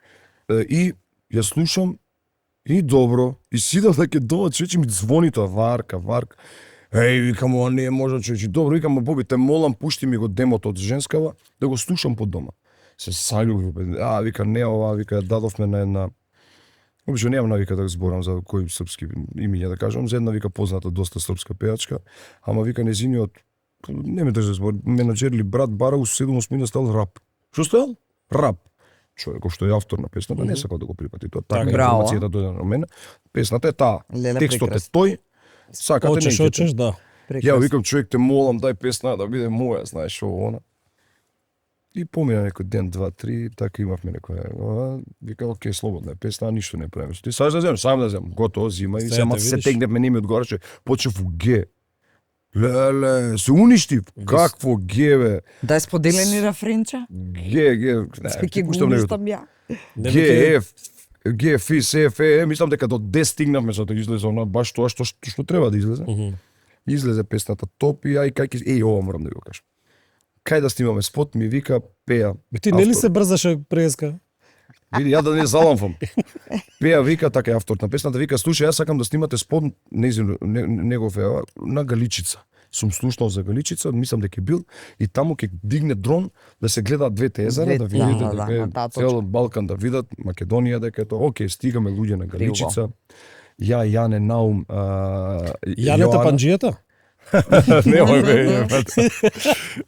Speaker 2: И ја слушам и добро, и сидам да ќе дома, човече ми звони тоа, Варка. Еј, викам, ова не е можно, човече. Добро, викам, Боби, те молам, пушти ми го демото од женскава, да го слушам под дома. Се саљуби, вика, не ова, вика, ја дадовме на една... Обично немам навика да зборам за кој српски имиња да кажам, за една вика позната доста српска пејачка, ама вика незиниот, не ме држи збор, менаџер или брат бара у 7-8 мина стал рап. Што стал? Рап. Човеков што е автор на песната, не сакал да го припати тоа. Така
Speaker 3: Браво.
Speaker 2: информацијата дојде на мене. Песната е таа.
Speaker 3: Леле,
Speaker 2: Текстот е
Speaker 3: прекрасно.
Speaker 2: тој. Сакате
Speaker 1: Очеш, да.
Speaker 2: Ја викам, човек, те молам, дај песна да биде моја, знаеш ово она. И помина некој ден, 2-3, така имавме некоја. Вика, окей, слободна е песна, ништо не правиме. Ти саш да земам, сам да земам. Готово, зима и
Speaker 1: Сета,
Speaker 2: земат се
Speaker 1: видиш.
Speaker 2: тегневме, не ми одговараше, почнав у Г. Леле, се уништив. Какво Г, бе?
Speaker 3: Дај споделени рефренча?
Speaker 2: Г, не,
Speaker 3: Спеќе
Speaker 2: ти
Speaker 3: го
Speaker 2: пуштам него.
Speaker 3: уништам ја.
Speaker 1: Не
Speaker 2: Г,
Speaker 1: веќе-
Speaker 2: Ф, Г, Ф, С, Ф, Е, мислам дека до 10 стигнавме за да излезе она баш тоа што треба да излезе. Излезе песната топ и ај кај ќе ова морам да го кажам. Кај да снимаме спот ми вика пеа.
Speaker 1: Бе, ти нели
Speaker 2: автор.
Speaker 1: се брзаше преска?
Speaker 2: Види, ја да не заламфам. Пеа вика, така е автор на песната, вика, слушај, јас сакам да снимате спот негов е на Галичица. Сум слушнал за Галичица, мислам дека бил и таму ќе дигне дрон да се гледаат двете езера, да видите
Speaker 3: да,
Speaker 2: дека е
Speaker 3: на таа
Speaker 2: цел Балкан да видат, Македонија дека е тоа. Океј, стигаме луѓе на Галичица. Ја, Јане, Наум,
Speaker 1: Јанета
Speaker 2: Јоана.
Speaker 1: Панџијата?
Speaker 2: Немој бе,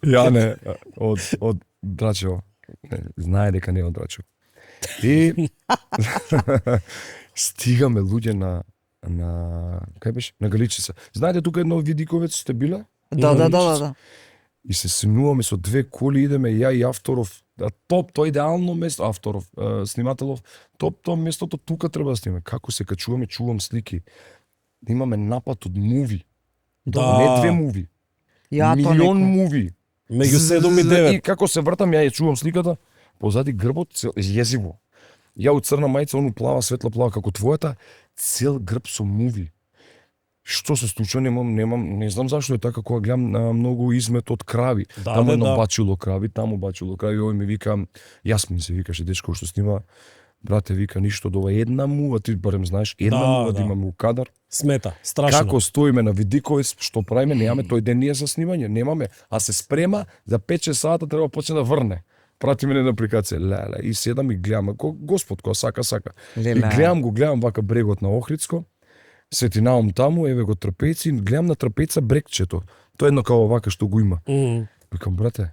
Speaker 2: Јане од Драчево. Знае дека не е од Драчево. И стигаме луѓе кај беше? На Галичица. Знаете тука едно Видиковец сте биле?
Speaker 3: Да.
Speaker 2: И се синуваме со 2 коли, идеме ја и Авторов, топ, тоа идеално место, Авторов, снимателов, топ местото тука треба да снимаме. Како се качуваме, чувам слики. Имаме напад од муви.
Speaker 1: Да.
Speaker 2: Не 2 муви. Милион муви.
Speaker 1: Меѓу 7 и 9.
Speaker 2: И како се вртам, ја ја чувам сликата, позади грбот, језиво. Ја у црна мајца, ону плава, светла плава како твојата, цел грб со муви. Што се случува, не знам зашто е така, кога гледам многу измет од крави. Таму едно бачило крави, таму бачило крави, овој ми вика, Јасмин се викаше дечко што снима, брате вика ништо до ова една мува, ти барем знаеш, една мува да имаме у кадар.
Speaker 1: Смета, страшно.
Speaker 2: Како стоиме на Видиковец, што правиме, немаме тој ден ние за снимање, немаме, а се спрема за 5-6 сата треба почне да врне. Прати мене на апликација, леле, и седам и гледам, Господ кој сака. И гледам вака брегот на Охридско, светинаум таму, еве го трпеци, гледам на трпеца брегчето. Тоа е едно као вака што го има. Викам, брате,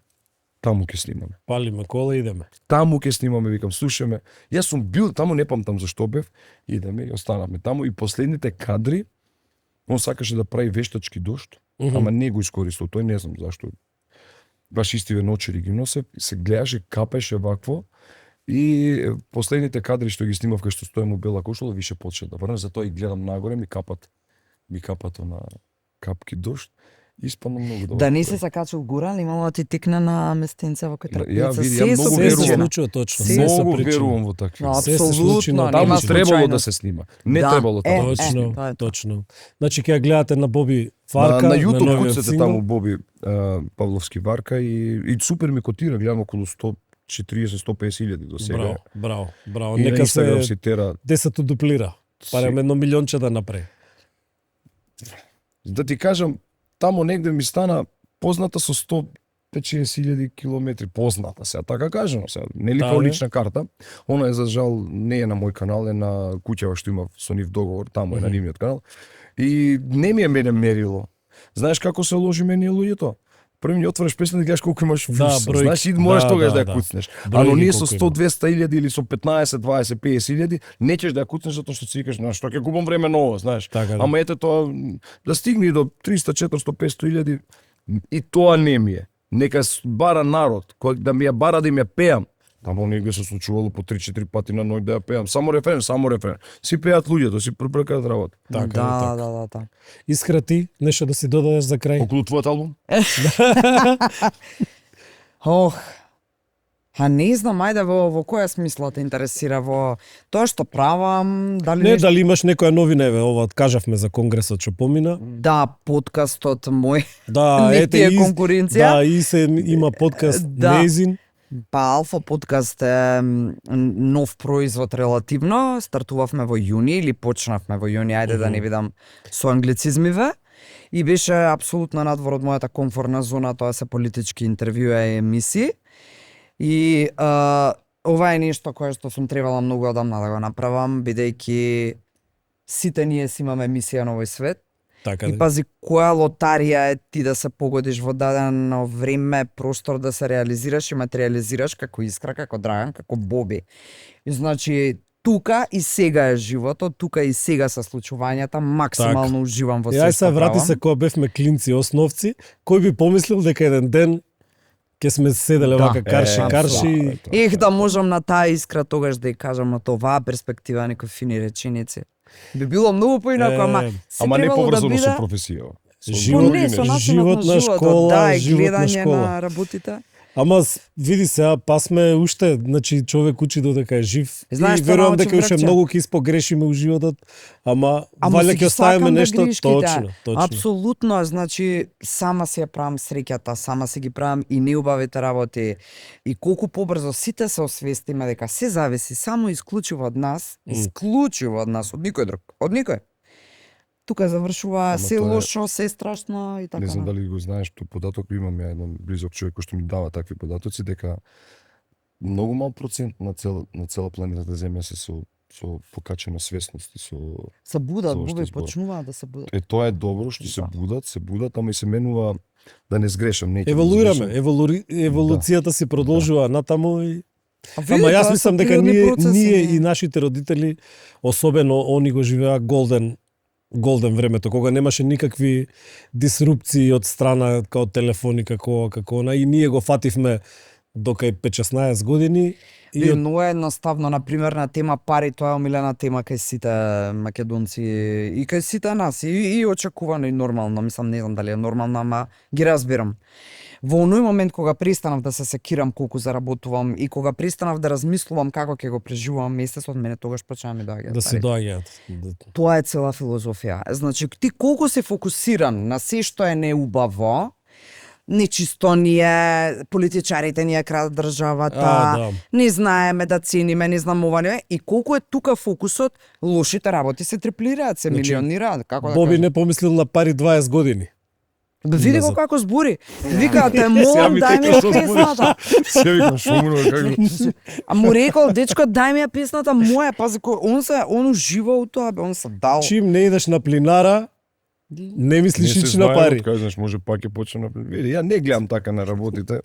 Speaker 2: таму ќе снимаме.
Speaker 1: Палиме кола, идеме.
Speaker 2: Таму ќе снимаме, викам, слушаме. Јас сум бил таму, не памтам зашто бев, идеме и останавме таму и последните кадри, он сакаше да прави вештачки дожд, ама не го искористил, тој не знам зашто. Баш истиве ночери ги носе, се гледаше, капеше вакво. И последните кадри што ги снимав кај што стојам у бела кошула, више почна да врне, затоа и гледам нагоре, ми капат на капки дожд. Испадна многу добро.
Speaker 3: Да не се сакачил гора, ли имало да ти тикне на местенца во кај
Speaker 2: Ја
Speaker 3: трпеца.
Speaker 2: види,
Speaker 1: Се се случува точно.
Speaker 2: Многу верувам во такви.
Speaker 3: Апсолутно,
Speaker 2: Таму
Speaker 3: нема
Speaker 2: требало
Speaker 3: случајност.
Speaker 2: да се снима. Не требало таму.
Speaker 1: Точно. Значи ќе ја гледате на Боби Варка,
Speaker 2: на YouTube
Speaker 1: новиот
Speaker 2: куцате
Speaker 1: сингл.
Speaker 2: таму Боби Павловски Варка и супер ми котира, гледам околу 140-150 илјади до сега.
Speaker 1: Браво.
Speaker 2: И на
Speaker 1: Нека
Speaker 2: Инстаграм
Speaker 1: се
Speaker 2: си тера.
Speaker 1: 10 дуплира. Парем 1 милионче да направи.
Speaker 2: Да ти кажам, таму негде ми стана позната со 150.000 километри, позната сега, така кажано сега, нели као лична карта. Она е за жал не е на мој канал, е на куќава што има со нив договор, таму е на нивниот канал. И не ми е мене мерило. Знаеш како се ложиме ние луѓето? Први ми отвориш песен да гледаш колку имаш вјуз. Знаеш и можеш тогаш да ја куцнеш. Ано ние со 100-200 илјади или со 15-20-50 илјади не ćeš да ја куцнеш затоа што си викаш, знаеш, што ќе губам време на ова, знаеш. Ама ете тоа да стигне до 300-400-500 илјади и тоа не ми е. Нека бара народ, кој да ми ја бара да им ја пеам. Таму негде се случувало по 3-4 пати на ноќ да ја пеам. Само рефрен. Си пеат луѓето, си препрекаат работа.
Speaker 3: Да.
Speaker 1: Искра ти, нешто да си додадеш за крај?
Speaker 2: Околу твојот албум?
Speaker 3: Не знам, ајде во која смисла те интересира, во тоа што правам, дали
Speaker 1: Не, дали имаш некоја новина, еве, ова кажавме за конгресот што помина.
Speaker 3: Да, подкастот мој.
Speaker 1: Да,
Speaker 3: ете е конкуренција.
Speaker 1: Да, и се има подкаст Неизин.
Speaker 3: Па Алфа подкаст е нов производ релативно, стартувавме во јуни или почнавме во јуни, ајде да не видам со англицизмиве. И беше апсолутно надвор од мојата комфортна зона, тоа се политички интервјуа и емисии. И ова е нешто кое што сум требала многу одамна да го направам, бидејќи сите ние си имаме мисија на овој свет.
Speaker 1: Така,
Speaker 3: и пази, која лотарија е ти да се погодиш во дадено време, простор да се реализираш и материализираш како Искра, како Драган, како Боби. И значи, тука и сега е животот, тука и сега се случувањата, максимално уживам во се што правам.
Speaker 1: Врати се кога бевме клинци основци, кој би помислил дека еден ден ќе сме седеле вака карши.
Speaker 3: Да можам на таа Искра тогаш да ја кажам на тоа перспектива некои фини реченици. Би било многу поинако, ама
Speaker 2: не поврзано
Speaker 3: да биде...
Speaker 2: со професија.
Speaker 1: Живот на школа,
Speaker 3: да, и
Speaker 1: живот на
Speaker 3: гледање
Speaker 1: школа.
Speaker 3: на работите.
Speaker 1: Ама види се, па сме уште, значи човек учи додека е жив.
Speaker 3: Знаеш,
Speaker 1: и верувам дека уште многу ќе испогрешиме у животот, ама валја ќе оставиме нешто точно.
Speaker 3: Апсолутно, значи сама си ја правам среќата, сама си ги правам и неубавите работи. И колку побрзо сите се освестиме дека се зависи само исклучиво од нас, од никој друг, од никој. Тука завршува се лошо, се страшно и така.
Speaker 2: Не знам дали го знаеш, тој податок имам ја еден близок човек кој што ми дава такви податоци, дека многу мал процент на цела планетата Земја се со покачена свесност и
Speaker 3: се будат, Боби почнуваат да се будат.
Speaker 2: Тоа е добро што се будат, ама и се менува да не сгрешам,
Speaker 1: еволуираме, еволуцијата си продолжува натаму и ама јас мислам дека ние и нашите родители, особено они го живеа голден голден времето, кога немаше никакви дисрупции од страна као телефони, како и ние го фативме до кај 5-16 години.
Speaker 3: И многу едноставно, например, на тема пари, тоа е омилена тема кај сите македонци и кај сите нас, и очекувано и нормално, мислам, не знам дали е нормално, ама ги разбирам. Во оној момент кога престанав да се секирам колку заработувам и кога престанав да размислувам како ќе го преживувам месецот, мене тогаш почна ми доаѓаат.
Speaker 1: Да се доаѓаат.
Speaker 3: Тоа е цела филозофија. Значи, ти колку се фокусиран на се што е неубаво, нечистоние, политичарите ни ја крадат државата, не знаеме да цениме, не знамуваме, и колку е тука фокусот, лошите работи се триплираат, се милионираат, како да
Speaker 1: Боби
Speaker 3: кажем.
Speaker 1: не помислил на пари 20 години.
Speaker 3: Види го како збори. Викаат, те молам, дај ми ја песната.
Speaker 2: Се викам шумно како.
Speaker 3: А му рекол, дечко, дај ми ја песната моја, пази, он ужива у тоа, бе, он се дал.
Speaker 1: Чим не идеш на плинара, не мислиш ич на пари.
Speaker 2: Кај знаеш, може пак ќе почне на види, ја не гледам така на работите.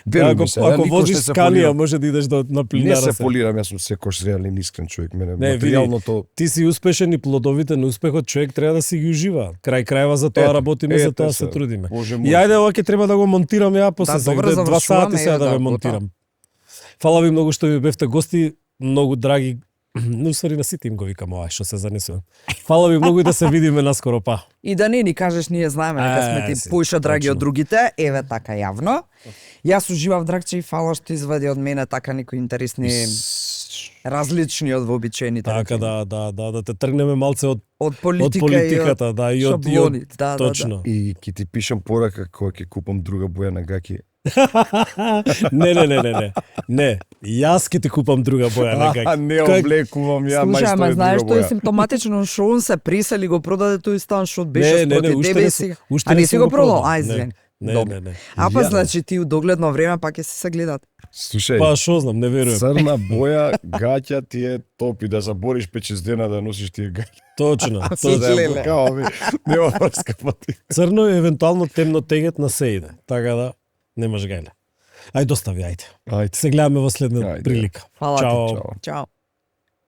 Speaker 2: Веруј ми се,
Speaker 1: Ако возиш Сканија, може да идеш на плинара.
Speaker 2: Не се полирам, јас сум секој реален искрен човек, мене
Speaker 1: Не,
Speaker 2: материјалното.
Speaker 1: Ти си успешен и плодовите на успехот човек треба да си ги ужива. Крај крајва за тоа работиме, за тоа се трудиме. И ајде ова ќе треба да го монтирам ја после сега 2 сати сега да ве монтирам. Фала ви многу што ви бевте гости, многу драги. Но усвари на сите им го викам ова што се занесувам. Фала ви многу и да се видиме наскоро па.
Speaker 3: И да не ни кажеш, ние знаеме дека сме ти поиша драги од другите, еве така јавно. Јас уживав, Драгче, и фала што извади од мене така некои интересни, различни од вообичаените.
Speaker 1: Така да те тргнеме малце од
Speaker 3: политиката,
Speaker 1: да, и од точно.
Speaker 2: И ќе ти пишам порака кога ќе купам друга боја на гаки.
Speaker 1: Не. Јас ќе ти купам друга боја на гаки.
Speaker 2: Не облекувам ја, мај.
Speaker 3: Слушај, ама знаеш што е симптоматично, што он се присели го продаде тој стан што беше спроти тебе си. А не си го продал? Ај, извини.
Speaker 1: Не.
Speaker 3: А па значи ти у догледно време пак ќе се гледат.
Speaker 2: Слушај.
Speaker 1: Па што знам, не верувам.
Speaker 2: Црна боја, гаќа ти е топ и да забориш 5-6 дена да носиш тие гаќа.
Speaker 1: Точно.
Speaker 2: Нема врска пати.
Speaker 1: Црно и евентуално темно тегет на се иде. Така да немаш гајле. Ај достави, ајде. Се гледаме во следна прилика.
Speaker 3: Фала.
Speaker 1: Чао.
Speaker 3: Чао.